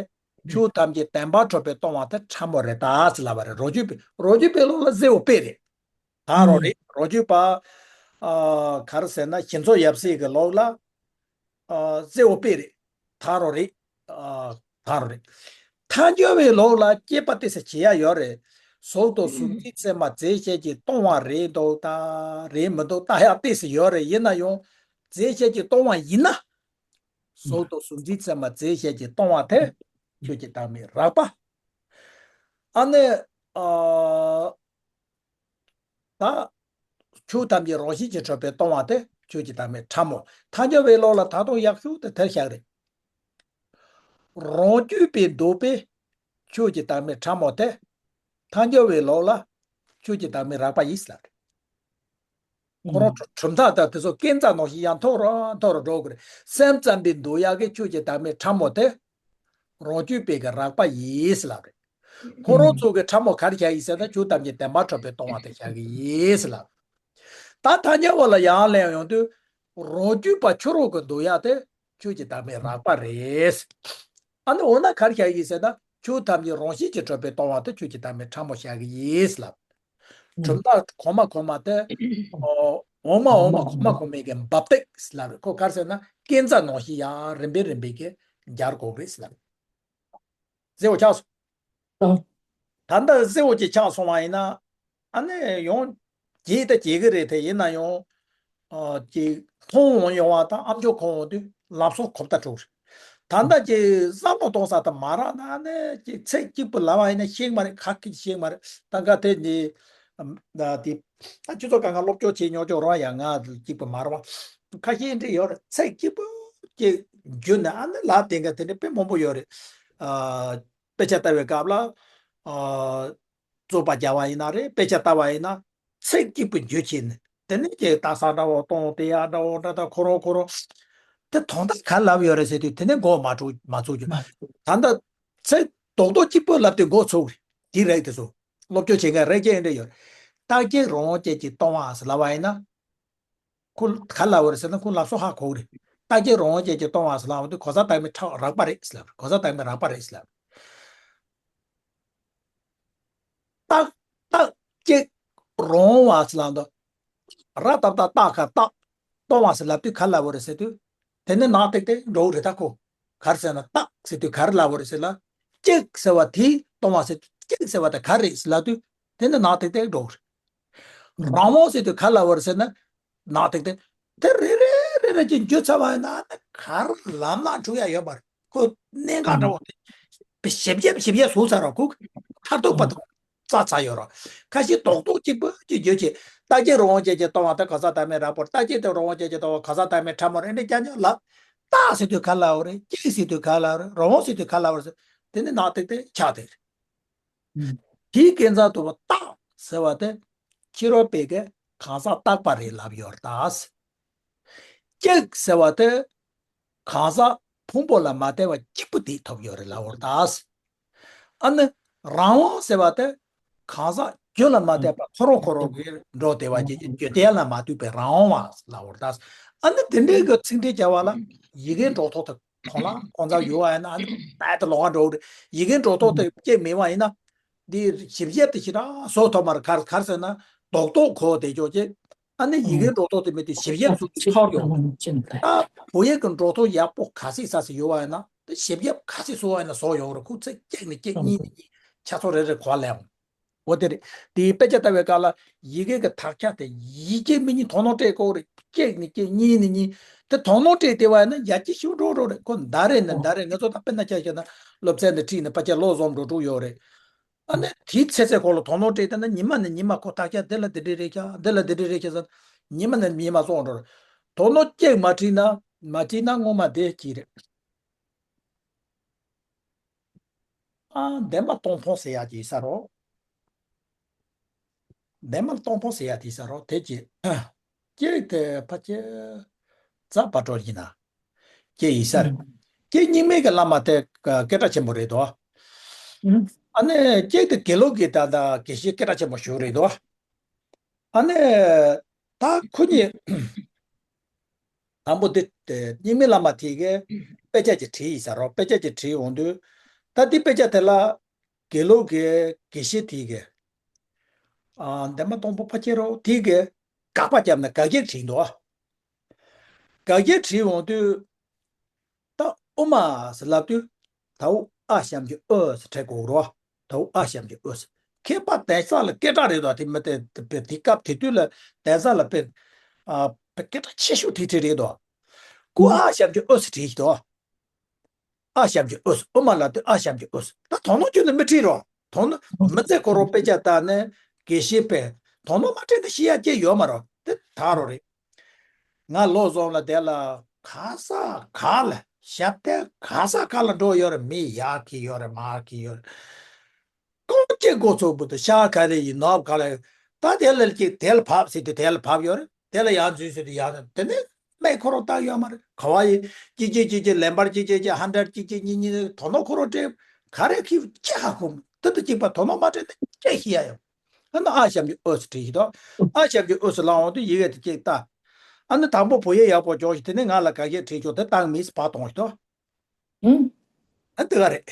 ཆོས་ཐམས་ཅད་བདེན་པར་གྲུབ་པའི་སྟོང་པ་དེ་ཕྲ་མོ་རེད་ད་ཟེར་ལབ་པ་རེད། རང་རྒྱུད་པའི་རང་རྒྱུད་པའི་ལོགས་ལ་གཟེར་བ་དཔེ་རེད། ད་རོ་རེད། རང་རྒྱུད་པ། ཨ། ག་རེ་ཟེར་ན་ཞིང་ཚོ་ཡབ་སྲས་ཀྱི་ལོགས་ལ། ཨ། གཟེར་བ་དཔེ་རེད། ད་རོ་རེད། ཨ། ད་རོ་རེད། ཐལ་འགྱུར་བའི་ལོགས་ལ་དཔྱད་པ་ཏོག་ཙམ་བྱེད་ཡ་ཡོད་རེད། གཟུགས་དང་གཟུགས་འཛིན་ཚད་མ་རྫས་བཅས་ཀྱི་སྟོང་པ་རེད་འདུག་ད་རེད་མི་འདུག་ལྟ་ཡ་ཏོག་ཙམ་ཡོད་རེད། ཡིན་ན་ཡང་རྫས་བཅས་ཀྱི་སྟོང་པ་ཡིན་ན། གཟུགས་དང་གཟུགས་འཛིན་ཚད་མ་རྫས་བཅས་ཀྱི་སྟོང་པ་དེ་ཆོས་ཀྱི་བདག་མེད་རགས་པ། ཨ་ནི། ཨ། ད་ཆོས་ཐམས་ཅད་རང་བཞིན་གྱིས་གྲུབ་པའི་སྟོང་པ་དེ་ཆོས་ཀྱི་བདག་མེད་ཕྲ་མོ། ཐལ་འགྱུར་བའི་ལོགས་ལ་ད་དུང་ཡག་ཤོས་དེ་དེར་བཞག་རེད། རང་རྒྱུད་པས་འདོད་པའི་ཆོས་ཀྱི་བདག་མེད་ཕྲ་མོ་དེ། ཐལ་འགྱུར་བའི་ལོགས་ལ་ཆོས་ཀྱི་བདག་མེད་རགས་པ་ཡིན་ལབ་རེད། ཁོ་རང་གྲུབ་མཐའ་དང་དེ་ཚོ་ཀན་རྩ་ནང་བཞིན་ཡང་མཐོ་རུ་མཐོ་རུ་འགྲོ་དགོས་རེད། སེམས་ཙམ་པས་འདོད་ཡག་གི་ཆོས་ཀྱི་བདག་མེད་ཕྲ་མོ་དེ། རང་རྒྱུད་པའི་གི་རགས་པ་ཡིན་ལབ་རེད། ཁོ་རང་ཚོ་གི་ཕྲ་མོ་ག་རེ་བཞག་ཡིན་ཟེར་ན་ཆོས་ཐམས་ཅད་བདེན་པར་གྲུབ་པའི་སྟོང་པ་དེ་བཞག་གི་ཡིན་ལབ། ད་ཐལ་འགྱུར་བ་ལ་ཡང་ལན་ཡོང་དུས། རང་རྒྱུད་པ་ཁྱོད་རང་གི་འདོད་ཡག་དེ་ཆོས་ཀྱི་བདག་མེད་རགས་པ་རེད། ཨ་ནི་འོ་ན་ག་རེ་བཞག་ཡིན་ཟེར་ན་ཆོས་ཐམས་ཅད་རང་བཞིན་གྱིས་གྲུབ་པའི་སྟོང་པ་དེ་ཆོས་ཀྱི་བདག་མེད་ཕྲ་མོ་བཞག་གི་ཡིན་ལབ། གྲུབ་མཐའ་གོང་མ་གོང་མ་དེ། འོག་མ་འོག་མ་གོང་མ་གོང་མའི་གི་འབབ་སྟེགས་ལབ་རེད། ཁོ་ག་རེ་ཟེར་ན་ཀན་རྩ་ནང་བཞིན་ཡང་རིམ་པས་རིམ་པས་ཀྱི་འབྱར་དགོས་རེད་ལབ། གཟེར་བ་ཆགས་སོང་། ད་ལྟ་གཟེར་བ་ཅིག་ཆགས་སོང་བ་ཡིན་ན། ཨ་ནི་ཡང་། རྒྱས་ད་རྒྱས་ཀྱི་རེད་དེ་ཡིན་ན་ཡང་། ཨ། ཅིག་མཐོང་ཡོང་བ་དང་ཨ་མཆོག་གོ་འོང་དུས་ལབ་སོགས་གོ་བརྡ་འཕྲོད་རེད། ད་ལྟ་ཅིག་བསམ་བློ་གཏོང་ས་དང་མ་རག་ན་ནི་ཅིག་ཚིག་གཅིག་པུ་ལབ་པ་ཡིན་ན་ཤེས་མ་རེད། ཁ་སྐད་ཤེས་མ་རེད། ད་ག་དེ་ནི། ཨ། དེ། ཨ། སྤྱི་ཚོགས་སྒང་ག་སློབ་སྦྱོང་བྱེད་མྱོང་ཆོག་རང་ཡང་ང་གཅིག་པུ་མ་རེད་པ། ཁ་ཤས་འདྲ་ཡོད་རེད། ཚིག་གཅིག་པུ་ཅིག་བརྒྱུད་ནས་ཨ་ནི་ལབ་དེ་ག་དེ་འདྲ་དཔེ་མང་པོ་ཡོད་རེད། ཨ། དཔེ་ཆ་ལྟ་བའི་སྐབས་ལ། ཨ། རྩོད་པ་རྒྱག་པ་ཡིན་ན་རེད། དཔེ་ཆ་ལྟ་བ་ཡིན་ན། ཚིག་གཅིག་པུ་བརྗོད་བྱས་ནས་དེ་ནས་ཀྱི་རྟ་ས་འདྲ་བོ་གཏོང་དེ་ཡག་འདྲ་བོ་འདྲ་ད་ཁོ་རང་ཁོ་རང་། དེ་དོན་དག་ག་ལབ་ཡོད་རེད་ཟེར་དུས་དེ་ནས་མགོ་མ་ཚོས་མ་ཚོས་རྒྱུ། ད་ལྟ་ཚིག་རྡོག་རྡོག་གཅིག་པུ་ལབ་དུས་མགོ་ཚོས་རེད། དེ་རེད་དེ་ཚོ། སློབ་སྦྱོང་བྱེད་མཁན་རེ་སྐྱེས་འདྲ་ཡོད། རྟག་གཅིག་རང་དབང་ཅན་གྱིས་སྟོང་པ་ཟེར་ལབ་པ་ཡིན་ན། ཁོ་ག་ལབ་པ་རེད་ཟེར་ན་ཁོ་ལབ་སོ་ཧ་གོ་གི་རེད། རྟག་གཅིག་རང་དབང་ཅན་གྱིས་སྟོང་པ་ཟེར་ལབ་པ་དེ་གང་ཟག་བདག་མེད་ཕྲ་རགས་པ་རེད་ཟེར་ལབ། གང་ཟག་བདག་མེད་རགས་པ་རེད་ཟེར་ལབ། རྟག་རྟག་གཅིག་རང་དབང་བ་ཟེར་ལབ་འདུག། ར་བཏགས་རྟ་རྟགས་ཁ་རྟགས། སྟོང་པ་ཟེར་ལབ་དུས་ག་ལབ་པ་རེད་ཟེར་དུས། དེ་ནི་ནག་ཏིག་ཏིག་འགྲོ་གི་རེད་ད་ཁོ། ག་རེ་ཟེར་ན་རྟགས་ཟེར་དུས་ག་རེ་ལབ་པ་རེད་ཟེར་ལ། གཅིག་ཟེར་བ་དེ་སྟོང་པ་ཟེར་དུས་གཅིག་ཟེར་བ་དེ་ག་རེ་རེད་ཟེར་ལབ་དུས། དེ་ནི་ནག་ཏིག་ཏིག་འགྲོ་གི་རེད། རང་དབང་ཟེར་དུས་ག་ལབ་པ་རེད་ཟེར་ན། ནག་ཏིག་ཏིག། དེ་རེ་རེ་རེ་རེ་ཅིག་འཇུ་ཚར་བ་ཡིན་ན་ནི་ག་རེ་ལབ་ན་འགྲིག་ཡ་ཡོད་མ་རེད། ཁོ་གནད་འགག་འདྲ་བོ་དེ། ཞིབ་ཞིབ་ཞིབ་ཞིབ་བཟོས་ཚར་རོ་ཁོ། མཐར་ཐུག་པ་དང་རྩ་ཚར་ཡོད་རོ། ཁ་ཤས་རྡོག་རྡོག་གཅིག་པུ་གཅིག་བརྗོད་ཀྱི། རྟག་གཅིག་རང་དབང་ཅན་གྱིས་སྟོང་པ་དེ་གང་ཟག་བདག་མེད་རགས་པ་རེད། རྟག་གཅིག་དེ་རང་དབང་ཅན་གྱིས་སྟོང་པ་གང་ཟག་བདག་མེད་ཕྲ་མོ་རེད། འདི་རྐྱང་རྐྱང་ལབ། རྟགས་ཟེར་དུས་ག་ལབ་པ་རེད། གཅིག་ཟེར་དུས་ག་ལབ་པ་རེད། རང་དབང་ཟེར་དུས་ག་ལབ་པ་རེད། དེ་ནི་ནག་ཏིག་ཏིག་ཆགས་དེ་རེད། དེའི་ཀན་རྩ་ལྟ་བུ་རྟགས་ཟེར་བ་དེ་ཕྱི་རོལ་པའི་གི་གང་ཟག་རྟག་པ་རེད་ལབ་ཡོད་རེད་ད། གཅིག་ཟེར་བ་དེ་གང་ཟག་ཕུང་པོ་ལ་མ་ལྟོས་པ་གཅིག་པུ་དེ་ཐོབ་ཡོད་རེད་ལབ་ཡོད་རེད་ད། ཨ་ནི་རང་དབང་ཟེར་བ་དེ་གང་ཟག་རྒྱུ་ལ་མ་ལྟོས་པ་ཁོ་རང་ཁོ་རང་གི་འགྲོ་བདེ་བ་ཅན་གྱི་རྒྱུ་དེ་ལ་མ་ལྟོས་པའི་རང་དབང་བ་ལབ་ཡོད་རེད་ད། ཨ་ནི་དེ་འདྲའི་གི་ཚིག་འགྲེལ་བྱ་བ་ལ་ཡི་གེ་འགྲོ་ཐོག་ཏུ། གང་ལ་གང་ཟག་ཡོད་པ་ཡིན་ན་ཨ་ནི་རྦད་དེ་ལོགས་ཀ་འགྲོ་གི་རེད། ཡི་གེ་འགྲོ་ཐོག་དེ་སྐྱེ་མེད་པ་ཡིན་ན། འདི་ཞིབ་དཔྱད་དེ་ཞེ་དྲག་བཟོ་ཐུབ་མ་རེད། ག་རེ་ག་རེ་ཟེར་ན་རྡོག་རྡོག་གོ་བསྡད་ཆོག་ཅེས། ཨ་ནི་ཡི་གེ་འགྲོ་ཐོག་དེ་མེད་དུས་ཞིབ་དཔྱད་བཟོ་ཐུབ་ཡོད། ད་བོད་ཡིག་གི་འགྲོ་ཐོག་ཡག་པོ་ག་ཚོད་ས་ཚོད་ཡོད་པ་ཡིན་ན་དེ་ཞིབ་དཔྱད་ག་ཚོད་བཟོ་བ་ཡིན་ན་བཟོ་ཡོང་གི་རེད། ཁོ་ཚིག་གཅིག་ནས་གཅིག་གཉིས་ནས་གཉིས་ཆ་ཚང་རེ་རེ་གོ་བ་ལེན་འོང་། འོ་དེ་རེད། དེའི་དཔེ་ཆ་ལྟ་བའི་སྐབས་ལ་ཡི་གེ་གི་དག་ཆ་དེ་ཡི་གེ་མིང་གཉིས་དོ་སྣང་སྤྲད་དགོས་རེད། གཅིག་ནས་གཅིག་གཉིས་ནས་གཉིས། དེ་དོ་སྣང་སྤྲད་བསྡད་པ་ཡིན་ན་ཡར་རྒྱས་ཤུགས་འགྲོ་འགྲོ་རེད། ཁོ་ཟླ་རེ་ནས་ཟླ་རེ་ང་ཚོ་ད་དཔེར་ན་ཆ་བཞག་ན་སློབ་ཚན་འདི་ཁྲིད་ནས་ཕལ་ཆེར་ལོ་གསུམ་འགྲོ་འགྲོ་ཡོད་རེད། ཨ་ནི་དེའི་ཚེ་ཚད་ཁོ་ལ་དོ་སྣང་སྤྲད་བསྡད་ན་ཉི་མ་ནས་ཉི་མ་ཁོ་དག་ཆ་འདི་ལ་འདི་འདྲ་རེད་ཤག་འདི་ལ་འདི་འདྲ་རེད་ཤག་ཟེར་ཉི་མ་ནས་ཉི་མ་སོང་འགྲོ་རེད། དོ་སྣང་གཅིག་མ་སྤྲད་ན་མ་སྤྲད་ན་སྔོན་མ་བསྡད་ཀྱི་རེད། ཨ། བདེན་པ་སྟོང་སྟོང་ཟེར་ཡག་ཅིག་ཡོད་ས་རོ། བདེན་པ་སྟོང་སྟོང་ཟེར་ཡག་དེ་ཡོད་ས་རོ། དེ་ཅི། ཀྱེ་དེ་ཕ་ཀྱེ་ཛ་བ་ཀྲོ་ཡིན་ན། ཀྱེ་ཡིག་ས་རེད། ཀྱེ་རྙིང་མའི་གི་བླ་མ་དེ་སྐད་གྲགས་ཆེན་པོ་རེད་དོ། ཨ་ནི་ཀྱེ་དེ་དགེ་ལུགས་ཀྱི་ད་ད་དགེ་བཤེས་སྐད་གྲགས་ཆེན་པོ་ཞིག་རེད་དོ། ཨ་ནི་ད་ཁོ་གཉིས། དང་པོ་འདི་རྙིང་མའི་བླ་མ་དེ་གིས་དཔེ་ཆ་ཅིག་བྲིས་ཡིན་ས་རོགས། དཔེ་ཆ་ཅིག་བྲིས་འོང་དུས། ད་འདི་དཔེ་ཆ་དེ་ལ་དགེ་ལུགས་ཀྱི་དགེ་བཤེས་དེ་གིས། ཨ་འདན་མ་སྟོང་པོ་ཕ་ཁྱེད་རོགས་དེ་གིས་དགག་པ་བརྒྱབ་ནས་དགག་རྒྱག་བྲིས་འདུག། དགག་རྒྱག་བྲིས་འོང་དུས། ད་དབུ་མ་ཟེར་ལབ་དུས། དའོ་ཨ་ཞབས་ཀྱུ་ཨོ་ཟེར་འབྲི་དགོས་རོ། དའོ་ཨ་ཞབས་ཀྱུ་ཨོ་ཟེར། མཁས་པ་གདན་ས་ལ་སྐད་གྲགས་རེད་དོ། དེ་མི་དེ་དེ་དེ་སྐབས་དེ་དུས་ལ་གདན་ས་ལ་དཔེ། ཨ་དཔེ་སྐད་གྲགས་ཆེ་ཤོས་དེ་དེ་རེད་དོ། ཀུ་ཨ་ཞབས་ཀྱུ་ཨོ་ཟེར་བྲིས་ཤིག་དོ། ཨ་ཞབས་ཀྱུ་ཨོ་ཟེར། དབུ་མ་ལ་དུས་ཨ་ཞབས་ཀྱུ་ཨོ་ཟེར། ད་དོ་སྣང་ཁྱོན་ནས་མི་བྲིས་རོགས། དོ་སྣང་མི་བྱེད། ཁོ་རང་དཔེ་ཆ་ལྟ་ནས་དགེ་བཤེས་པས་དོ་སྣང་མ་བྱས་ན་ཤེས་ཡ་ཅི་ཡོད་མ་རེད། དེ་ད་རོ་རེད། ང་ལོ་བཟང་ལ་དེ་ལ་ག་ས་ག་ལ་ཞབས་བརྟན་ག་ས་ག་ལ་འགྲོ་ཡོད་རེད། མི་ཡར་འཁྱེར་ཡོད་རེད། མར་འཁྱེར་ཡོད་རེད། གང་ཅི་འགོ་ཚུགས་བུ་དུ་ཤ་ག་རེ་ཡིན་ནོ་ག་ལ། ད་དེ་ལ་ཅིག་དེ་ལ་བབས་ཟེར་དུས་དེ་ལ་བབས་ཡོད་རེད། དེ་ལ་ཡར་འཛུལ་ཟེར་དུས་ཡར་འཛུལ། དེ་ནས་སྨད་ཁོ་རང་བཏང་ཡོད་མ་རེད། ག་བ་ཡིན། གཅིག་གཅིག་གཅིག་གཅིག་ལན་པར་གཅིག་གཅིག་གཅིག་ཧན་ཌེ་རེཌ་གཅིག་གཅིག་གཉིས་གཉིས་དོ་སྣང་ཁོ་རང་སྤྲད། ག་རེ་ཁྱི་ཅི་ཧ་གོ། དེ་དང་གཅིག་པ་དོ་སྣང་མ་སྤྲད་ན་ཅི་ཤེས་ཡ་ཡོད། ཨ་ནི་ཨ་ཞབས་ཀྱུ་ཨོ་ཟེར་བྲིས་ཤིག་དང་། ཨ་ཞབས་ཀྱུ་ཨོ་ཟེར་ལབ་འོང་དུས་ཡི་གེ་དེ་གཅིག་ལྟ། ཨ་ནི་དང་པོ་བོད་ཡིག་ཡག་པོ་སྦྱོང་ཞིག། དེ་ནས་ང་ལ་དགག་རྒྱག་བྲིས་ཆོག། དེ་བཏང་མིན་ཟེར་ཕར་གཏོང་ཞིག་དང་། ཨ་དེ་ག་རེད།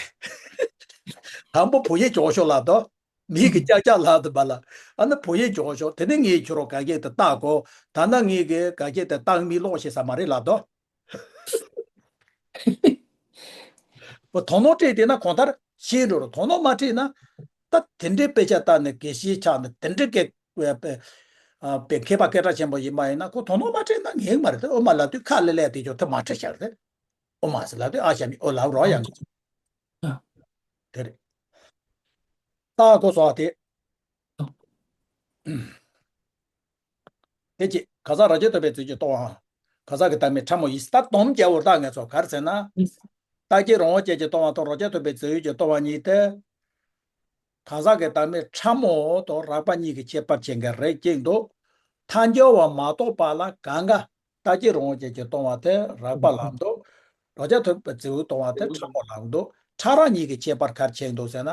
དང་པོ་བོད་ཡིག་སྦྱོང་ཤོག་ལབ་དང་། མི་གིས་ཀྱག་ཀྱག་ལབ་དུས་བ་ལ། ཨ་ནི་བོད་ཡིག་སྦྱོང་ཤོག། དེ་ནས་ངས་ཁྱོད་རང་དགག་རྒྱག་དེ་བལྟ་དགོས། ད་ནི་ངས་གི་དགག་རྒྱག་དེ་བཏང་མིན་ཀློག་ཤེས་ས་མ་རེད་ལབ་དང་། དོ་སྣང་སྤྲད་བསྡད་ན་གང་ལྟར་ཤེས་འགྲོ་རུ། དོ་སྣང་མ་སྤྲད་ན། ད་དེ་འདྲའི་དཔེ་ཆ་ལྟ་ནས་དགེ་བཤེས་ཆགས་ནས་དེ་འདྲའི་སྐད་པའི་མཁས་པ་སྐད་གྲགས་ཆེན་པོ་ཡིན་པ་ཡིན་ན་ཁོ་དོ་སྣང་མ་སྤྲད་ན་ངེས་མ་རེད། དེ་དབུ་མ་ལབ་དུས་ཁ་ལེ་ལེ་དེ་ཅོ་ཐུབ་མ་ཁྲིད་ཤག་རེད། དབུ་མ་ཟེར་ལབ་དུས་ཨ་ཞབས་ཀྱུ་ཨོ་ལབ་རོགས་ཡང་། ཨ། དེ་རེད། ད་གོ་སོང་བ་དེ། དེ་ཅི་ག་ས་ར་ཇེ་ཐོབ་པའི་ཚུལ་གྱིས་སྟོང་བ། ག་ས་གི་བདག་མེད་ཕྲ་མོ་ཡིས། ད་སྡོམ་རྒྱག་འོར་ད་ངས་ཚོ་ག་རེ་ཟེར་ན། རྟག་གཅིག་རང་དབང་ཅན་གྱིས་སྟོང་བ་དང་རང་རྐྱ་ཐོབ་པའི་ཚུལ་གྱིས་སྟོང་བ་གཉིས་ཏེ། གང་ཟག་གི་བདག་མེད་ཕྲ་མོ་དང་རགས་པ་གཉིས་ཀྱི་ཁྱད་པར་ཕྱེ་མཁན་རེད་ཅེས་འདུག། ཐལ་འགྱུར་བ་མ་གཏོགས་པ་ལ་གང་ག་རྟག་གཅིག་རང་དབང་ཅན་གྱིས་སྟོང་བ་དེ་རགས་པ་ལབ་འདུག། རང་རྐྱ་ཐོབ་པའི་ཚུལ་སྟོང་བ་དེ་ཕྲ་མོ་ལབ་འདུག། ཕྲ་རགས་གཉིས་ཀྱི་ཁྱད་པར་ག་རེ་ཕྱེ་འདུག་ཟེར་ན།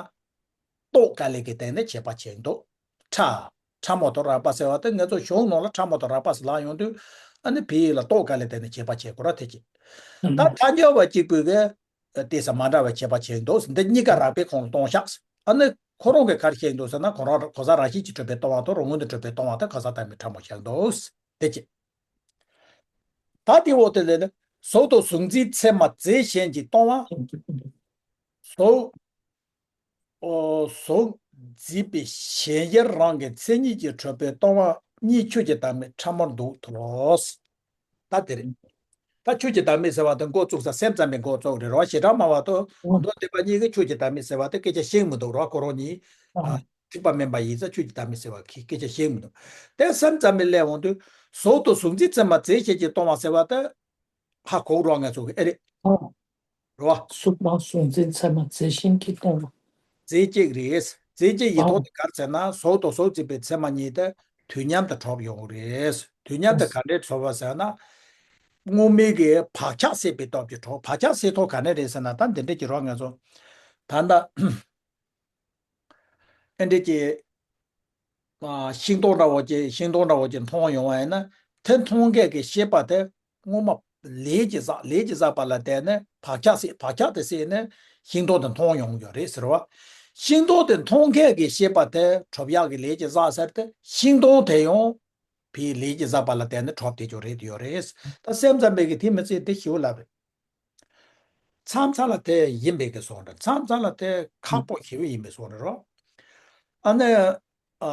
རྟོག་ག་ལེ་གི་སྟེང་ནས་ཁྱད་པར་ཕྱེ་འདུག། ཕྲ། ཕྲ་མོ་དང་རགས་པ་ཟེར་བ་དེ་ངེད་ཚོ་གཞུང་ནང་ལ་ཕྲ་མོ་དང་རགས་པ་ཟེར་ལབ་ཡོང་དུས། ཨ་ནི་བོད་ཡིག་ལ་རྟོག་ག་ལེ་སྟེང་ནས་ཁྱད་པར་ཕྱེ་དགོས་ར་དེ་ཅི། ད་ཐལ་འགྱུར་བ་གཅིག་པུས་གི་ཏོག་ཙམ་མ་འདྲ་བའི་ཁྱད་པར་ཕྱེ་འདུག། འདི་གཉིས་ཀ་རགས་པའི་ཁོངས་ལ་གཏོང་ཤག། ཨ་ནི་ཁོ་རང་གིས་ག་རེ་བཤད་འདུག་ཟེར་ན་ཁོ་རང་གོ་ས་རང་བཞིན་གྱིས་གྲུབ་པའི་སྟོང་བ་དང་རང་ངོས་ནས་གྲུབ་པའི་སྟོང་བ་དེ་གང་ཟག་བདག་མེད་ཕྲ་མོ་བཞག་འདུག། དེ་ཅི། ད་དེ་འོག་དེ་ལས་ནི་གཟུགས་དང་གཟུགས་འཛིན་ཚད་མ་རྫས་གཞན་གྱིས་སྟོང་བ། གཟུགས། ཨོ་གཟུགས་འཛིན་པའི་གཞན་དབྱེར་རང་གི་མཚན་ཉིད་ཀྱིས་གྲུབ་པའི་སྟོང་བ་གཉིས་ཆོས་ཀྱི་བདག་མེད་ཕྲ་མོར་འདུ་འཐོར། ད་དེ་རེད། ད་ཆོས་ཀྱི་བདག་མེད་ཟེར་བ་དེ་འགོ་བཙུགས་ས་སེམས་ཙམ་པའི་འགོ་བཙུགས་རེད་རོ། བྱེ་བྲག་སྨྲ་བ་དང་མདོ་སྡེ་པ་གཉིས་ཀྱིས་ཆོས་ཀྱི་བདག་མེད་ཟེར་བ་དེ་སྐད་ཆ་བཤད་མི་འདུག་རོ། ཁོ་རང་གཉིས་ཨ་ཐེག་པ་དམན་པ་ཡིན་ཙང་ཆོས་ཀྱི་བདག་མེད་ཟེར་བ་གི་སྐད་ཆ་བཤད་མི་འདུག། དེ་སེམས་ཙམ་པའི་སླེབས་འོང་དུས་གཟུགས་དང་གཟུགས་འཛིན་ཚད་མ་རྫས་གཞན་གྱིས་སྟོང་བ་ཟེར་བ་དེ་ཧ་གོ་རོགས་ང་ཚོ་གི་ཨེ་རེད། ཨོ། རེད་བ། གཟུགས་དང་གཟུགས་འཛིན་ཚད་མ་རྫས་གཞན་གྱིས་སྟོང་བ། རྫས་གཅིག་རེད། རྫས་གཅིག་ཡིན་ཨོ། ཐོག་དེ་ག་རེ་ཟེར་ན་གཟུགས་དང་གཟུགས་འཛིན་པའི་ཚད་མ་གཉིས་དེ་དུས་མཉམ་དུ་གྲུབ་ཡོང་གི་རེད། དུས་མཉམ་དུ་ཨོ། ག་འདྲས་གྲུབ་པ་ཟེར་ན། སྔོན་མའི་གི་བག་ཆགས་སད་པའི་སྟོབས་ཀྱིས་གྲུབ། བག་ཆགས་སད་ཐོག་ག་ནས་རེད་ཟེར་ན་ད་འདི་འདྲས་ཀྱི་རོགས་ང་ཚོ། ད་ལྟ། ཨེ་འདྲས་ཀྱི། ཨ་ཤིང་སྡོང་འདྲ་བོ་ཅིག་ཤིང་སྡོང་འདྲ་བོ་ཅིག་མཐོང་ཡོང་བ་ཡིན་ན་དེ་མཐོང་མཁན་གྱི་ཤེས་པ་དེ་སྔོན་མ་ལས་ཀྱི་བསགས་ལས་ཀྱི་བསགས་པ་ལ་བརྟེན་ནས་བག་ཆགས་སད་བག་ཆགས་དེ་སད་ནས་ཤིང་སྡོང་དེ་མཐོང་ཡོང་གི་རེད་ཟེར་བ། ཤིང་སྡོང་དེ་མཐོང་མཁན་གྱི་ཤེས་པ་དེ་གྲུབ་ཡག་གི་ལས་ཀྱི་བསགས་ཟེར་ཏེ་ཤིང་སྡོང་དེ་ཡང་བའི་ལས་ཀྱི་བསགས་པ་ལ་བརྟེན་ནས་གྲུབ་བསྡད་ཀྱི་རེད་ཡོད་རེད། ད་སེམས་ཙམ་པའི་གི་དེ་མི་ཚེ་འདི་ཞིའུ་ལབ་རེད། མཚམས་མཚམས་ལ་དེ་ཡིན་པའི་གི་སོང་རེད། མཚམས་མཚམས་ལ་དེ་ཁག་པོ་ཞིའུ་ཡིན་པའི་སོང་རེད་རོ། ཨ་ནི། ཨ།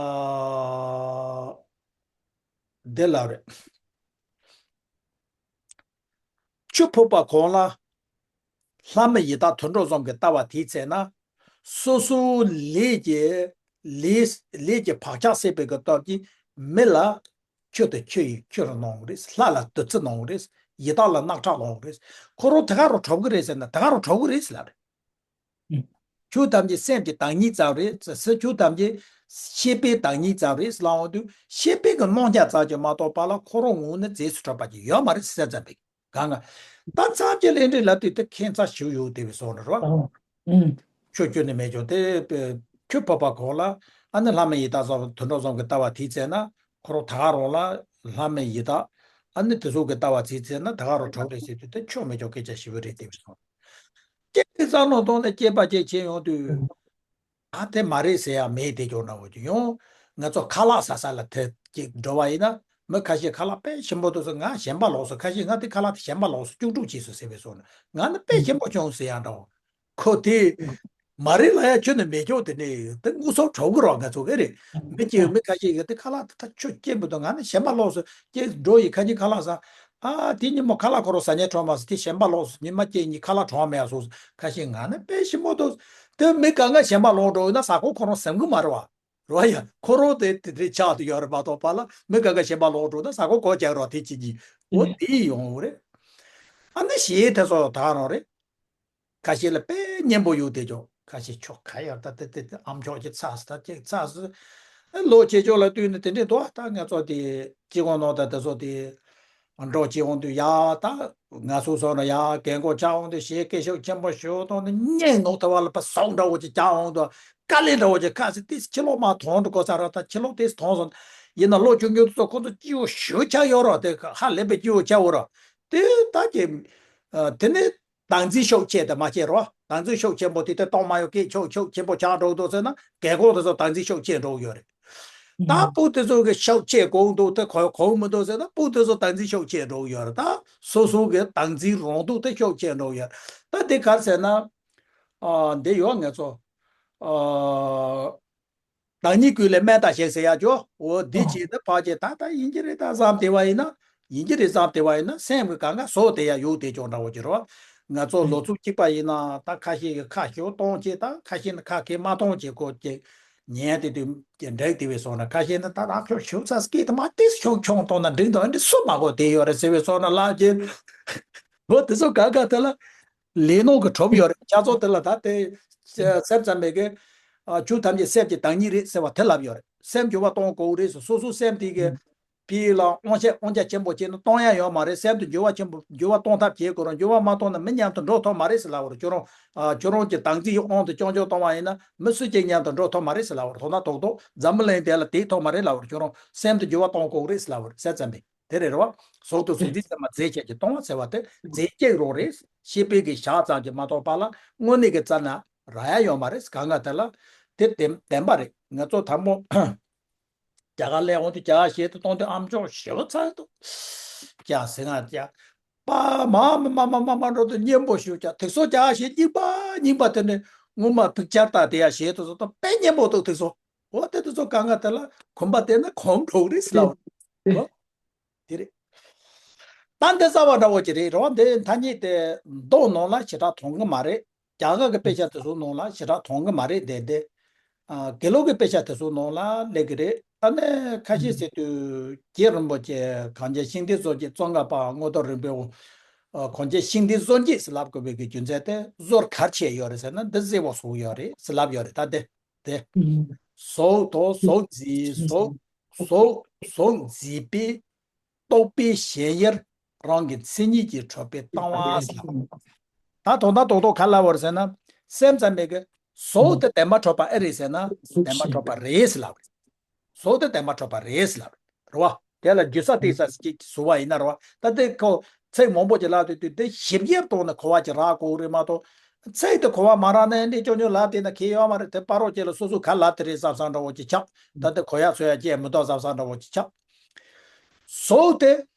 འདི་ལབ་རེད། ཆུ་ཕོར་པ་གང་ལ། ལྷ་མི་ཡི་དྭགས་དུད་འགྲོ་གསུམ་གྱིས་བལྟ་བ་དེའི་ཚེ་ན། སོ་སོའི་ལས་ཀྱི་ལས་ལས་ཀྱི་བག་ཆགས་སད་པའི་གི་སྟོབས་ཀྱིས་མི་ལ་ཆུ་དེ་ཆུ་ཡི་ཆུ་རུ་སྣང་གི་རེད། ལྷ་ལ་བདུད་རྩི་སྣང་གི་རེད། ཡི་དྭགས་ལ་རྣག་ཁྲག་སྣང་གི་རེད། ཁོ་རང་དེ་ག་རུ་གྲུབ་གི་རེད་ཟེར་ན་དེ་ག་རུ་གྲུབ་གི་རེད་ཟེར་ལབ་རེད། ཨུ། ཆོས་ཐམས་ཅད་སེམས་ཀྱི་བདག་ཉིད་ཙམ་རེད་ཟེར། ཆོས་ཐམས་ཅད་ཤེས་པའི་བདག་ཉིད་ཙམ་རེད་ལབ་ཡོང་དུས། ཤེས་པའི་གི་རྣམ་གཞག་ཙམ་གྱིས་མ་གཏོགས་པ་ལ་ཁོ་རང་ངོས་ནས་རྫས་སུ་གྲུབ་པ་ཅིག་ཡོད་མ་རེད་ཟེར་ཙམ་པས། གང་ང་། ད་མཚམས་བཅད་ལས་འབྲས་ལབ་དུས་དེ་ཁྱད་མཚར་ཞིག་ཡོད་དེ་བས་སོང་རེད་བ། ཨང་། ཨང་། ཆོས་ཁྱོན་ནས་མེད་ཀྱང་དེ་ཁྱོད་འཕགས་པ་གང་ལ་ཨ་ནི་ལྷ་མི་ཡི་དྭགས་སོགས་དུད་འགྲོ་གསུམ་གྱི་ལྟ་བ་དེ་བཙལ་ན་ཁོ་རང་ད་ག་རང་ལ་ལྷ་མི་ཡི་དྭགས་ཨ་ནི་དེ་ཚོ་གི་ལྟ་བ་དེ་བཙལ་ན་ད་ག་རང་གྲུབ་རེད་ཟེར་དུས་དེ་ཆོས་མེད་ཀྱང་སྐད་ཆ་ཞིག་ཡོད་རེད་དེ་བས་སོང་། སྐྱེས་པའི་བསམ་བློ་གཏོང་ནས་སྐྱེས་པ་སྐྱེ་ཆེན་ཡོང་དུས། ཨ་དེ་མ་རེད་ཟེར་ཡ་མེད་དེ་ཀྱང་འདྲ་བོ་ཅིག་ཡོང་། ང་ཚོ་ཁ་ལག་ཟ་ས་ལ་དེ་ཅིག་འགྲོ་བ་ཡིན་ན་མི་ཁ་ཤས་ཁ་ལག་དཔེ་ཞིམ་པོ་འདུག་ཟེར། ང་ཞིམ་པ་ལོག་སོང་། ཁ་ཤས་ང་དེ་ཁ་ལག་དེ་ཞིམ་པ་ལོག་སོང་། སྐྱུག་བྲོ་བྱས་སོང་ཟེར་བས་སོང་ན། ང་ནི་དཔེ་ཞིམ་པོ་བྱུང་ཟེར་ཡ་འདྲ་བོ། ཁོ་དེ་མ་རེད་ལབ་ཡ་ཁྱོན་ནས་མེད་ཀྱང་དེ་ནས་དེ་དངོས་སུ་གྲོགས་ཀྱི་རོགས་ང་ཚོ་གི་རེད། མི་གཅིག་མི་ཁ་ཤས་ཀྱིས་དེ་ཁ་ལག་དེ་ད་ཁྱོད་སྐྱེས་མི་འདུག་ང་ནི་ཞིམ་པ་ལོག་སོང་། སྐྱེས་འགྲོ་ཡི་ཁ་ཉིན་ཁ་ལག་ཟ། ཨ་དེ་ཉིན་མོ་ཁ་ལག་ཁོ་རང་ཟ་ཉན་གྲོངས་མ་སོང་། དེ་ཞིམ་པ་ལོག་སོང་། ཉི་མ་གཅིག་གཉིས་ཁ་ལག་གྲོངས་མེད་ཡ་སོང་། ཁ་ཤས་ང་ནི་དཔེ་ཞིམ་པོ་འདུག་དེ་མི་གང་ག་ཞིམ་པ་ལོག་འགྲོ་ཡོད་ན་ཟ་ཁོ་ཁོ་རང་ཟིན་གི་མ་རེད་བ། རོ་ཡ་ཁོ་རང་དེ་དེ་འདྲའི་ཆགས་དུ་ཡོད་རེད་མ་གཏོགས་པ་ལ་མི་གང་ག་ཞིམ་པ་ལོག་འགྲོ་ན་ཟ་ཁོ་གོ་རྒྱག་རོགས་དེ་གཅིག་གཉིས་འོ་དེ་ཡོང་རེད། ཨ་ནི་ཞེས་དེ་ཚོ་ད་རང་རེད། ཁ་ཤས་ལ་དཔེ་སྙན་པོ་ཡོད་དེ་ཅོ། ཁ་ཤས་ཆོ་ག་ཡར་ད་དེ་དེ་དེ་ཨ་མཆོག་གི་ཚགས་སུ་ད་ཅིག་ཚགས་སུ། ལོ་ཆེ་ཆོ་ལ་བསྟུན་ནས་དེ་འདྲས་འདུག་ད་ང་ཚོ་དེ་སྤྱི་ཁོག་ནང་ད་དེ་ཚོ་དེ་འགྲོ་བྱེད་འོང་དུས་ཡ་ད་ང་ཚོ་སོང་ན་ཡ་རྒན་གོག་ཆགས་འོང་དུས་ཞེས་སྐད་ཤུགས་ཆེན་པོ་ཞུ་དང་ནི་སྙན་ནོ་ཐ་བ་ལ་པ་སོང་འདྲ་བོ་ཅིག་རྒྱག་འོང་དུས་དཀའ་ལས་འདྲ་བོ་ཅིག་ཁ་སི་ཏིས་ཕྱི་ལོགས་མ་མཐོང་འགྲོ་གོ་ས་ར། ད་ཕྱི་ལོགས་ཏིས་མཐོང་སོང་ཡིན་ན་ལོ་ཆུང་ཆུང་དེ་ཚོ་ཁོ་ཚོ་སྐྱིད་བོ་ཞུ་ཆགས་ཡོད་ར། དེ་ཧ་ལས་པའི་སྐྱིད་བོ་ཆགས་འོང་ར། དེ་ད་ཀྱེ་དེ་ནི། བདག་འཛིན་ཤུགས་ཆེ་དེ་མ་བྱེད་རོགས། བདག་འཛིན་ཤུགས་ཆེན་པོ་དེ་དེ་གཏོང་མ་ཡོང་སྐད་ཤུགས་ཤུགས་ཆེན་པོ་ཆགས་འགྲོ་འདུག་ཟེར་ན་རྒན་གོག་དེ་ཚོ་བདག་འཛིན་ཤུགས་ཆེ་འགྲོ་གི་ཡོད་རེད། ད་སྤུ་དེ་ཚོ་གི་ཤུགས་ཆེ་གོ་འདུག་དེ་གོ་གོ་མི་འདུག་ཟེར་ན་སྤུ་དེ་ཚོ་བདག་འཛིན་ཤུགས་ཆེ་འགྲོ་གི་ཡོད་རེད། ད་སོ་སོ་གི་བདག་འཛིན་རང་འདུག་དེ་ཤུགས་ཆེ་འགྲོ་གི་ཡོད་རེད། ད་དེ་ག་རེ་ཟེར་ན། ཨ་འདི་ཡོད་ང་ཚོ། ཨ། བདག་ཉིད་ཀུན་ལས་དམན་བལྟ་ཞིག་ཟེར་ཡ་ཅོ། འོ་འདི་ཨོ། བྱས་ན་ཕལ་ཆེར་ད་ལྟ་ཡིན་གྱི་རེད་ད་བསམ་བསྡད་པ་ཡིན་ན། ཡིན་གྱི་རེད་བསམ་བསྡད་པ་ཡིན་ན་སེམས་ཀྱི་གང་ག་བཟོ་བསྡད་ཡ་ཡོད་དེ་ཅོ་འདྲ་བོ་ཅིག་རོ། ང་ཚོ་ལོ་ཚུགས་གཅིག་པ་ཡིན་ན་ད་ཁ་ཤས་ཀྱི་ཁ་ཞོ་གཏོང་བྱེད་ད་ཁ་ཤས་ནི་ཁ་སྐད་མ་གཏོང་བྱེད་ཁོ་ཅིག་ཉན་དེ་དུས་ཀྱི་འགྲིག་དེ་བས་སོང་ན། ཁ་ཤས་ནི་ད་ད་ཁྱོད་ཞོ་ཚ་སྐད་དུ་མ་ཏིས་ཞོ་ཆུང་གཏོང་ན་འགྲིག་འདུག་ཨ་འདྲི་སུ་མ་གོ་དེ་ཡོད་རེད་ཟེར་བས་སོང་ན་ལབ་ཀྱི། འོ་དེ་ཚོ་གང་ག་དེ་ལ། ལས་ནོར་གྱི་གྲུབ་ཡོད་རེད། ཁྱེད་ཚོ་དེ་ལ་ད་དེ་སེམས་ཙམ་པས་ཀྱི་ཆོས་ཐམས་ཅད་སེམས་ཀྱི་བདག་ཉིད་རེད་ཟེར་བ་དེ་ལབ་ཡོད་རེད། སེམས་འགྱུར་བ་གཏོང་དགོས་རེད་ཟེར། སོ་སོ་སེམས་དེ་གི་ཕི་ལ་དབང་ཤེད་དབང་ཆ་ཆེན་པོ་བྱས་ན་གཏོང་ཡ་ཡོད་མ་རེད། སེམས་དེ་འགྱུར་བ་ཆེན་པོ་འགྱུར་བ་གཏོང་ཐབས་བྱེད་དགོས་རུང་འགྱུར་བ་མ་གཏོང་ན་མི་མཉམ་དུ་འགྲོ་ཐུབ་མ་རེད་ཟེར་ལབ་པ་རེད། ཁྱོད་རང་ཁྱོད་རང་གི་བདག་འཛིན་དབང་དུ་རྐྱང་རྐྱང་གཏོང་བ་ཡིན་ན་མི་སུ་གཅིག་མཉམ་དུ་འགྲོ་ཐུབ་མ་རེད་ཟེར་ལབ་པ་རེད། དོ་ན་དོག་དོག་འཛམ་བུ་གླིང་དེ་ལ་དེད་ཐུབ་མ་རེད་ལབ་པ་རེད། ཁྱོད་རང་སེམས་དེ་འགྱུར་བ་གཏོང་དགོས་རེད་ཟེར་ལབ་པ་རེད། སེམས་ཙམ་པས། དེ་རེད་རོ། ཟོག་ཏུ་ཟུང་འཛིན་ཚད་མ་རྫས་བཅས་ཀྱིས་སྟོང་བ་ཟེར་བ་དེ་རྫས་སྐྱེག་རོགས་རེད། ཤེས་པའི་གི་ཞག་ཙམ་གྱིས་མ་གཏོགས་པ་ལ་དངོས་གནས་ཀྱི་རྩ་ན་རག་ཡ་ཡོད་མ་རེད། གང་ག་དེ་ལ་དེ་བདེན་བདེན་པ་རེད། ང་ཚོ་དང་པོ་རྒྱ་གར་སླེབས་འོང་དུས་རྒྱ་གར་གཞས་དེ་གཏོང་དུས་ཨ་མཆོག་ཞེ་པོ་ཚ་འདུག་ཀྱང་ཟེར་ང་ཀྱང་པ་མ་མ་མ་མ་མ་འགྲོ་དུས་སྙན་པོ་ཞུ་ཀྱང་དེ་ཚོ་རྒྱ་གར་གཞས་རྙིང་པ་རྙིང་པ་དེ་ནས་ངོ་མ་ཕིག་ཅར་ལྟ་དེ་ཡ་གཞས་དེ་ཚོ་དང་དཔེ་སྙན་པོ་འདུག་དེ་ཚོ། འོ་དེ་དེ་ཚོ་གང་ག་དེ་ལ་གོམ་པ་བསྟན་ན་གོམ་འགྲོ་གི་རེད་ཟེར་ལབ་པ་རེད། འོ་དེ་རེད། ད་འདི་རྩ་བ་འདྲ་བོ་ཅིག་རེད་རོ། འདི་ཐ་སྙད་དེ་མདོ་ནང་ལ་ཞེ་དྲག་མཐོང་གི་མ་རེད། རྒྱ་གར་གྱི་དཔེ་ཆ་དེ་ཚོ་ནང་ལ་ཞེ་དྲག་མཐོང་གི་མ་རེད་དེ་འདི། ཨ་དགེ་ལུགས་ཀྱི་དཔེ་ཆ་དེ་ཚོ་ནང་ལ་སླེབས་ཀྱི་རེད། ཨ་ནི་ཁ་ཤས་ཟེར་དུས་རྗེ་རིན་པོ་ཆེ་གངས་ཅན་ཤིང་རྟའི་གཙོ་བྱས་ཙོང་ཁ་པ་རྔོག་སྟོན་རིན་པོ་ཆེ། གངས་ཅན་ཤིང་རྟའི་གཙོ་བྱས་ཟེར་ལབ་དགོས་པའི་གི་རྒྱུ་མཚན་དེ་ཟུར་ག་རེ་བྱས་ཡོད་རེད་ཟེར་ན་འདི་ཟེར་བ་བཟོ་ཡོད་རེད་ཟེར་ལབ་ཡོད་རེད། ད་དེ། དེ། ཟོག་དང་ཟོག་འཛིན་ཟོག་ཟོག་ཟོག་འཛིན་པའི་རྟོག་པའི་ཞེན་ཡུལ་རང་གི་མཚན་ཉིད་ཀྱིས་གྲུབ་པའི་ལྟ་བ་ཟེར། ད་དོན་དག་རྡོག་རྡོག་ག་ལབ་པ་རེད་ཟེར་ན། སེམས་ཙམ་པས་ཀྱི་ཟོག་དེ་བདེན་པར་གྲུབ་པ་ཨེ་རེད་ཟེར་ན་བདེན་པར་གྲུབ་པ་རེད་ཟེར་ལབ་རེད། ཟོག་དེ་བདེན་པར་གྲུབ་པ་རེད་ཟེར་ལབ་རེད་བ། དེ་ལ་རྒྱུ་ས་ཏིག་ས་ཅིག་བཟོ་བ་ཡིན་ན་རེད་བ། ད་དེ་ཁོ་ཚིག་མང་པོ་ཅིག་ལབ་དུས་དུས་དེ་ཞིབ་གཡེར་གཏོང་ནས་གོ་བ་ཅིག་རག་དགོས་རེད་མ་གཏོགས། ཚིག་དེ་གོ་བ་མ་རག་ན་འདི་ཅོ་ཉོ་ལབ་དེ་ན་ཁེ་ཡོད་མ་རེད། དེ་པ་རོགས་ཅིག་ལ་སོ་སོ་ག་ལབ་དེ་རེད་བསམ་བསམ་འདྲ་བོ་ཅིག་ཆགས། ད་དེ་གོ་ཡ་ཚོ་ཡ་ཅེས་མི་འདུག་བསམ་བསམ་འདྲ་བོ་ཅིག་ཆགས། ཟོག་དེ་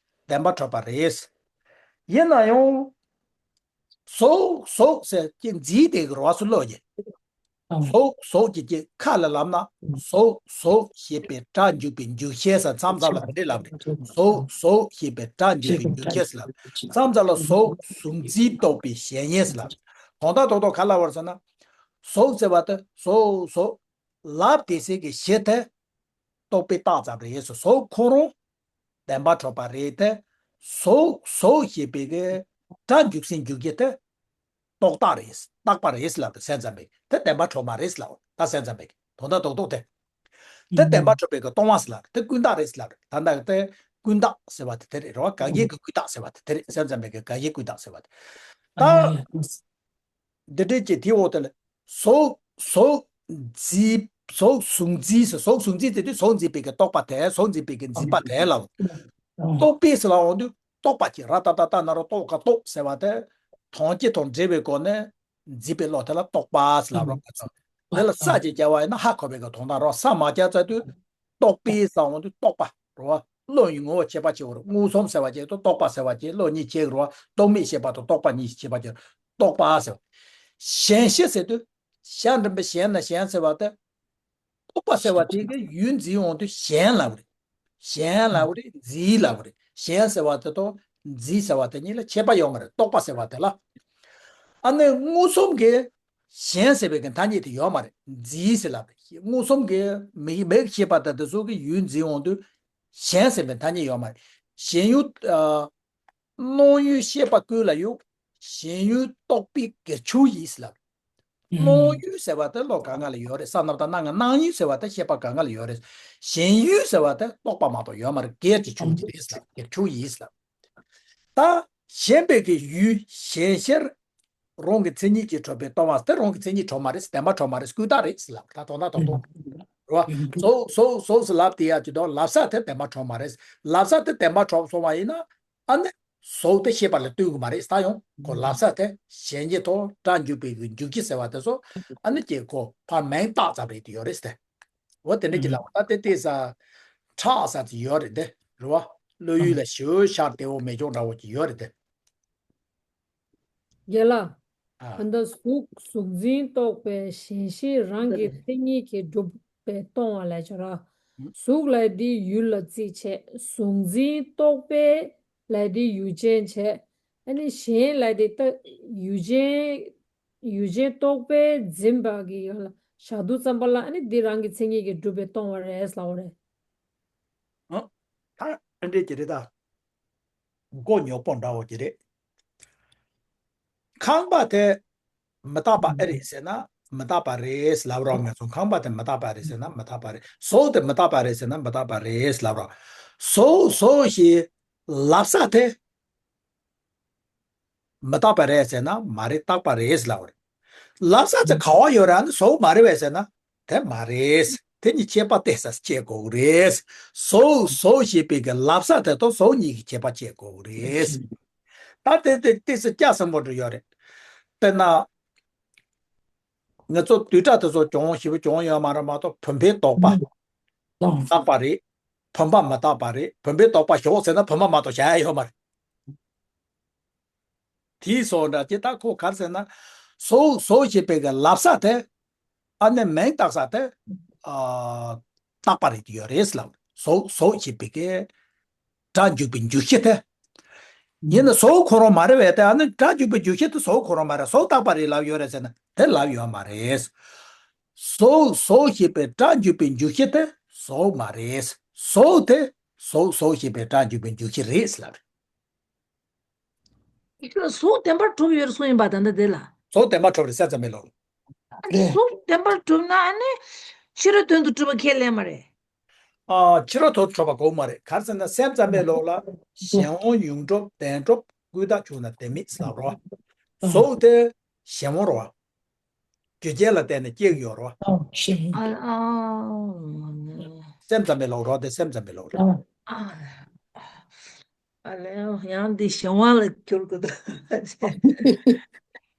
བདེན་པར་གྲུབ་པ་རེད། ཡིན་ན་ཡང་། ཟོག་ཟོག་ཟེར་གྱི་འཛིན་དེ་གི་རོ་སུ་ལོ་ཡིན། ཟོག་ཟོག་གི་གི་ཁ་ལ་ལབ་ན་ཟོག་ཟོག་ཞེས་པའི་སྒྲ་འཇུག་པའི་འཇུག་ཤེས་ས་མཚམས་མཚམས་ལ་དེ་འདྲས་ལབ་རེད། ཟོག་ཟོག་ཞེས་པའི་སྒྲ་འཇུག་པའི་འཇུག་ཤེས་ལབ། མཚམས་མཚམས་ལ་ཟོག་གཟུགས་འཛིན་རྟོག་པའི་ཞེན་ཡིན་ལབ། དོན་དག་རྡོག་རྡོག་ག་ལབ་པ་རེད་ཟེར་ན། ཟོག་ཟེར་བ་དེ་ཟོག་ཟོག་ལབ་དེ་ཟེར་གི་གཞི་དེ་རྟོག་པའི་རྟགས་ཙམ་རེད་ཟེར། ཟོག་ཁོ་རང་བདེན་པར་གྲུབ་པ་རེད་དེ། ཟོག་ཟོག་ཞེས་པའི་གི་སྒྲ་འཇུག་སའི་འཇུག་རྒྱུ་དེ། རྟོག་བཏགས་རེད། བཏགས་པ་རེད་ལབ་རེད། སེམས་ཙམ་པས་དེ་བདེན་པ་འཕྲོད་མ་རེད་ལབ། ད་སེམས་ཙམ་པས་དོན་དག་རྡོག་རྡོག་དེ། དེ་བདེན་པ་འཕྲོད་པའི་གི་སྟོང་པ་ཟེར་ལབ་རེད། དེ་ཀུན་བཏགས་རེད་ལབ་རེད། ད་ལྟ་དེ་ཀུན་བཏགས་ཟེར་བ་དེ་དེ་རེད། རེད་བ། དགག་བྱའི་གི་ཀུན་བཏགས་ཟེར་བ་དེ་དེ་རེད། སེམས་ཙམ་པའི་གི་དགག་བྱའི་ཀུན་བཏགས་ཟེར་བ་དེ། ད། འདི་འདྲའི་ཅིག་དེའི་འོག་དེ་ལ། གཟུགས་གཟུགས་འཛིན། གཟུགས་གཟུགས་འཛིན་ཟེར། གཟུགས་གཟུགས་འཛིན་ཟེར་དུས་གཟུགས་འཛིན་པའི་གི་རྟོག་པ་དེ། གཟུགས་འཛིན་པའི་གི་འཛིན་པ་དེ་ལ། རྟོག་པས་ཟེར་ལབ་འོང་དུས་རྟོག་པ་ཅིག་ར་ཏ་ཏ་ཏ་ན་རོ་རྟོ་ག་རྟོག་ཟེར་བ་དེ། དོན་སྤྱི་དང་འབྲེལ་བའི་སྒོ་ནས་འཛིན་པའི་བློ་དེ་ལ་རྟོག་པ་ཟེར་ལབ་རོགས་པ་ཚོ། དེ་ལ་ས་ཅིག་བརྒྱབ་པ་ཡིན་ན་ཧ་གོ་བའི་གི་དོན་དག་རོ། ས་མ་བརྒྱབ་ཚར་དུས་རྟོག་པས་ཟེར་འོང་དུས་རྟོག་པ་རོ། བློ་ཡི་ངོ་བོ་ཁྱད་པར་ཕྱེ་བ་རོ། མངོན་སུམ་ཟེར་བ་ཅིག་དང་རྟོག་པ་ཟེར་བ་ཅིག་བློ་གཉིས་ཕྱེ་གི་རོ། རྟོག་མེད་ཤེས་པ་དང་རྟོག་པ་གཉིས་ཤིག་ཁྱད་པར་ཕྱེ་རོ། རྟོག་པ་ཟེར། གཞན་ཤེས་ཟེར་དུས། གཞན་འདྲེན་པའི་གཞན་ན་གཞན་ཟེར་བ་དེ། རྟོག་པ་ཟེར་བ་དེ་གི་ཡུལ་འཛིན་འོང་དུས་གཞན་ལབ་རེད། གཞན་ལབ་རེད། འཛིན་ལབ་རེད། གཞན་ཟེར་བ་དེ་དང་འཛིན་ཟེར་བ་དེ་གཉིས་ལ་ཁྱད་པར་ཡོད་མ་རེད། རྟོག་པ་ཟེར་བ་དེ་ལ། ཨ་ནི་མངོན་སུམ་གྱི་གཞན་ཟེར་བའི་གི་ཐ་སྙད་དེ་ཡོད་མ་རེད། འཛིན་ཟེར་ལབ་རེད། མངོན་སུམ་གྱི་མིག་མིག་ཤེས་པ་དང་དེ་ཚོ་གི་ཡུལ་འཛིན་འོང་དུས་གཞན་ཟེར་བའི་ཐ་སྙད་ཡོད་མ་རེད། གཞན་ཡུལ། ཨ། སྣང་ཡུལ་ཤེས་པ་ཀུན་ལ་ཡང་། གཞན་ཡུལ་རྟོག་པའི་སྒེར་ཆོས་ཡིན་ལབ། སྣང་ཡུལ་ཟེར་བ་དེ་བློ་གང་ག་ལ་ཡོད་རེད། ས་རྣམས་དང་སྣང་ངེ་སྣང་ཡུལ་ཟེར་བ་དེ་ཤེས་པ་གང་ག་ལ་ཡོད་རེད། གཞན་ཡུལ་ཟེར་བ་དེ་རྟོག་པ་མ་གཏོགས་ཡོད་མ་རེད། སྒེར་གྱི་ཆོས་ཀྱི་རེད་ལབ། སྒེར་ཆོས་ཡིན་ལབ། ད་གཞན་པའི་གི་ཡུལ་གཞན་ཤེས་རང་གི་མཚན་ཉིད་ཀྱིས་གྲུབ་པའི་སྟོང་པ་དེ་རང་གི་མཚན་ཉིད་གྲུབ་མ་རེད། བདེན་པ་གྲུབ་མ་རེད། ཀུན་བཏགས་རེད་ལབ། ད་དོན་དག་རྡོག་རྡོག་རེད་བ། གཟུགས་གཟུགས་གཟུགས་ཟེར་ལབ་དེ་ཡ་ཅི་དང་ལབ་ས་དེ་བདེན་པ་གྲུབ་མ་རེད། ལབ་ས་དེ་བདེན་པ་གྲུབ་སོང་བ་ཡིན་ན། ཨ་ནི་གཟུགས་དེ་ཤེས་པ་ལ་ལྟོས་གི་མ་རེད། ད་ཡང་ཁོ་ལབ་ས་དེ་གཞན་གྱི་ཐོག་སྒྲ་འཇུག་པའི་གི་འཇུག་གཞི་ཟེར་བ་དེ་ཚོ་ཨ་ནི་ཀྱེ་ཁོ་ཕར་མིང་བཏགས་ཙམ་རེད་དེ་ཡོད་རེད་དེ། འོ་དེ་འདྲ་ཅིག་ལབ་པ་ད་དེ་ལྟས་ས་ཁྲག་ས་ཅིག་ཡོད་རེད་དེ་རེད་བ། བློ་ཡུལ་ལ་ཞི་བའི་ཤར་དེ་འོ་མེ་སྐྱོན་འདྲ་བོ་ཅིག་ཡོད་རེད་དེ། རྒན་ལགས། ཨ། ད་ལྟ་གཟུགས་གཟུགས་འཛིན་རྟོག་པའི་གཞན་ཤེས་རང་གི་མཚན་ཉིད་ཀྱིས་གྲུབ་པའི་སྟོང་པ་ལས་བྱུང་ར། ཨ། གཟུགས་ལས་འདི་ཡུལ་ལ་རྩིས་བྱས། གཟུགས་འཛིན་རྟོག་པའི་ལས་འདི་ཡུལ་ཅན་བྱས། ཨ་ནི་གཞན་ལས་འདི་ལྟ་ཡུལ་ཅན། ཡུལ་ཅན་རྟོག་པས་འཛིན་པ་གི་ཡང་ལ་བཞག་དུས་ཙམ་པ་ལ་ཨ་ནི་འདི་རང་གི་མཚན་ཉིད་ཀྱིས་གྲུབ་པའི་སྟོང་པ་རེད་ལབ་པ་རེད། ཨ། ད་ཨ་འདྲས་ཀྱི་རེད་ད། མགོ་ཉོག་པོ་འདྲ་བོ་ཅིག་རེད། ཁང་པ་དེ་མི་རྟག་པ་ཨེ་རེད་ཟེར་ན་མི་རྟག་པ་རེད་ལབ་རོགས། ང་ཚོ་ཁང་པ་དེ་མི་རྟག་པ་རེད་ཟེར་ན་མི་རྟག་པ་རེད། གཟུགས་དེ་མི་རྟག་པ་རེད་ཟེར་ན་མི་རྟག་པ་རེད་ལབ་རོགས། གཟུགས་གཟུགས་ཞེས་ལབ་ས་དེ་མི་རྟག་པ་རེད་ཟེར་ན་མ་རེད། རྟག་པ་རེད་ལབ་རེད། ལབ་ས་དེ་ག་བ་ཡོད་རེད། ཨ་ནི་གཟུགས་མ་རེད་པས་ཟེར་ན། དེ་མ་རེད། དེ་གཉིས་ཁྱད་པར་ཏོག་ཙམ་ཕྱེ་དགོས་ཀྱི་རེད། གཟུགས་གཟུགས་ཞེས་པའི་གི་ལབ་ས་དེ་དང་གཟུགས་གཉིས་ཀྱི་ཁྱད་པར་ཕྱེ་དགོས་ཀྱི་རེད། ད་དེ་དེ་ཏོག་ཙམ་སྐྱ་སེར་པོ་འདྲ་ཡོད་རེད། དཔེར་ན། ང་ཚོ་བསྡུས་གྲྭ་དེ་ཚོ་གྱོང་ཞེ་པོ་གྱོང་ཡོད་མ་རེད་མ་གཏོགས་བུམ་པའི་རྟོག་པ་རྟག་པ་རེད། བུམ་པ་མི་རྟག་པ་རེད། བུམ་པའི་རྟོག་པ་ཞོག་ཟེར་ན་བུམ་པ་མ་གཏོགས་གཞན་ཡོད་མ་རེད། དེའི་སོགས་འདྲ་ཅིག་ད་ཁོ་ག་རེ་ཟེར་ན། གཟུགས་གཟུགས་ཞེས་པའི་གི་ལབ་ས་དེ། ཨ་ནི་མིང་བཏགས་ས་དེ། ཨ། རྟག་པ་རེད་ཡོད་རེད་ལབ། གཟུགས་གཟུགས་ཞེས་པའི་གི་སྒྲ་འཇུག་པའི་འཇུག་གཞི་དེ། ཡིན་ན་གཟུགས་ཁོ་རང་མ་རེད་པས། དེ་ཨ་ནི་སྒྲ་འཇུག་པའི་འཇུག་གཞི་དེ་གཟུགས་ཁོ་རང་མ་རེད། གཟུགས་རྟག་པ་རེད་ལབ་ཡོད་རེད་ཟེར་ན་དེ་ལབ་ཡོད་མ་རེད། གཟུགས་གཟུགས་ཞེས་པའི་སྒྲ་འཇུག་པའི་འཇུག་གཞི་དེ་གཟུགས་མ་རེད། གཟུགས་དེ་གཟུགས་གཟུགས་ཞེས་པའི་སྒྲ་འཇུག་པའི་འཇུག་གཞི་རེད་ལབ། གཟུགས་བདེན་པར་གྲུབ་ཡོད་གསུངས་ཡིན་པ་ད་ལྟ་དེ་ལ། གཟུགས་བདེན་པར་གྲུབ་རེད་སེམས་ཙམ་པའི་ལུགས། ཨ་ནི་གཟུགས་བདེན་པར་གྲུབ་ན་ཨ་ནི་ཕྱི་རོལ་དོན་དུ་གྲུབ་པ་ཁས་ལེན་མ་རེད། ཨ། ཕྱི་རོལ་དོན་དུ་གྲུབ་པ་དགོས་མ་རེད། ག་རེ་ཟེར་ན་སེམས་ཙམ་པའི་ལུགས་ལ་གཞན་དབང་ཡོངས་གྲུབ་བདེན་གྲུབ་ཀུན་བཏགས་བྱུང་ན་དེ་མེད་ཟེར་རོ། གཟུགས་དེ་གཞན་དབང་རོ། རྒྱུ་རྐྱེན་ལ་བརྟེན་ནས་སྐྱེ་གི་ཡོད་རོ། ཨ་ཨ། སེམས་ཙམ་པའི་ལུགས་རོ། དེ་སེམས་ཙམ་པའི་ལུགས་རེད། ཨ། ཨ་ལས་ཡང་འདི་གཞན་དབང་ལ་འགྱུར་དགོས་འདུག་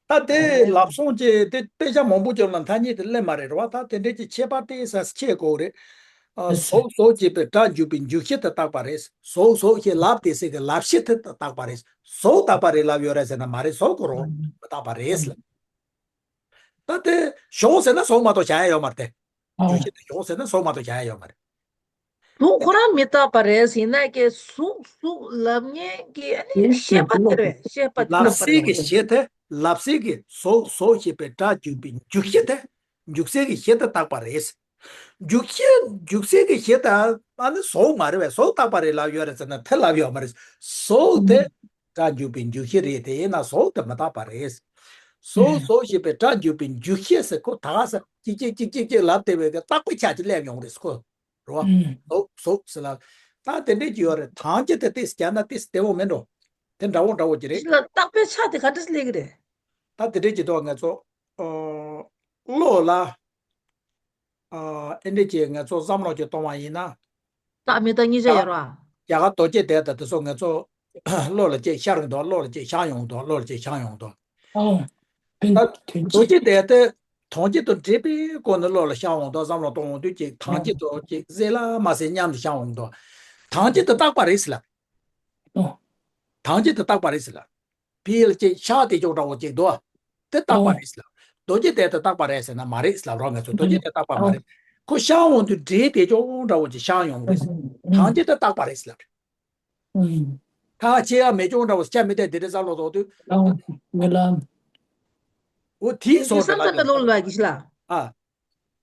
ད་དེ་ལབ་སོང་ཅེས་དེ་དཔེ་ཆ་མང་པོ་བརྒྱབ་ན་ཐ་སྙད་དེ་སླེབས་མ་རེད་རེད་བ། ད་དེ་འདྲས་ཀྱི་ཁྱད་པར་ཏོག་ཙམ་ཕྱེ་དགོས་རེད། ཨ། གཟུགས་གཟུགས་ཞེས་པའི་སྒྲ་འཇུག་པའི་འཇུག་གཞི་དེ་རྟག་པ་རེད། གཟུགས་གཟུགས་ཞེས་ལབ་དེ་སྲིད་ཀྱི་ལབ་གཞི་དེ་རྟག་པ་རེད། གཟུགས་རྟག་པ་རེད་ལབ་ཡོད་རེད་ཟེར་ན་མ་རེད། གཟུགས་ཁོ་རང་མི་རྟག་པ་རེད་ལབ། ད་དེ་ཞོག་ཟེར་ན་གཟུགས་མ་གཏོགས་བྱ་ཡ་ཡོད་མ་རེད་དེ། ཨ། རྒྱུ་རྐྱེན་དེ་ཞོག་ཟེར་ན་གཟུགས་མ་གཏོགས་བྱ་ཡ་ཡོད་མ་རེད། གཟུགས་ཁོ་རང་མི་རྟག་པ་རེད་ཟེར་ན་ཀྱེ་གཟུགས་གཟུགས་ལབ་མཁན་གྱི་ཨ་ནི་ཤེས་པ་དེ་རེད། ཤེས་པ་དེ་ལབ་རྟག་པ་སའི་རེད། གི་གཞི་དེ་ལབ་སའི་གི་གཟུགས་གཟུགས་ཞེས་པའི་སྒྲ་འཇུག་པའི་འཇུག་གཞི་དེ། འཇུག་སའི་གི་གཞི་དེ་རྟག་པ་རེད། འཇུག་གཞི་འཇུག་སའི་གི་གཞི་དེ་ཨ་ནི་གཟུགས་མ་རེད་པས། གཟུགས་རྟག་པ་རེད་ལབ་ཡོད་རེད་ཟེར་ན་དེ་ལབ་ཡོད་མ་རེད། གཟུགས་དེ་སྒྲ་འཇུག་པའི་འཇུག་གཞི་རེད། དེ་ཡིན་ན་གཟུགས་དེ་མི་རྟག་པ་རེད། ཟོ་ཟོ་ཞེས་པའི་སྒྲ་འཇུག་པའི་འཇུག་ཤེས་ཟེར་ཁོ་ད་ག་ས་ཅིག་ཅིག་ཅིག་ཅིག་ཅིག་ལབ་བསྡད་པའི་གི་རྟག་པ་ཆགས་ཀྱི་སླེབས་ཡོང་རེད་ཁོ། རེད་བ། ཟོ་ཟོ་ཟེར་ལ། ད་དེ་འདྲས་ཀྱི་ཡོད་རེད། དང་གི་དེ་ཏིས་བརྒྱབ་ན་ཏིས་བདེ་བོ་མིན་འགྲོ། དེ་འདྲ་བོ་འདྲ་བོ་ཅིག་རེད། ཞིག་ལ་རྟག་པའི་ཆ་དེ་ག་འདྲས་སླེབས་ཀྱི་རེད། ད་དེ་འདྲས་ཀྱི་ཐོག་ང་ཚོ། ཨོ། བློ་ལ། ཨ། ཨེ་འདྲས་ཀྱི་ང་ཚོ་བསམ་བློ་ཅིག་གཏོང་བ་ཡིན་ན། རྟག་མི་རྟག་གཉིས་ཆ་ཡོད་ར། རྒྱ་གར་རྡོ་རྗེ་གདན་དང་དེ་ཚོ་ང་ཚོ་བློ་ལ་ཅིག་ཤར་གི་འདུག་བློ་ལ་ཅིག་ཤར་ཡོང་འདུག་བློ་ལ་ཅིག་ཤར་ཡོང་འདུག་ཨོ། ད་དོན་རྡོ་རྗེ་གདན་དེ་དོན་སྤྱི་དང་འབྲེལ་པའི་སྒོ་ནས་བློ་ལ་ཤར་འོང་འདུག་བསམ་བློ་གཏོང་འོང་དུས་ཅིག་དོན་སྤྱི་དང་ཅིག་བསྲེས་ལ་མ་བསྲེས་མཉམ་དུ་ཤར་འོང་འདུག་དོན་སྤྱི་དེ་རྟག་པ་རེད་ཟེར་ལ། ཨོ། དོན་སྤྱི་དེ་རྟག་པ་རེད་ཟེར་ལ། ཕི་ལ་ཅིག་ཤར་དེ་ཅོག་འདྲ་བོ་ཅིག་འདུག་དེ་རྟག་པ་ཨོ། རེད་ཟེར་ལ། རྡོ་རྗེ་གདན་དེ་རྟག་པ་རེད་ཟེར་ན་མ་རེད་ཟེར་ལ་རོགས་ང་ཚོ་རྡོ་རྗེ་གདན་རྟག་པ་མ་ཨོ། རེད། ཁོ་ཤར་འོང་དུས་འབྲས་དེ་ཅོག་འདྲ་བོ་ཅིག་ཤར་ཡོང་གི་རེད་ཟེར། ཨོ། དོན་སྤྱི་དེ་རྟག་པ་རེད་ཟེར་ལ། ཨུམ། ཁ་ཆེ་ཡ་མེ་སྐྱོན་འདྲ་བོ་སྐྱ་མི་དེ་དེ་རེད་ས་ལོ་ཐོག་དུས། ཨོ། ངེས་ལ། འོ་དེའི་སོགས་དེ་སེམས་ཙམ་པའི་ལུགས་ལ་གི་ཤི་ལ། ཨ།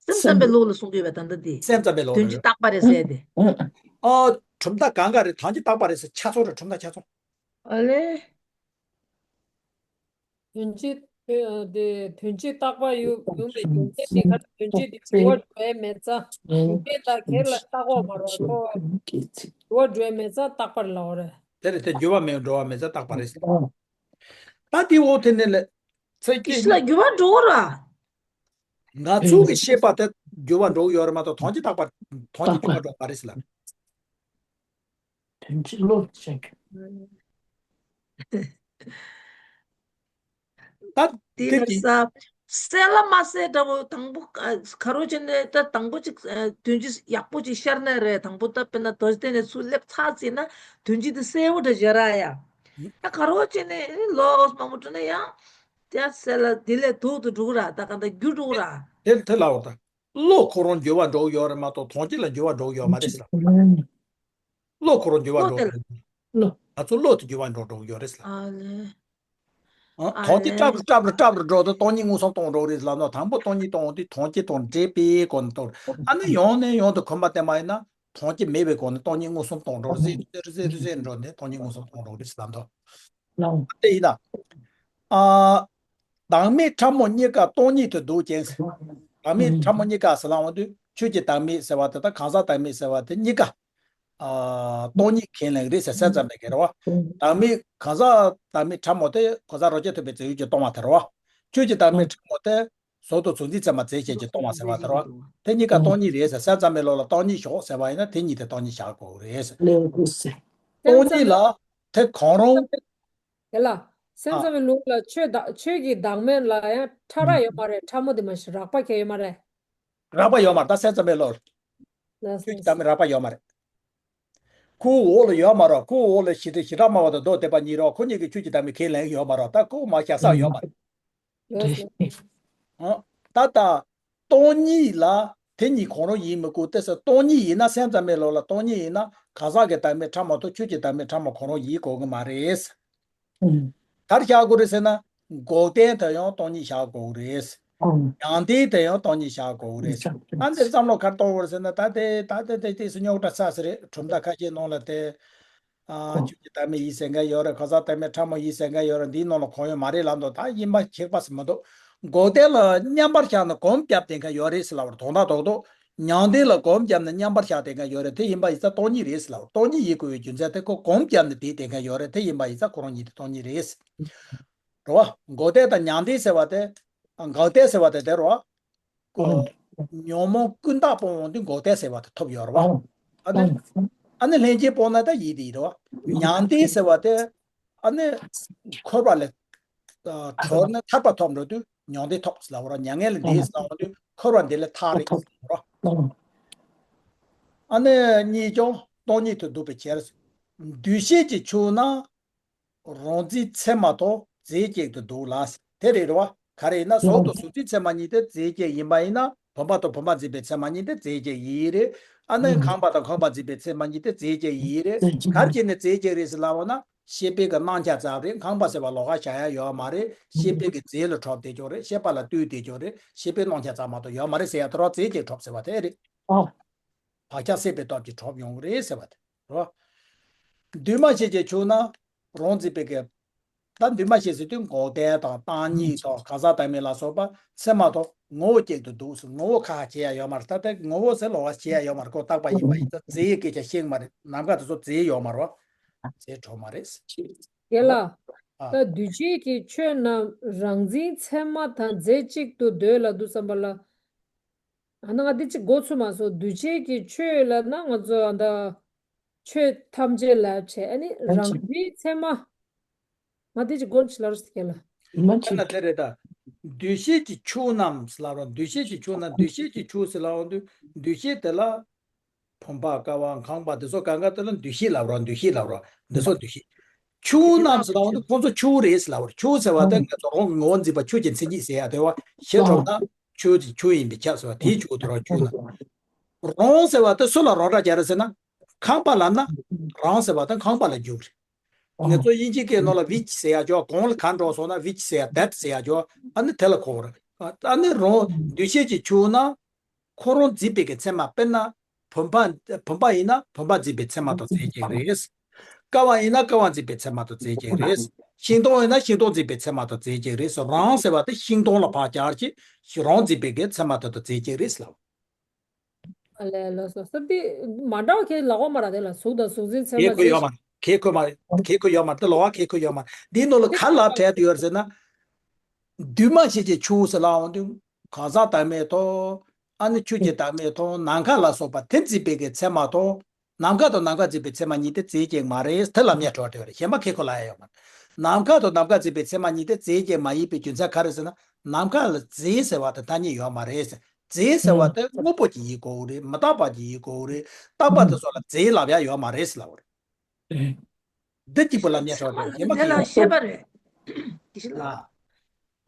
སེམས་ཙམ་པའི་ལུགས་ལ་གསུང་གི་ཡོད་པ་ད་ལྟ་དེ། སེམས་ཙམ་པའི་ལུགས་དོན་སྤྱི་རེད། རྟག་པ་རེད་ཟེར་ཏེ། ཨོ། གྲུབ་མཐའ་གང་ག་རེད་དོན་སྤྱི་རྟག་པ་རེད་ཟེར་ཆ་ཚང་རེད་གྲུབ་མཐའ་ཆ་ཚང་། ཨ་ལེ། དོན་སྤྱི། དེ་དོན་སྤྱི་རྟག་པ་ཡོད་ཡོང་བའི་རྒྱུ་མཚན་དེ་ག་དོན་སྤྱི་དེ་འགྱུར་བ་འགྲོ་བའི་མེད་རྩ། རྒྱུ་རྐྱེན་དང་སྒེར་ལ་བརྟག་འོག་མ་རོགས་ཁོ། འགྱུར་བ་འགྲོ་བའི་མེད་རྩ་རྟག་པར་ལའོ་རེད། དེ་རེད་དེ་འགྱུར་བ་མེད་འགྲོ་བ་མེད་རྩ་རྟག་པ་རེད། ད་དེ་འོ་དེ་ནས་ལས། ཚེ་སྐྱེ་ཤི་ལ་འགྱུར་བ་འགྲོ་ར། ང་ཚོ་གི་ཤེས་པ་དེ་འགྱུར་བ་འགྲོ་གི་ཡོད་རེད་མ་གཏོགས་དོན་སྤྱི་རྟག་པ་དོན་སྤྱི་འགྱུར་བ་འགྲོ་ག་རེད་ཟེར་ལ། དོན་སྤྱི་བློ་ཞིག་ད་དེ་དེ་ལ་གི་ས། གསལ་ལ་མ་གསལ་འདྲ་བོ་དང་པོ་ག་རོ་ཅན་ནས་ད་དང་པོ་ཅིག་དོན་སྤྱི་ཡག་པོ་ཅིག་ཤར་ན་རེད། དང་པོ་ད་དཔེར་ན་རྡོ་རྗེ་གདན་ནས་ཚུར་སླེབས་ཚར་ཟིན་ན་དོན་སྤྱི་དེ་གསལ་བོ་འདྲ་བྱེད་ར་ཡ། ད་ག་རོ་ཅན་ནས་ལོ་མང་པོ་འགྲོ་ན་ཡང་དེ་གསལ་ལ་དེ་ལས་དུག་ཏུ་འགྲོ་གི་ར། ད་ག་ད་རྒྱུ་འགྲོ་གི་ར། དེ་དེ་ལའོ་ད། བློ་ཁོ་རང་འགྱུར་བ་འགྲོ་གི་ཡོད་རེད་མ་གཏོགས་དོན་སྤྱི་ལ་འགྱུར་བ་འགྲོ་གི་ཡོད་མ་རེད་ཟེར། བློ་ཁོ་རང་འགྱུར་བ་བློ་འགྲོ་དེ་གི་ཡོད། བློ། ང་ཚོ་བློ་དེ་འགྱུར་བ་འགྲོ་འགྲོ་གི་ཡོད་རེད་ཟེར། ཨ་ལེ། ཨ། ཨ་དོན་སྤྱི་ལེ། སྐྲག་རུ་སྐྲག་རུ་སྐྲག་རུ་འགྲོ་དུས་སྟོང་ཉིད་མངོན་སུམ་གཏོང་འགྲོ་རེད་ལབ་ན་དང་པོ་སྟོང་ཉིད་གཏོང་འོང་དུས་དོན་སྤྱི་དང་འབྲེལ་པའི་སྒོ་ནས་གཏོང་། ཨ་ནི་ཡོང་ནས་ཡོང་དུ་གོམས་པ་བསྟེན་པ་ཡིན་ན་དོན་སྤྱི་མེད་པའི་སྒོ་ནས་སྟོང་ཉིད་མངོན་སུམ་གཏོང་འགྲོ་རེད་ཟེར་ཟེར་ཟེར་ཟེར་འགྲོ་ནས་སྟོང་ཉིད་མངོན་སུམ་གཏོང་འགྲོ་རེད་ཟེར་ལབ་འདུག་ཨ། དེ་ཡིན་ན། ཨ། བདག་མེད་ཕྲ་མོ་གཉིས་ཀ་སྟོང་ཉིད་དུ་འདུག་ཅིང་། བདག་མེད་ཕྲ་མོ་གཉིས་ཀ་ཟེར་ལབ་འོང་དུས་ཆོས་ཀྱི་བདག་མེད་ཟེར་བ་དེ་དང་གང་ཟག་བདག་མེད་ཟེར་བ་དེ་གཉིས་ཀ་ཨ། སྟོང་ཉིད་ཁས་ལེན་རེད་ཟེར་གསལ་ཙམ་ནས་ཁེལ་རེད་བ། བདག་མེད་གང་ཟག་བདག་མེད་ཕྲ་མོ་དེ་གང་ཟག་རྡོ་རྗེ་ཐེག་པའི་རྫས་ཡོད་ཀྱིས་སྟོང་བ་དེ་རེད་བ། ཆོས་ཀྱི་བདག་མེད་ཕྲ་མོ་དེ་ཟོར་དང་གཟུགས་འཛིན་ཚད་མ་རྫས་བཅས་ཀྱིས་སྟོང་བ་ཟེར་བ་དེ་རེད་བ། དེ་གཉིས་ཀ་སྟོང་ཉིད་རེད་ཟེར་གསལ་ཙམ་མའི་ལུགས་ལ་སྟོང་ཉིད་ཞོག་ཟེར་བ་ཡིན་ན་དེ་གཉིས་དེ་སྟོང་ཉིད་བཞག་དགོས་རེད་ཟེར། སྟོང་ཉིད་ལ་དེ་གང་རུང་། དེ་ལ་སེམས་ཙམ་པའི་ལུགས་ལ་ཆོས་བདག་ཆོས་ཀྱི་བདག་མེད་ལ་ཡང་ཕྲ་རགས་ཡོད་མ་རེད། ཕྲ་མོ་དེ་མ་གཞི་རགས་པ་གང་ཡོད་མ་རེད། རགས་པ་ཡོད་མ་རེད། ད་སེམས་ཙམ་པའི་ལུགས་ལ། ལགས་ཆོས་ཀྱི་བདག་མེད་རགས་པ་ཡོད་མ་རེད། ཁོའི་འོག་ལ་ཡོད་མ་རེད། ཁོའི་འོག་ལ་ཞི་བདེ་ཞི་དྲག་སྨྲ་བ་དང་མདོ་སྡེ་པ་གཉིས་རེད། ཁོ་གཉིས་ཀྱིས་ཆོས་ཀྱི་བདག་མེད་ཁས་ལེན་ཡོད་མ་རེད། ད་ཁོ་མ་བཞག་ས་ཡོད་མ་རེད། ལགས་སོ། ཨ། ད་ལྟ་སྟོང་ཉིད་ལ་དེ་གཉིས་གང་རུང་ཡིན་མི་དགོས་ཏེ་ཟེར། སྟོང་ཉིད་ཡིན་ན་སེམས་ཙམ་པའི་ལུགས་ལ་སྟོང་ཉིད་ཡིན་ན་གང་ཟག་གི་བདག་མེད་ཕྲ་མོ་དང་ཆོས་ཀྱི་བདག་མེད་ཕྲ་མོ་གང་རུང་ཡིན་དགོས་ཀྱི་མ་རེད། གར་བཞག་དགོས་རེད་ཟེར་ན། འགོག་བདེན་དེ་ཡང་སྟོང་ཉིད་བཞག་དགོས་རེད། མྱང་འདས་དེ་ཡང་སྟོང་ཉིད་བཞག་དགོས་རེད། ཨ་འདིར་བསམ་བློ་གར་གཏོང་དགོས་རེད་ཟེར་ན། ད་དེ་ད་དེ་དེ་དེ་སུ་རྙོག་དྲ་ཚ་ས་རེད། གྲུབ་མཐའ་ཁ་ཤས་ནང་ལ་དེ། ཨ། ཆོས་ཀྱི་བདག་མེད་ཡིན་ཟེར་མཁན་ཡོད་རེད། གང་ཟག་བདག་མེད་ཕྲ་མོ་ཡིན་ཟེར་མཁན་ཡོད་རེད། འདིའི་ནང་ལ་གང་ཡོད་མ་རེད་ལབ་འདུག་ད་ཡིན་པ་ཁེགས་པ་ཟེར་མི་འདུག་འགོག་བདེན་ལ་མཉམ་པར་བཞག་ནས་གོམས་བརྒྱབ་བསྡད་མཁན་ཡོད་རེད་ཟེར་ལབ་པར་དོན་དག་རྡོག་རྡོག་མྱང་འདས་ལ་གོམས་བརྒྱབ་ནས་མཉམ་པར་བཞག་བསྡད་མཁན་ཡོད་རེད། དེ་ཡིན་པ་ཡིན་ཙང་སྟོང་ཉིད་རེད་ཟེར་ལབ། སྟོང་ཉིད་ཡིན་དགོས་པའི་རྒྱུ་མཚན་དེ་ཁོ་གོམས་བརྒྱབ་ནས་བསྡད་བསྡད་མཁན་ཡོད་རེད། དེ་ཡིན་པ་ཡིན་ཙང་ཁོ་རང་ཉིད་དེ་སྟོང་ཉིད་རེད། རེད་བ། འགོག་བདེན་དང་མྱང་འདས་ཟེར་བ་དེ། འགོག་བདེན་ཟེར་བ་དེ་དེ་རེད་བ། ཨོ། ཉོན་མོངས་ཀུན་བརྟགས་སྤོང་འོང་དུས་འགོག་བདེན་ཟེར་བ་དེ་ཐོབ་ཡོད་རེད་བ། ཨོ། ཨ་ནི། ཨོ། ཨ་ནི་ལྷན་སྐྱེས་སྤོང་ན་ད་ཡིད་དེ་ཡིན་རེད་བ། མྱང་འདས་ཟེར་བ་དེ། ཨ་ནི། འཁོར་བ་ལས། ཨ། གྲོལ་ནས་ཐར་པ་ཐོབ་འགྲོ་དུས་མྱང་འདས་ཐོབ་ཟེར་ལབ་པ་རེད། མྱ་ངན་ལས་འདས་ཟེར་ལབ་དུས་འཁོར་བ་འདི་ལས་ཐར་རེད་ཟེར་ལབ་པ་རེད། ཨ་ནི་གཉིས་ཀྱང་སྟོང་ཉིད་དུ་འདུག་པའི་ཕྱིར། འདུས་བྱས་ཀྱི་ཆོས་ན། རང་འཛིན་ཚད་མ་དང་རྫས་གཅིག་ཏུ་འདུག་ལ། དེ་རེད་རེད་བ། ག་རེ་ཡིན་ན་གཟུགས་དང་གཟུགས་འཛིན་ཚད་མ་གཉིས་དེ་རྫས་གཅིག་ཡིན་པ་ཡིན་ན། བུམ་པ་དང་བུམ་པ་འཛིན་པའི་ཚད་མ་གཉིས་དེ་རྫས་གཅིག་ཡིན་རེད། ཨ་ནི་ཁམས་པ་དང་ཁམས་པ་འཛིན་པའི་ཚད་མ་གཉིས་དེ་རྫས་གཅིག་ཡིན་རེད། ག་རེ་བྱས་ནས་རྫས་གཅིག་རེད་ཟེར་ལབ་པ་ན། ཤེས་པའི་གི་སྣང་ཆ་ཙམ་རེད། ཁམས་པ་ཟེར་བ་ལོགས་ཀ་བཞག་ཡ་ཡོད་མ་རེད། ཤེས་པའི་གི་རྫས་ལ་གྲུབ་བསྡད་ཀྱང་རེད། ཤེས་པ་ལ་ལྟོས་བསྡད་ཀྱང་རེད། ཤེས་པའི་སྣང་ཆ་ཙམ་མ་གཏོགས་ཡོད་མ་རེད་ཟེར་ཡ་དེ་རང་རྫས་གཅིག་གྲུབ་ཟེར་བ་དེ་རེད། བག་ཆགས་སད་པའི་སྟོབས་ཀྱིས་གྲུབ་ཡོང་གི་རེད་ཟེར་བ་དེ་རེད། འདུས་མ་བྱས་ཀྱི་ཆོས་ན་རང་འཛིན་པའི་གི་ ད་འདུས་མ་བྱས་ཟེར་དུས་འགོག་བདེན་དང་བཏང་སྙོམས་དང་གང་ཟག་བདག་མེད་ལ་སོགས་པ་ཚད་མ་དང་ངོ་བོ་གཅིག་ཏུ་འདུག་ཟེར། ངོ་བོ་ཁ་ཁ་བྱེད་ཡ་ཡོད་མ་རེད། ད་ལྟ་ངོ་བོ་ཟེར་ལོགས་ཀ་བྱེད་ཡ་ཡོད་མ་རེད། ཁོ་རྟག་པ་ཡིན་པ་ཡིན་ཙང་རྫས་ཡོད་སྐད་ཆ་ཤེས་ཀྱི་མ་རེད། ནམ་མཁའ་དེ་ཚོ་རྫས་ཡོད་མ་རེད་པ། རྫས་གྲུབ་མ་རེད། རྒན་ལགས། ཨ། ད་འདུས་བྱས་ཀྱི་ཆོས་རྣམས་རང་འཛིན་ཚད་མ་དང་རྫས་གཅིག་ཏུ་འདོད་ལབ་དུས་ཙམ་པ་ལ། ཨ་ནི་ང་འདི་གཅིག་མགོ་ཚོས་མ་སོང་། འདུས་བྱས་ཀྱི་ཆོས་ལབ་ན་ང་ཚོ་ཨ་ད་ཆོས་ཐམས་ཅད་ལབ་བྱས། ཨ་ནི་རང་འཛིན་ཚད་མ། ང་འདི་གཅིག་མགོ་ཚོས་ལབ་རོགས་ཟེར་གྱི་ལ། ཡིན་ན་ཅི། ད་ལྟ་དེ་རེད་ད། འདུས་བྱས་ཀྱི་ཆོས་རྣམས་ལབ་རོགས། འདུས་བྱས་ཀྱི་ཆོས་རྣམས། འདུས་བྱས་ཀྱི་ཆོས་ཟེར་ལབ་འོང་དུས་འདུས་བྱས་དེ་ལ། བུམ་པ་ཀ་བ་ཁང་པ་དེ་ཚོ་གང་ག་དེ་ལ་འདུས་བྱས་ལབ་རོགས། འདུས་བྱས་ལབ་རོགས། འདི་ཚོ་འདུས་བྱས། ཆོས་རྣམས་ཟེར་ལབ་འོང་དུས་ཁོང་ཚོ་ཆོས་རེད་ཟེར་ལབ་རོགས། ཆོས་ཟེར་བ་དེ་ང་ཚོ་རང་ངོ་བོ་འཛིན་པ་ཆོས་ཀྱི་མཚན་ཉིད་ཟེར་ཡ་དེ་བ། ཞེ་དྲག་ན་ཆོས་ཀྱི་ཆོས་ཡིན་པས་ཁྱབ་ཟེར་བ་དེའི་ཆོས་དེ་རང་ཆོས་རྣམས། རང་ཟེར་བ་དེ་སུ་ལ་རང་སྒྲ་སྦྱར་རེད་ཟེར་ན། ཁང་པ་ལབ་ན་རང་ཟེར་བ་དེ་ཁང་པ་ལ་འཇུག་རེད། ང་ཚོ་དབྱིན་ཇིའི་སྐད་ནང་ལ་which ཟེར་ཡ་ཅོག་གང་ལ་གང་འགྲོ་སོང་ན་which ཟེར་ཡ་that ཟེར་ཡ་ཅོག་ཨ་ནི་དེ་ལ་གོ་རེད། ཨ་ནི་རང་འདུས་བྱས་ཀྱི་ཆོས་ན་ཁོ་རང་འཛིན་པའི་གི་ཚད་མ། དཔེར་ན་བུམ་པ། བུམ་པ་ཡིན་ན་བུམ་པ་འཛིན་པའི་ཚད་མ་དང་རྫས་གཅིག་རེད། ཀ་བ་ཡིན་ན་ཀ་བ་འཛིན་པའི་ཚད་མ་དང་རྫས་གཅིག་རེད། ཤིང་སྡོང་ཡིན་ན་ཤིང་སྡོང་འཛིན་པའི་ཚད་མ་དང་རྫས་གཅིག་རེད། རང་ཟེར་བ་དེ་ཤིང་སྡོང་ལ་ཕར་སྦྱར་གྱི། རང་འཛིན་པའི་གི་ཚད་མ་དེ་དང་རྫས་གཅིག་རེད་ལབ། ཨ་ལས། ལགས་སོ། ས་འདི་མ་འདྲ་བ་ཁྱེད་ལབ་དགོས་མ་རེད། དེ་ལ་གཟུགས་དང་གཟུགས་འཛིན་ཚད་མ། ཁྱད་ཁོ་ཡོད་མ་རེད། ཁྱད་ཁོ་མ་རེད། ཁྱད་ཁོ་ཡོད་མ་རེད། དེ་ལོགས་ཀ་ཁྱད་ཁོ་ཡོད་མ་རེད། འདིའི་ནང་ལ་ག་ལབ་བྲལ་དུ་ཡོད་རེད་ཟེར་ན། འདུས་མ་བྱས་ཀྱི་ཆོས་ཟེར་ལབ་འོང་དུས་གང་ཟག་བདག་མེད་དང་། ཨ་ནི་ཆོས་ཀྱི་བདག་མེད་དང་། ནམ་མཁའ་ལ་སོགས་པ་དེ་འཛིན་པའི་གི་ཚད་མ་དང་། ནམ་མཁའ་དང་ནམ་མཁའ་འཛིན་པའི་ཚད་མ་གཉིས་དེ་རྫས་གཅིག་མ་རེད། དེ་ལ་མཉམ་འགྲོ་བ་དེ་རེད། གཞན་པ་ཁྱད་ཁོ་ལབ་ཡ་ཡོད་མ་རེད། ནམ་མཁའ་དང་ནམ་མཁའ་འཛིན་པའི་ཚད་མ་གཉིས་དེ་རྫས་གཅིག་མ་ཡིན་པའི་རྒྱུ་མཚན་ག་རེ་ཟེར་ན། ནམ་མཁའ་ལ་རྫས་ཟེར་བ་དེ་ཐ་སྙད་ཡོད་མ་རེད། རྫས་ཟེར་བ་དེ་དངོས་པོ་ཅིག་ཡིན་དགོས་རེད། མི་རྟག་པ་ཅིག་ཡིན་དགོས་རེད། རྟག་པ་དེ་ཚོ་ལ་རྫས་ལབ་ཡ་ཡོད་མ་རེད་ཟེར་ལབ་པ་རེད། འདི་གཅིག་པུ་ལ་མཉམ་འགྲོ་བ་དེ་རེད། གཞན་པ་ཁྱད་ཁོ་ཡོད། ཤེས་པ་རེད། དེ་ཤེས་ལ། ཨ།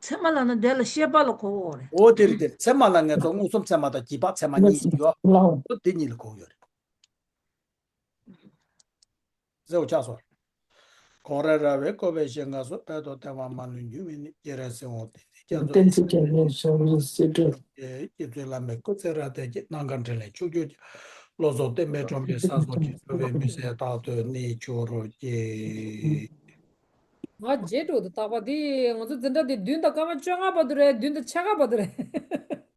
ཚད་མ་ལབ་ན་དེ་ལ་ཤེས་པ་ལ་གོ་དགོས་རེད། འོ་དེ་རེད། དེ་རེད། ཚད་མ་ལ་ང་ཚོ་མངོན་སུམ་ཚད་མ་དང་རྗེས་དཔག་ཚད་མ་གཉིས་ཡོད། འོ་དེ་གཉིས་ལ་གོ་དགོས་ཡོད་རེད། ཟེར་བ་ཆགས་སོང་། གོང་རིམ་ར་བས་བཀོད་པའི་ཞིང་ཁམས་སུ། དཔལ་དང་བདེ་བ་མ་ལུས་འབྱུང་བའི་གནས། སྤྱན་རས་གཟིགས་དབང་བསྟན་འཛིན་རྒྱ་མཚོ། བསྟན་འཛིན་རྒྱ་མཚོའི་ཞབས་ལ་སྲིད་གྲོགས། རྗེ་བཙུན་བླ་མའི་སྐུ་ཚེ་རབ་བརྟན་ཅིང་། ནམ་མཁའ་འཕྲིན་ལས་ཕྱོགས་བཅུར་ཁྱབ། བློ་བཟང་བསྟན་པའི་སྒྲོན་མེ་ས་སོགས་ཀྱི། འགྲོ་བའི་མི་ཚེ་རྟག་ཏུ་གནས་གྱུར་ཅིག། ང་རྗེས་འགྲོ་དུ་རྟག་པ་འདི་ང་ཚོ་འཛིན་གྲྭ་འདི་བདུན་དང་སྐར་མ་བཅོ་ལྔ་བར་དུ་རེད། བདུན་དང་ཕྱེད་ཀ་བར་དུ་རེད།